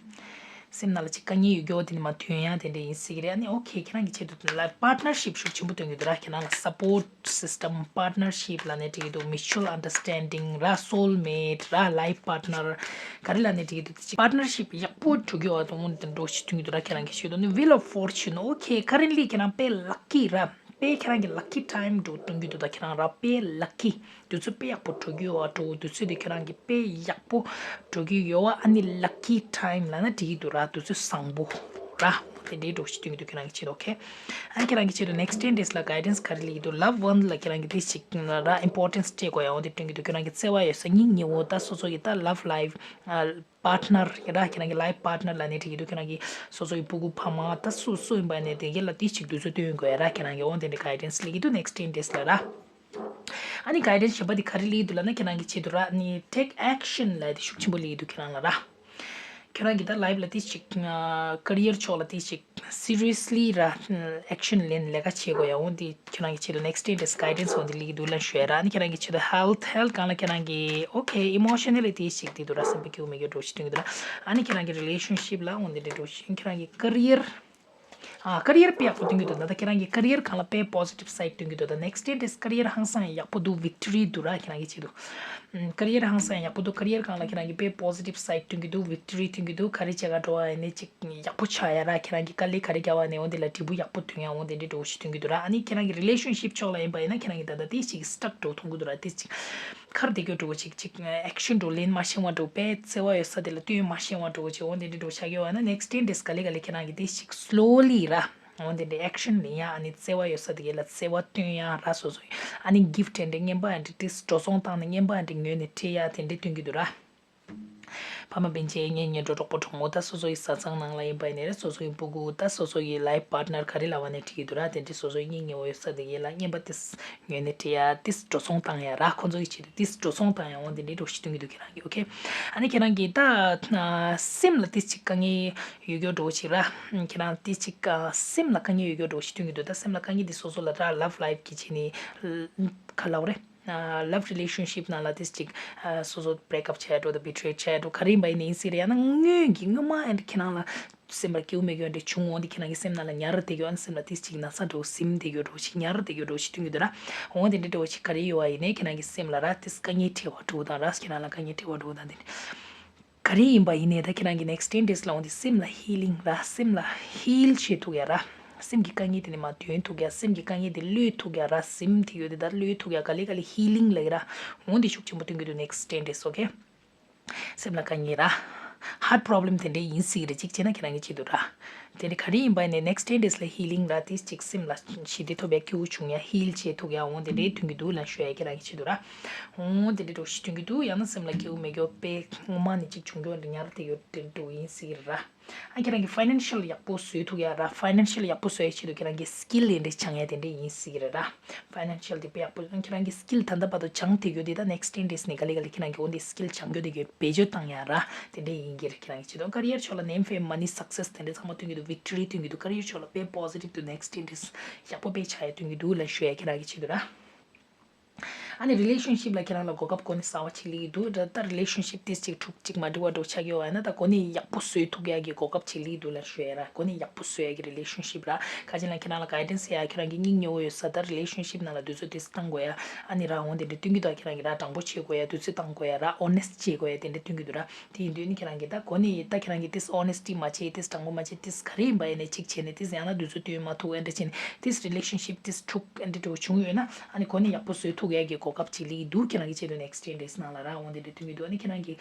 སེམས་ནང་ལ་ཅིག་དཀའ་ངལ་ཡོད་རྒྱུ་དེ་ནི་མ་ཐོན་ཡ་དེ་འདྲའི་ཡིན་སྲིད་རེད། ཨ་ནི་okay ཁྱེད་རང་གི་ཆེད་དུ་ལ་partnership ཤུགས་ཆེན་པོ་སྟོན་གྱི་འདུག་ར། ཁྱེད་རང་ལ་support system partnership ལ་ནས་འགྲིག་གི་འདུག mutual understanding ར། soulmate ར། life partner ག་རེ་ལ་ནས་འགྲིག་གི་འདུག་ཅིག་partnership ཡག་པོ་འགྲོ་རྒྱུ་བ་དང་འདི་འགྲོ་ཞིག་སྟོན་གྱི་འདུག་ར། ཁྱེད་རང་གི་ཆེད་དུ་ནི wheel of fortune okay currently ཁྱེད་རང་དཔེ་lucky ར། དཔེ་ཁྱེད་རང་གི་lucky time འགྲོ་སྟོན་གྱི་འདུག་ད་ཁྱེད་རང་ར་དཔེ་lucky དུས་ཚོད་དཔེ་ཡག་པོ་འགྲོ་རྒྱུ་བ་འགྲོ། དུས་ཚོད་དེ་ཁྱེད་རང་གི་དཔེ་ཡག་པོ་འགྲོ་གི་ཡོད་བ། ཨ་ནི་lucky time ལབ་ན་འགྲིག་གི་འདུག་ར། དུས་ཚོད་བཟང་པོ་ར། དེ་འདྲའི་འགྲོ་ཞིག་སྟོན་གྱི་འདུག་ཁྱེད་རང་གི་ཆེད་དུ། okay ཨ་ནི་ཁྱེད་རང་གི་ཆེད་དུ་next ten days ལ་guidance ག་རེ་སླེབས་ཀྱི་འདུག love one ལ་ཁྱེད་རང་གི་དེ་ཞིག་ར་importance སྤྲད་དགོས་ཡ་འོ་དེ་སྟོན་གྱི་འདུག་ཁྱེད་རང་གི་བརྩེ་བ་ཡོད་ས་སྙིང་ཉེ་བོ་ད་སོ་སོ་ཡི་ད་love life ཨ། partner ཡ་ར། ཁྱེད་རང་གི་life partner ལབ་ནས་འགྲིག་གི་འདུག་ཁྱེད་རང་གི་སོ་སོ་ཡི་སྤུ་གུ་ཕ་མ་ད་སུ་སུ་ཡིན་པ་ནས་དེ་ག་ལ་དེ་ཅིག་དུས་ཚོད་སྟོན་དགོས་ཡ་ར། ཁྱེད་རང་གི་འོ་དེ་འདྲའི་guidance སླེབས་ཀྱི་འདུག next ten days ལ་ར། ཨ་ནི་guidance གཞན་པ་དེ་ག་རེ་སླེབས་ཀྱི་འདུག་ལབ་ན་ཁྱེད་རང་གི་ཆེད་དུ་ར་ནི་take action ལབ་དེ་ཤུགས་ཆེན་པོ་སླེབས་ཀྱི་འདུག་ཁྱེད་རང་ལ་ར། ཁྱེད་རང་གི་ད་life ལ་དེ་ཅིག career ཕྱོགས་ལ་དེ་ཅིག seriously ར་action ལེན་ལས་ཀ་བྱེད་དགོས་ཡ་འོ་དེ། ཁྱེད་རང་གི་ཆེད་དུ་next ten days guidance འོ་འདི་སླེབས་ཀྱི་འདུག་ལབ་ཞུ་ཡ་ར། ཨ་ནི་ཁྱེད་རང་གི་ཆེད་དུ་health health སྒང་ལ་ཁྱེད་རང་གི okay emotionally དེ་ཞིག་དེ་འདུག་ར། སེམས་པ་སྐྱིད་པོ་མེད་རྒྱུ་འགྲོ་ཞིག་སྟོན་གྱི་འདུག་ར། ཨ་ནི་ཁྱེད་རང་གི་relationship ལ་འོ་འདི་འདྲ་འགྲོ་ཞིག་ཁྱེད་རང་གི་career ཨ་career དཔེ་ཡག་པོ་སྟོན་གྱི་འདུག་ད་ལྟ་ཁྱེད་རང་གི་career སྒང་ལ་དཔེ་positive side སྟོན་གྱི་འདུག་ད་next ten days career ཧང་སང་ཡག་པོ་འདུག victory འདུག་ར། ཁྱེད་རང་གི་ཆེད་དུ་career ཧང་སང་ཡག་པོ་འདུག career སྒང་ལ་ཁྱེད་རང་གི་དཔེ་positive side སྟོན་གྱི་འདུག victory སྟོན་གྱི་འདུག་ག་རེ་བྱེད་ག་འགྲོ་བ་ཡིན་ནའི་ཅིག་ཡག་པོ་ཆགས་ཡ་ར། ཁྱེད་རང་གི་དཀའ་ལས་ག་རེ་བརྒྱབ་པ་ནས་འོ་འདི་ལ་འབྲས་བུ་ཡག་པོ་ཐོན་ཡ་འོ་འདི་འདྲའི་འགྲོ་ཞིག་སྟོན་གྱི་འདུག་ར། ཨ་ནི་ཁྱེད་རང་གི་relationship ཕྱོགས་ལ་ཡིན་པ་ཡིན་ན་ཁྱེད་རང་གི་ད་ལྟ་དེ་ཞིག་stuck འགྲོ་མཐོང་གི་འདུག་ར། དེ་ཞིག་ཁར་བསྡད་རྒྱུ་འགྲོ་ཞིག་ཅིག་action འགྲོ་ལེན་མ་ཤེས་པ་འགྲོ་པས་བརྩེ་བ་ཡོད་ས་དེ་ལ་བསྟུན་མ་ཤེས་པ་འགྲོ་ཅིག་འོ་འདི་འདྲའི་འགྲོ་ཆགས་ཡོད་ཨ་ན་next ten days ག་ལེ་ག་ལེ་ཁྱེད་རང་གི་དེ་ཞིག་slowly ར། འོ་འདི་འདྲའི་action ལེན་ཡ་ཨ་ནི་བརྩེ་བ་ཡོད་ས་དེ་ག་ལ་བརྩེ་བ་སྟོན་ཡ་ར། སོ་སོ་ཨ་ནི་gift འདྲ་རྔན་པ་འདྲ་དེ་འགྲོ་སོང་བཏང་ནས་རྔན་པ་འདྲ་ཉོས་ནས་སྤྲད་ཡ་དེ་འདྲ་སྟོན་གྱི་འདུག་ར། ཕ་མ་སྤུན་མཆེད་གཉེན་ཉེ་འགྲོ་གྲོགས་པོ་གྲོགས་མོ་ད་སོ་སོ་ཡི་བཟའ་ཚང་ནང་ལ་ཡིན་པ་ཡིན་ནའི་རེད། སོ་སོ་ཡི་སྤུ་གུ་ད་སོ་སོ་ཡི་life partner ག་རེ་ལབ་པ་ནའི་འགྲིག་གི་འདུག་ར། དེ་འདྲའི་སོ་སོ་ཡི་སྙིང་ཉེ་བོ་ཡོད་ས་དེ་ག་ལ་རྔན་པ་དེ་ཉོས་ནས་སྤྲད་ཡ་དེ་འགྲོ་སོང་བཏང་ཡ་ར། ཁོང་ཚོ་ཡི་ཆེད་དུ་དེ་འགྲོ་སོང་བཏང་ཡ་འོ་དེ་འདྲའི་འགྲོ་ཞིག་སྟོན་གྱི་འདུག་ཁྱེད་རང་གི okay ཨ་ནི་ཁྱེད་རང་གི་ད་སེམས་ལ་དེ་ཅིག་དཀའ་ངལ་ཡོད་རྒྱུ་འགྲོ་ཅིག་ར། ཁྱེད་རང་དེ་ཅིག་སེམས་ལ་དཀའ་ངལ་ཡོད་རྒྱུ་འགྲོ་ཞིག་སྟོན་གྱི་འདུག་ད་སེམས་ལ་དཀའ་ངལ་དེ་སོ་སོ་ལ་ར་love life གི་བྱས་ནས་ག་ལབ་རེད། love relationship ནང་ལ་དེ་ཅིག་སོ་སོ་break up བྱས་འགྲོ་དང་betray བྱས་འགྲོ་ག་རེ་ཡིན་པ་ཡིན་ནའི་ཡིན་སྲིད་རེད། ཡང་ན་སྔོན་གྱི་སྔོན་མ་ཨེ་འདྲ་ཁྱེད་རང་ལ་སེམས་པ་སྐྱིད་པོ་མེད་རྒྱུ་འདྲ་བྱུང་འོང་དེ་ཁྱེད་རང་གི་སེམས་ནང་ལ་ཉར་བསྡད་རྒྱུ་ཨ་ནི་སེམས་ལ་དེ་ཅིག་ན་ཚ་འགྲོ་ཟིན་བསྡད་རྒྱུ་འགྲོ་ཞིག་ཉར་བསྡད་རྒྱུ་འགྲོ་ཞིག་སྟོན་གྱི་འདུག་ར། འོང་དེ་འདྲ་འགྲོ་ཞིག་ག་རེ་ཡོད་པ་ཡིན་ནའི་ཁྱེད་རང་གི་སེམས་ལ་ར་དེ་དཀའ་ངལ་འཕྲད་པ་འགྲོ་དང་ར་ཁྱེད་རང་ལ་དཀའ་ངལ་འཕྲད་པ་འགྲོ་དང་དེ་འདྲ། ག་རེ་ཡིན་པ་ཡིན་ནའི་ད་ཁྱེད་རང་གི་next ten days ལ་འོང་དེ་སེམས་ལ་healing ར། སེམས་ལ་heal བྱེད་ཐུབ་ཡ་ར། སེམས་ཀྱི་དཀའ་ངལ་དེ་ནས་མར་འདོན་ཐུབ་ཡ། སེམས་ཀྱི་དཀའ་ངལ་དེ་གློད་ཐུབ་ཡ་ར། སེམས་དེ་ཡོད་དེ་ད་གློད་ཐུབ་ཡ་ག་ལེ་ག་ལེ་healing ལབ་ཀྱི་ར། འོང་དེ་ཤུགས་ཆེན་པོ་སྟོན་གྱི་འདུག next ten days okay སེམས་ལ་དཀའ་ངལ་ར། heart problem དེ་འདྲ་ཡིན་སྲིད་ཀྱི་རེད་གཅིག་བྱས་ན་ཁྱེད་རང་གི་ཆེད་དུ་ར། དེ་འདྲ་ག་རེ་ཡིན་པ་ཡིན་ནའི་next ten days ལ་healing ར་དེ་གཅིག་སེམས་ལ་ཞི་བདེ་ཐོབ་ཡ་སྐྱིད་པོ་བྱུང་ཡ་heal བྱེད་ཐུབ་ཡ་འོང་དེ་འདྲའི་སྟོན་གྱི་འདུག་ལབ་ཞུ་ཡ་ཁྱེད་རང་གི་ཆེད་དུ་ར། འོང་དེ་འདྲའི་འགྲོ་ཞིག་སྟོན་གྱི་འདུག་ཡང་ན་སེམས་ལ་སྐྱིད་པོ་མེད་རྒྱུ་དཔེ་སྔོན་མ་ནས་གཅིག་བྱུང་རྒྱུ་འདྲ་ཉར་བསྡད་རྒྱུ་དེ་འདྲ་ཡིན་སྲིད་ཀྱི་ར། ཨ་ཁྱེད་རང་གི་ཕའི་ནན་ཤལ་ཡག་པོ་བཟོ་ཐུབ་ཡ་ར། ཕའི་ནན་ཤལ་ཡག་པོ་བཟོ་ཡ་ཆེད་དུ་ཁྱེད་རང་གི་སི་ཀིལ་དེ་འདྲ་སྦྱང་ཡ་དེ་འདྲ་ཡིན་སྲིད་ཀྱི་རེད་ར། ཕའི་ནན་ཤལ་དེ་དཔེ་ཡག་པོ། ཁྱེད་རང་གི་སི་ཀིལ་ད་ལྟ་བར་དུ་སྦྱང་བསྡད་རྒྱུ་དེ་ད་ནེགསི་ཊེན་ཌེ་སི་ནས་ག་ལེ་ག་ལེ་ཁྱེད་རང་གི་འོ་འདི་སི་ཀིལ་སྦྱང་རྒྱུ་དེ་གི་བེད་སྤྱོད་བཏང་ཡ་ར། དེ་འདྲ་ཡིན་གྱི་རེད། ཁྱེད་རང་གི་ཆེད་དུ་ཀ་རི་ཡར་ཕྱོགས་ལ་ནེམ་ཕེམ་མ་ནི་སག་སེ་སི་དེ་འདྲ་ཚང་མ་སྟོན་གྱི་འདུག་ཝིག་ཊོ་རི་སྟོན་གྱི་འདུག་ཀ་རི་ཡར་ཕྱོགས་ལ་དཔེ་པོ་སི་ཊིབ་དུ་ནེགསི་ཊེན་ཌེ་སི་ཡག་པོ་དཔེ་ཆགས་ཡ་སྟོན་གྱི་འདུག་ལབ་ཞུ་ཡ་ཁྱེད་རང་གི་ཆེད་དུ་ར། ཨ་ནི་རི་ལེ་ཤན་ཤིབ་ལ་ཁྱེད་རང་ལ་གོ་སྐབས་གོ་གནས་གསར་པ་ཅིག་སླེབས་ཀྱི་འདུག་ད་ལྟ་རི་ལེ་ཤན་ཤིབ་ཏིས་ཅིག་འཁྲུག་ཅིག་མ་འགྲིག་པ་འདྲ་ཆགས་ཀྱི་ཡོད་པ་ཡིན་ན། ད་གོ་གནས་ཡག་པོ་བཟོ་ཐུབ་ཡག་གི་གོ་སྐབས་ཅིག་སླེབས་འདུག་ལབ་ཞུ་ཡ་ར། གོ་གནས་ཡག་པོ་བཟོ་ཡག་གི་རི་ལེ་ཤན་ཤིབ་ར། ཁ་ཅིག་ལ་ཁྱེད་རང་ལ་གའི་ཌེན་སི་ཡ་ཁྱེད་རང་གི་སྙིང་ཉེ་བོ་ཡོད་ས། ད་རི་ལེ་ཤན་ཤིབ་ནང་ལ་དུས་ཚོད་ཏིས་བཏང་དགོས་ཡ། ཨ་ནི་ར་འོང་དེ་འདྲ་སྟོན་གྱི་འདུག་ཁྱེད་རང་གི་ར་དྲང་པོ་བྱེད་དགོས་ཡ། དུས་ཚོད་བཏང་དགོས་ཡ་ར། ཨོ་ནེ་སི་ཊི་བྱེད་དགོས་ཡ་དེ་འདྲ་སྟོན་གྱི་འདུག་ར། དེ་ཡིན་དུས་ནི་ཁྱེད་རང་གིས་ད་གོ་གནས་ད་ཁྱེད་རང་གིས་ཏིས་ཨོ་ནེ་སི་ཊི་མ་བྱེད། ཏིས་དྲང་པོ་མ་བྱེད། ཏིས་ག་རེ་ཡིན་པ་ཡིན་ནའི་གཅིག་བྱས་ནས་ཏིས་ཡང་ན་དུས་ཚོད་སྟོན་མ་ཐུབ་ཨེ་འདྲ་བྱས་ནས་ཏིས་རི་ལེ་ཤན་ཤིབ་ཏིས་འཁྲུག་ཨེ་འདྲ་འདྲ་བོ་བྱུང་ཡོད་ན། ཨ་ནི་གོ་གནས་ཡག་པོ་བཟོ་ཐུབ་ཡག་གི་གོ་སྐབས་ཅིག་སླེབས་འདུག་ཁྱེད་རང་གི་ཆེད་དུ་ནེགསི་ཊེན་ཌེ་སི་ནང་ལ་ར་འོང་དེ་འདྲ་སྟོན་གྱི་འདུག་ཨ་ནི་ཁྱེད་རང་གི་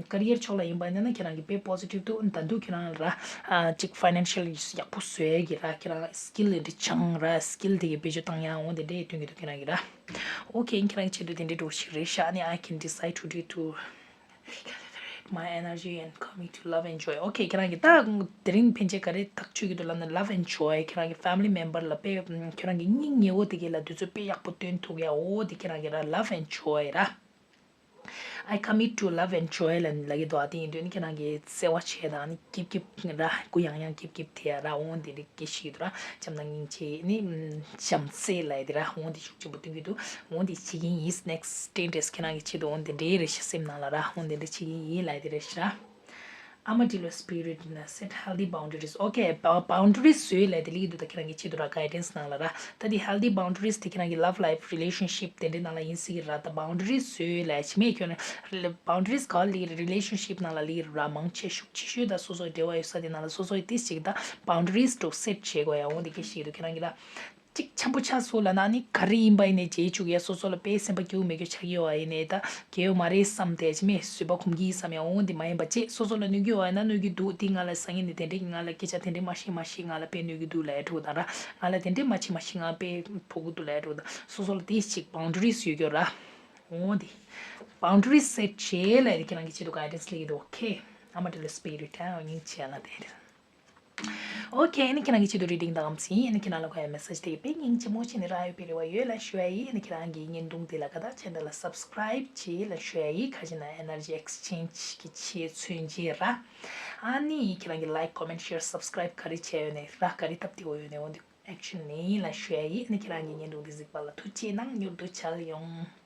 ཀ་རི་ཡར་ཕྱོགས་ལ་ཡིན་པ་ཡིན་ན་ཁྱེད་རང་གི་དཔེ་པོ་སི་ཊིབ་དུ་ད་དུང་ཁྱེད་རང་ལ་ར་ཅིག་ཕའི་ནན་ཤལ་ཡག་པོ་བཟོ་ཡག་གི་ར། ཁྱེད་རང་སི་ཀིལ་ཨེ་འདྲ་སྦྱང་ར། སི་ཀིལ་དེ་གི་བེད་སྤྱོད་བཏང་ཡག་འོང་དེ་འདྲ་སྟོན་གྱི་འདུག་ཁྱེད་རང་གི་ར། ཨོ་ཁེ། ཁྱེད་རང་གི་ཆེད་དུ་དེ་འདྲ་འདྲ་བོ་ཞིག་རེད་ཤག་ཨ་ནི་I can decide today to recalibrate my energy and commit to love and joy. ཨོ་ཁེ། ཁྱེད་རང་གིས་ད་དེ་རིང་ཕན་ཆད་ག་རེ་ཐག་ཆོད་ཀྱི་འདུག་ལབ་ན། love and joy. ཁྱེད་རང་གི་ཕེ་མི་ལི་མེམ་བར་ལ་དཔེ་ཁྱེད་རང་གི་སྙིང་ཉེ་བོ་དེ་ག་ལ་དུས་ཚོད་དཔེ་ཡག་པོ་སྟོན་ཐུབ་ཡག་འོ་དེ་ཁྱེད་རང་གི་ར། love and joy ར། I commit to love and joy ལབ་ལབ་ཀྱི་འདུག་ཨ་དེ་ཡིན་དུས་ནི་ཁྱེད་རང་གིས་བརྩེ་བ་བྱས་དང་ནི་སྐྱིབ་སྐྱིབ་ར། གུ་ཡངས་ཡངས་སྐྱིབ་སྐྱིབ་དེ་ཡ་ར། འོ་དེ་འདྲ་སྐད་ཆ་ཞིག་འདུག་ར། བྱམས་དང་སྙིང་རྗེ་ནི་བྱམས་བརྩེ་ལབ་ཡ་དེ་ར། འོ་དེ་ཤུགས་ཆེན་པོ་སྟོན་གྱི་འདུག་འོ་དེ་བྱེད་ཀྱི་ཡིན། ནེགསི་ཊེན་ཌེ་སི་ཁྱེད་རང་གི་ཆེད་དུ་འོ་དེ་འདྲའི་རེད་ཤག་སེམས་ནང་ལ་ར། འོ་དེ་འདྲ་བྱེད་ཀྱི་ཡིན་ལབ་ཡ་དེ་རེད་ཤག་ར། Armadillo spirit ན་set healthy boundaries. ཨོ་ཁེ། བ་བའུན་ཌ་རིས་བཟོས་ལབ་དེ་ལེགས་འདུག་ད་ཁྱེད་རང་གི་ཆེད་དུ་ར་གའི་ཌེན་སི་ནང་ལ་ར། ད་དེ་healthy boundaries དེ་ཁྱེད་རང་གི་love life, relationship དེ་འདྲའི་ནང་ལ་ཡིན་སྲིད་ཀྱི་ར། ད་བའུན་ཌ་རིས་བཟོས་ལབ་ཅི་མེད་ཁྱོད་རང་བའུན་ཌ་རིས་ག་ལེགས་རེད། རི་ལེ་ཤན་ཤིབ་ནང་ལ་ལེགས་ར། མང་ཆེ་ཤུགས་ཆེ་ཤོས་ད་སོ་སོའི་འབྲེལ་བ་ཡོད་ས་དེ་ནང་ལ་སོ་སོའི་ཏིས་ཅིག་ད་བའུན་ཌ་རིས་འདྲ་བོ་སེཊ་བྱེད་དགོས་ཡ། འོ་དེ་སྐད་ཆ་ཞིག་འདུག་ཁྱེད་རང་གི་ར། གཅིག་འཆམ་པོ་ཆགས་སོང་ལབ་ན་ནི་ག་རེ་ཡིན་པ་ཡིན་ནའི་བརྗེད་བཅུག་ཡ། སོ་སོ་ལ་དཔེ་སེམས་པ་སྐྱིད་པོ་མེད་རྒྱུ་ཆགས་ཀྱི་ཡོད་པ་ཡིན་ནའི་ད་གལ་ཡོད་མ་རེད་བསམ་སྟེ་ཅི་མེད་བཟོད་པ་སྒོམ་གྱི་ཡིན་བསམ་ཡ། འོ་འདི་མ་ཡིན་པ་བྱས། སོ་སོ་ལ་གནོད་ཀྱི་ཡོད་པ་ཡིན་ན་གནོད་ཀྱི་འདུག་དེ་ང་ལ་སང་ཉིན་ནས་དེ་འདྲས་ཀྱི་ང་ལ་སྐད་ཆ་དེ་འདྲས་མ་བཤད་མ་བཤད། ང་ལ་དཔེ་གནོད་ཀྱི་འདུག་ལབ་ཡ་འདྲ་བོ་དང་ར། ང་ལ་དེ་འདྲས་མ་བྱེད་མ་བཤད། ང་དཔེ་ཕོག་གི་འདུག་ལབ་ཡ་འདྲ་བོ་དང་། སོ་སོ་ལ་དེ་ཞིག་བའུན་ཌ་རིས་ཡོད་རྒྱུ་ར། འོ་འདི་བའུན་ཌ་རིས་སེཊ་བྱས་ལབ་ཡ་དེ་ཁྱེད་རང་གི་ཆེད་དུ་གའི་ཌེན་སི་ལེགས་འདུག་ཨོ་ཁེ། ཨ་མ་ཏི་ལོ་སི་པི་རི་ཊི་ཨ་སྙིང་རྗེ་ལ་དེ། ཨོ་ཁེ། ཨ་ནི་ཁྱེད་རང་གི་ཆེད་དུ་རི་ཌིང་དང་ཨམ་སྲིང་། ཨ་ནི་ཁྱེད་རང་ལ་གོ་ཡ་མེ་སེ་ཇི་དེ་དཔེ་སྙིང་རྗེ་མོ་བྱས་ནས་རག་ཡོད་པའི་རེ་བ་ཡོད་ལབ་ཞུ་ཡ་ཡིན། ཨ་ནི་ཁྱེད་རང་གི་བརྙན་ཐུང་དེ་ལ་ཁ་ད་ཆེ་ནལ་ལ་སབ་སི་ཀ་རའིབ་བྱེད་ལབ་ཞུ་ཡ་ཡིན། ཁ་ཅིག་ན་ཨེ་ནར་ཇི་ཨེག་སི་ཅེན་ཇི་གི་ཆེད་མཚོན་བྱེད་ར། ཨ་ནི་ཁྱེད་རང་གི་ལའིཀ་ཀོ་མེན་ཊི་ཤེར་སབ་སི་ཀ་རའིབ་ག་རེ་བྱས་ཡོད་ནའི་ར། ག་རེ་སྟབས་བདེ་བོ་ཡོད་ནའི་འོ་འདི་ཨེག་ཤན་ལེན་ལབ་ཞུ་ཡ་ཡིན། ཨ་ནི་ཁྱེད་རང་གི་བརྙན་ཐུང་འདི་གཟིགས་པ་ལ་ཐུགས་རྗེ་གནང་། མྱུར་དུ་མཇལ་ཡོང་།